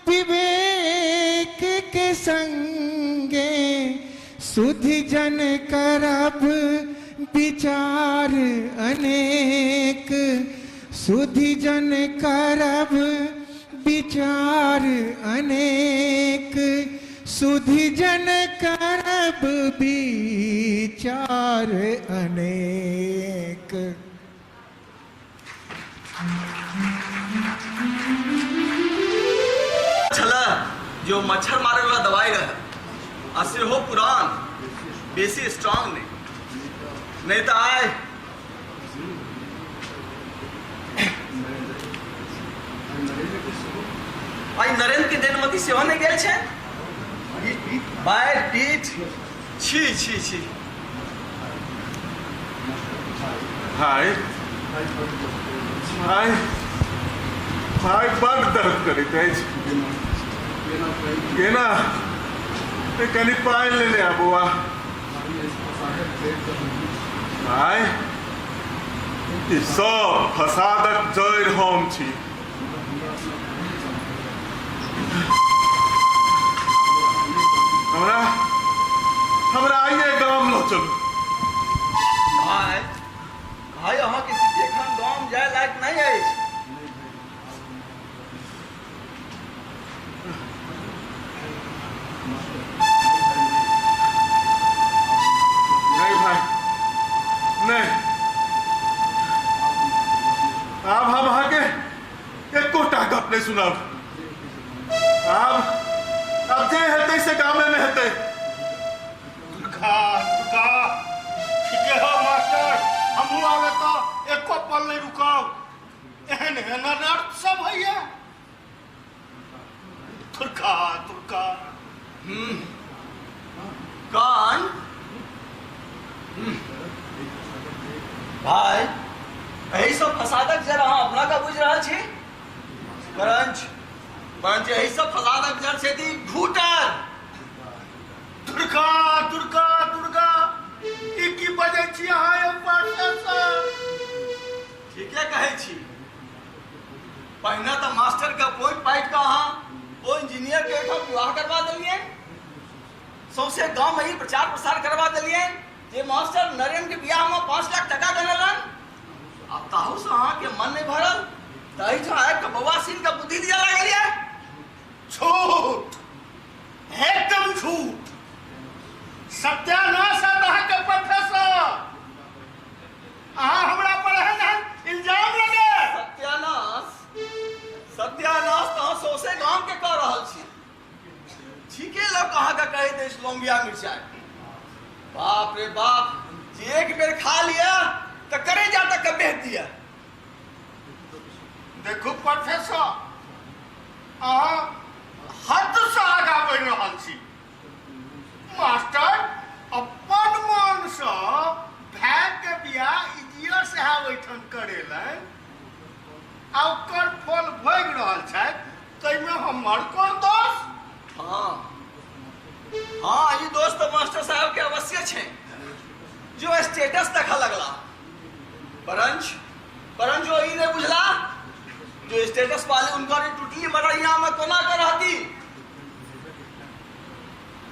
विवेक के संगे, सुधि जन करब विचार अनेक, सुधि जन करब विचार अनेक, सुधि जन करब विचार अनेक। छला जो मच्छर मारे वाला दवाई रहे आ सेहो पुरान, बेसी स्ट्रांग नहीं, नहीं तो आए आई नरेंद्र के देनमती सेहो नहीं गेल छै बाय पीठ छी छी छी। भाई भाई भाई बड़ दर्द करैत अछि, केना कनि पानि लेने आ बौआ। भाई ई सब फसादक जड़ि हम छी। हमरा हमरा आइए गाम लऽ चलू। भाई भाई अहाँके एखन गाम जाय लायक नहि अछि। नहीं भाई नहीं, आब हम अहाँके एकोटा गप नहीं सुनब। आब आब जे हेतै से गामे में हेतै। दुर्गा दुर्गा ठीके हो मास्टर, हमहूँ आब एतऽ एको पल नहीं रुकब। एहन एहन अनर्थ सब होइए। दुर्गा दुर्गा। कान भाई एहि सब फसादक जड़ अहाँ अपना का बुझि रहल छी, परंच परंच एहि सब फसादक जड़ छै ती घूटर। दुर्गा दुर्गा दुर्गा ई की बजै छी अहाँ यौ मास्टर साहब? ठीके कहै छी। पहिने तऽ मास्टर के पोति पाटि कऽ अहाँ ओ इंजीनियर के एहिठाम विवाह करवा देलियै, सौंसे गाँव में ई प्रचार प्रसार करवा देलियै जे मास्टर नरेंद्र के बियाह में 5 लाख टका देने। आब ताहू से अहाँके मन नहीं भरल तऽ एहिठाम आबि कऽ बौआ सिंह के बुद्धि दिअ लागलियै। झूठ, एकदम झूठ, सत्यानाश है अहाँके प्रोफेसर। अहाँ हमरा पर एहन एहन इल्जाम लगे। सत्यानाश सत्यानाश तऽ अहाँ सौंसे गाम के कऽ रहल छी। ठीके लोक अहाँके कहैत अछि लौंगिया मिरचाइ। बाप रे बाप, जे एक बेर खा लिअ तऽ करेजा तक के बेच दिअ। देखू प्रोफेसर, अहाँ हदसँ आगाँ बढ़ि रहल छी। मास्टर अपन मनसँ भायके बियाह इंजीनियर साहब ओहिठाम करेलनि आ ओकर फल भोगि रहल छथि, ताहिमे हमर कोन दोष? हाँ हाँ, ई दोष तऽ मास्टर साहब के अवश्य छै जो स्टेटस देखऽ लगला। परंच परंच ओ ई नहीं बुझला जो स्टेटस वाले उनकर ई टुटली मरैया में कोना के रहती।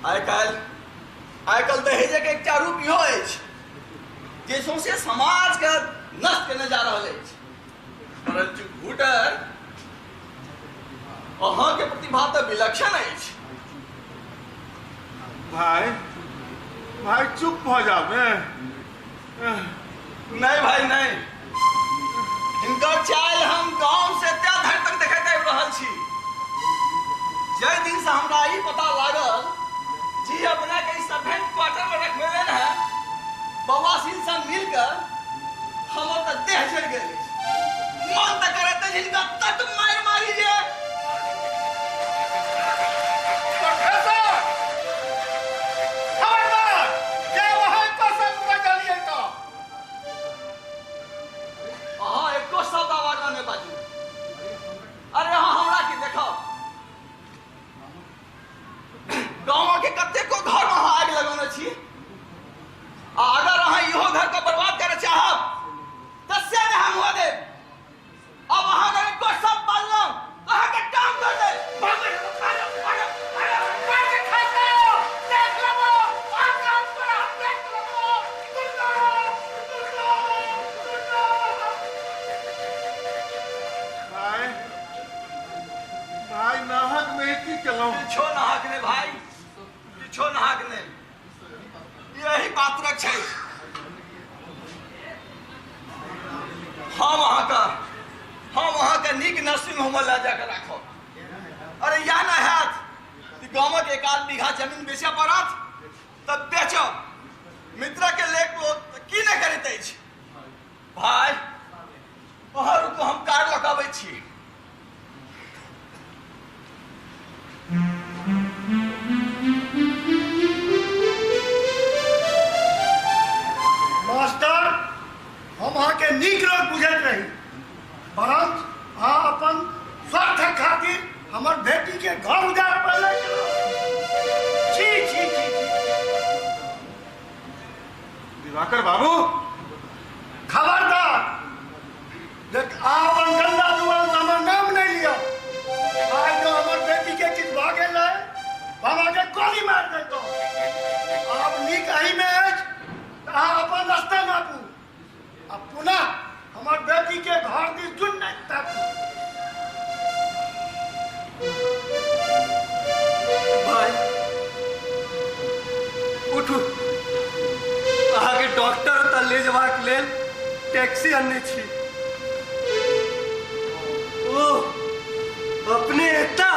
आइ काल्हि आइ काल्हि दहेजक एकटा रूप इहो अछि जे सौंसे समाजके नष्ट केने जा रहल अछि। परंतु घुटर, अहाँके प्रतिभा तऽ विलक्षण अछि। भाई, भाई चुप भऽ जाउ ने। नहीं भाई नहीं, हिनकर चालि हम गांव से एते धरि तक देखैत आबि रहल छी। जाहि दिन से हमरा ई पता लागल जी अपना के सर्वेंट क्वार्टर में रखबेलनि है, बवासील से मिलकर हमर तऽ देह जरि गेल अछि। मन तऽ करैत अछि हिनका तत मारि मारी जे। प्रोफेसर, खबरदार जे वहाँ कसम बजलियै तऽ। अहाँ एको शब्द आवाज नहि बाजू। अरे अहाँ हमरा की देखब, गाँव के कतेको घर में अहाँ आगि लगौने छी, आ अगर अहाँ इहो घर के बर्बाद करय चाहब तऽ से नहि हम हुआ देब। अब अहाँ अगर एको शब्द बाजलहुँ तऽ अहाँके टांग तोड़ि देब। भागो, भागो, भागो, भागो। देख लेबो, आ काम तोरा हम देख लेबो। दुर्गा, दुर्गा, दुर्गा। भाई, भाई नाहक नहीं की केलहुँ? किछो नाहक नहि भाई, किछो नाहक नहि। यही पात्रक छै। हम अहाँके नीक नर्सिंग होम लए जाके राखब। अरे इएह ने हैत कि गामक एक आध बीघा जमीन बेचऽ पड़त तऽ बेचब। मित्रके लेख लोक की नहि करैत अछि। भाई अहाँ रुकू, हम कार लऽ कऽ अबै छी। मास्टर, हम अहाँके नीक लोक बुझैत रही, परंतु अहाँ अपन स्वार्थक खातिर हमर बेटी के घर उजाड़ पर लए गेलहुँ। छी छी छी छी। दिवाकर बाबू, खबरदार, देख अहाँ अपन गंदा जुबान से हमर नाम नहीं लिअ। आइ जँ हमर बेटी के किछु भऽ गेल है, हम अहाँके गोली मारि दैतहुँ। आब नीक एहिमे अछि तऽ अहाँ अपन रास्ता नापू आ पुनः हमर बेटी के घर दिस जुन नहि ताकू। भाई उठू, अहाँके डॉक्टर ओतऽ ले जेबाक लेल टैक्सी अनने छी। ओ अपने एता?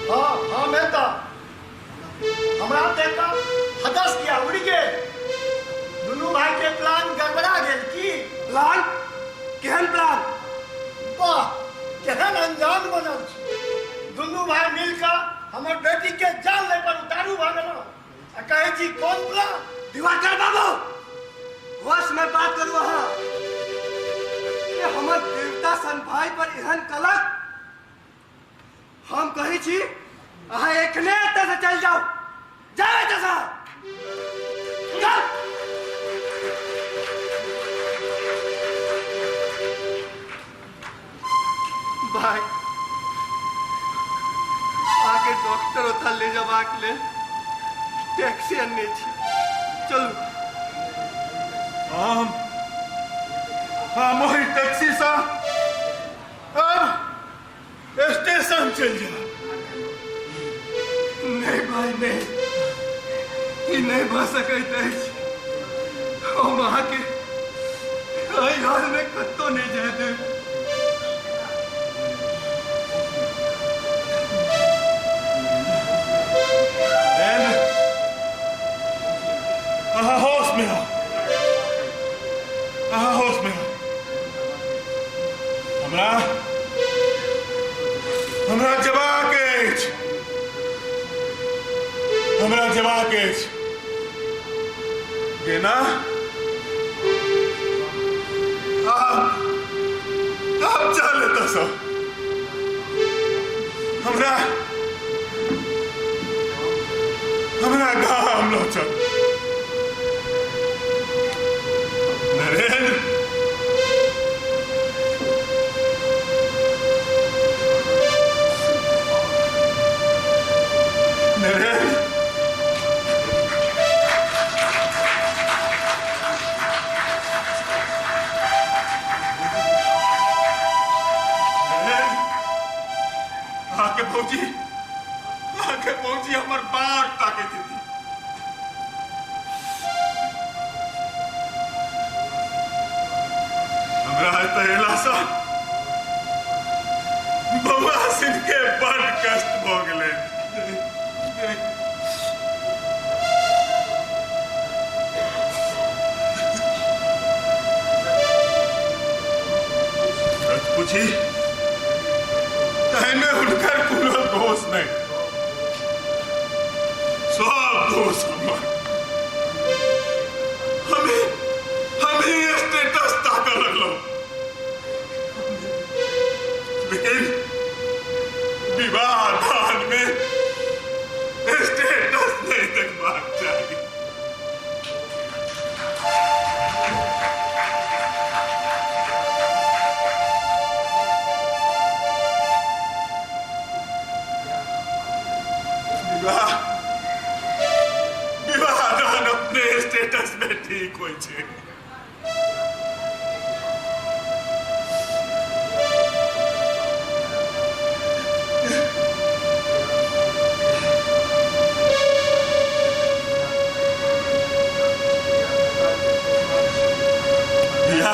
हाँ, हम एता। हमरा देख कऽ हदस किया उड़ि गेल? दुनू भाई के प्लान गड़बड़ा गेल की? प्लान? केहन प्लान? वाह, केहन अनजान बनल छी। दुनू भाई मिल कऽ हमर बेटी के जान लै पर उतारू भऽ गेलहुँ आ कहै छी कोन प्लान? दिवाकर बाबू, होश में बात करू अहाँ। ये हमर देवता सन भाई पर एहन कलंक! हम कहै छी अहाँ एखने एतऽ से चलि जाउ। जाउ एतऽ से, जाउ। भाई, अहाँके डॉक्टर ओतऽ ले जेबाक लेल टैक्सी अनने छी, चलू। हम ओहि टैक्सीसँ अब स्टेशन चलि जायब। नहि भाई नहि, ई नहि भऽ सकैत अछि। हम अहाँके एहि हालमे कतहु नहि जाय देब। नरेंद्र, अहाँ होश में आओ, अहाँ होश में आओ। हमरा हमरा जेबाक अछि, हमरा जेबाक अछि। जेना आप आप चल एतऽसँ। हमरा हमरा गाम लऽ चल। नरेंद्र, नरेंद्र। हमरा एतऽ एलासँ बौआ सिंहके बड कष्ट भऽ गेलै। सच पूछी तहने हुनकर कोनो दोष नहि, सब दोष हमर। हमें हमें स्टेटस ताकऽ लगलहुँ, लेकिन विवाह दान में स्टेटस नहीं देखबाक चाही। विवाह विवाह दान अपने स्टेटस में ठीक होइ छै। धिया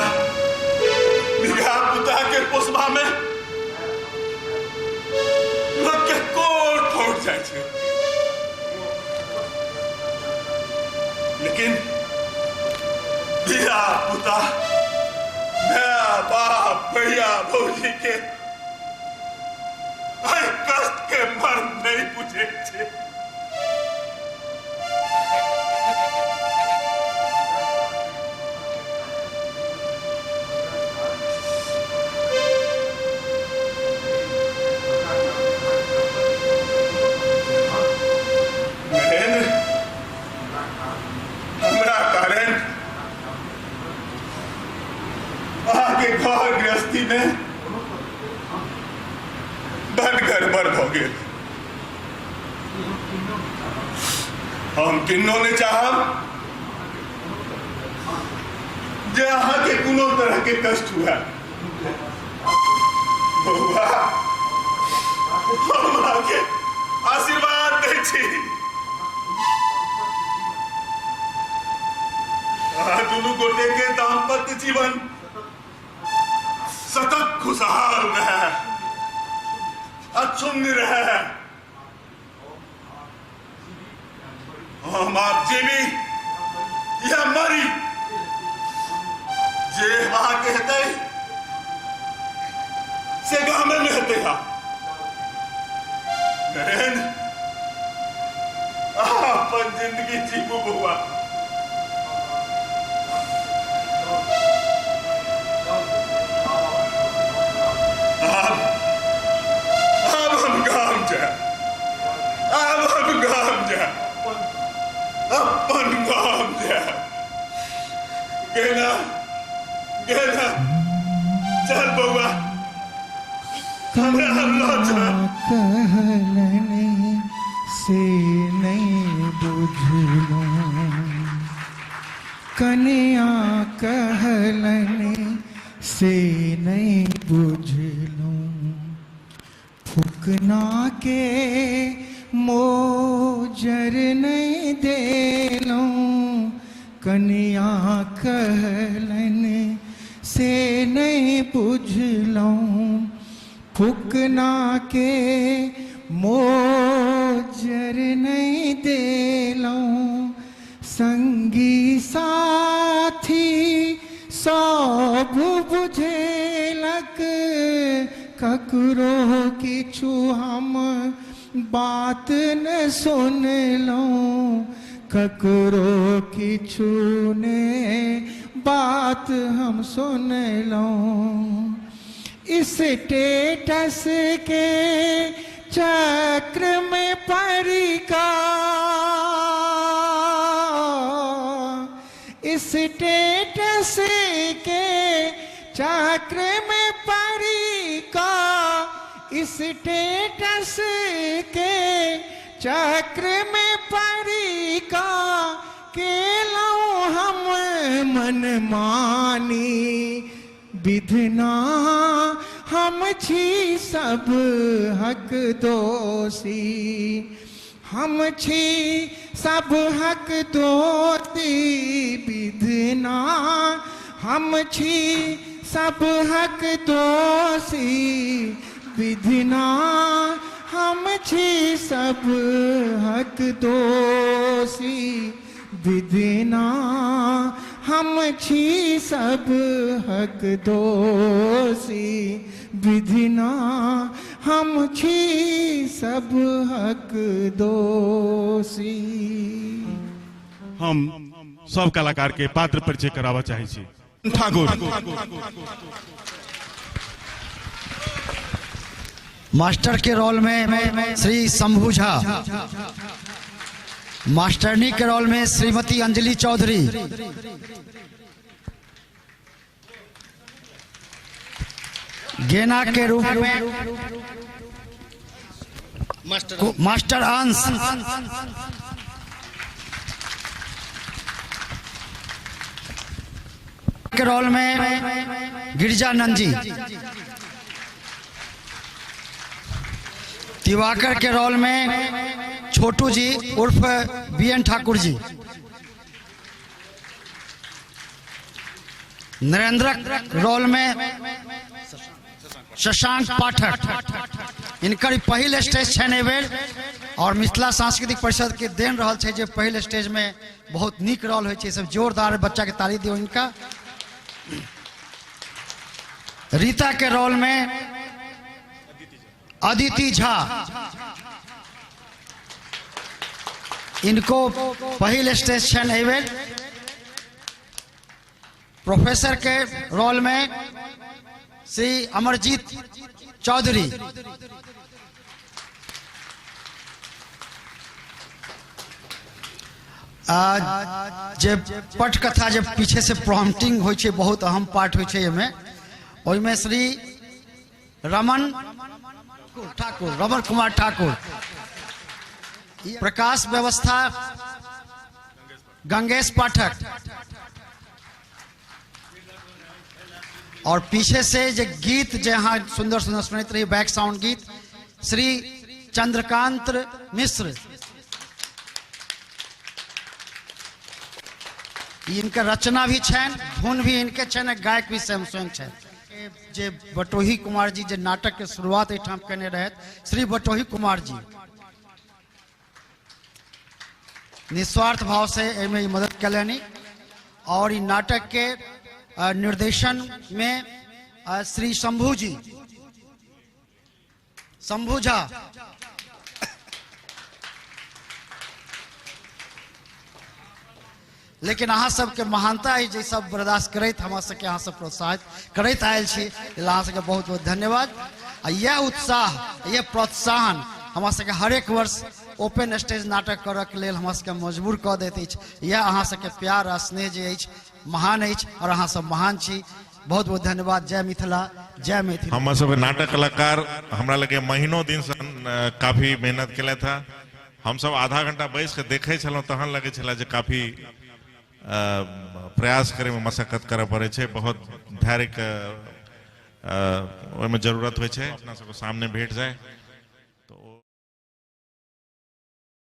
धिया पुता के पोसबा में लोक के कोर फूट जाइ छै, लेकिन धिया पुता माय बाप भैया भौजी के एहि कष्ट के मर्म नहीं बुझे छै। नरेंद्र, हमरा कारण अहाँके घर गृहस्थी में बड़ गड़बड़ भऽ गेल। हम किन्नो नहि चाहब जे अहाँके कोनो तरह के कष्ट हुए। बौआ, हम अहाँके आशीर्वाद दै छी, अहाँ दुनू गोटे के दाम्पत्य जीवन सतत खुशहाल रहे, अक्षुण्ण रहे। हम आप जीवी या मरी, जे अहाँके हेतै से गामे में हेतै। हा नरेंद्र, अहाँ अपन जिंदगी जीबू बौआ। आब आब हम गाम जायब, आब हम गाम जायब, अपन गाम जायब। गेना गेना, चल बौआ, हमरा लऽ चल। कहलनि से नहीं बुझलहुँ, कनिया कहलनि से नहीं बुझलहुँ, फुकना के मोजर नहीं देलहुँ, कनिया कहलनि से नहीं बुझलहुँ, फुकना के मोजर नहीं देलहुँ, संगी साथी सब बुझेलक, ककरो किछु हम बात न सुनलहुँ, ककरो किछु ने बात हम सुनलहुँ, स्टेटस के चक्र में पड़िका, स्टेटस के चक्र में पड़िका, स्टेटस के चक्र में पड़िका, केलहुँ हम मनमानी, विधना हम छी सब हक दोषी, हम छी सब हक दोषी, विधना हम छी सब हक दोषी विधना हम छी सब हक दोषी विधना हम छी सब हक दोषी विधना हम छी सब हक दोषी। हम सब कलाकार के पात्र परिचय करावा चाहे छी। ठाकुर मास्टर के रोल में श्री शंभू झा, मास्टरनी के रोल में श्रीमती अंजलि चौधरी, गेना के रूप में मास्टर अंश, के रोल में गिरिजानंद जी, दिवाकर के रोल में छोटू जी उर्फ B N Thakur ji, Narendra role में शशांक पाठक, इनकर पहिल स्टेज छनि एहि बेर और मिथिला सांस्कृतिक परिषद के देन रहल छै जे पहिल स्टेज में बहुत नीक रोल होइ छै। सब जोरदार बच्चा के ताली दियौ इनका। रीता के रोल में अदिति झा, इनको पहिल स्टेज छनि एहि बेर। प्रोफेसर के रोल में श्री अमरजीत चौधरी, जे पटकथा जे पीछे से प्रॉम्प्टिंग होइ छै बहुत अहम पार्ट होइ छै एहिमे, ओहिमे श्री रमन ठाकुर, रमन कुमार ठाकुर। प्रकाश व्यवस्था गंगेश पाठक, और पीछे से जे गीत जे अहाँ सुंदर सुंदर सुनैत रही बैक साउंड गीत श्री चंद्रकांत मिश्र, इनके रचना भी छनि, धुन भी इनके छनि, गायक भी स्वयं स्वयं छनि। जे बटोही कुमार जी जे नाटक के शुरुआत एहिठाम केने रहथि, श्री बटोही कुमार जी निस्वार्थ भाव से एहिमे मदद कयलनि और ई नाटक के निर्देशन में श्री शंभू जी, शंभू झा, लेकिन अहाँ सबके महानता है जे सब बर्दाश्त करैत हमरा सबके अहाँ सब प्रोत्साहित करैत आयल छी, अहाँ सबके बहुत बहुत धन्यवाद। आ यह उत्साह, यह प्रोत्साहन हमरा सबके हरेक वर्ष ओपन स्टेज नाटक करऽ के लेल हमरा सबके मजबूर कऽ दैत अछि। यह अहाँ सबके प्यार आ स्नेह जे अछि महान अछि और अहाँ सब महान छी। बहुत बहुत धन्यवाद। जय मिथिला, जय मैथिली। हमर सबके नाटक कलाकार हमरा लगे महीनों दिन से काफी मेहनत केलथि हँ। हम सब आधा घंटा बैस के देखे छलहुँ तहन लगे छला जे काफी प्रयास करे में मशक्कत करऽ पड़ै छै, बहुत धैर्य के ओहिमे जरूरत होइ छै। अपना सबके सामने भेट जाय।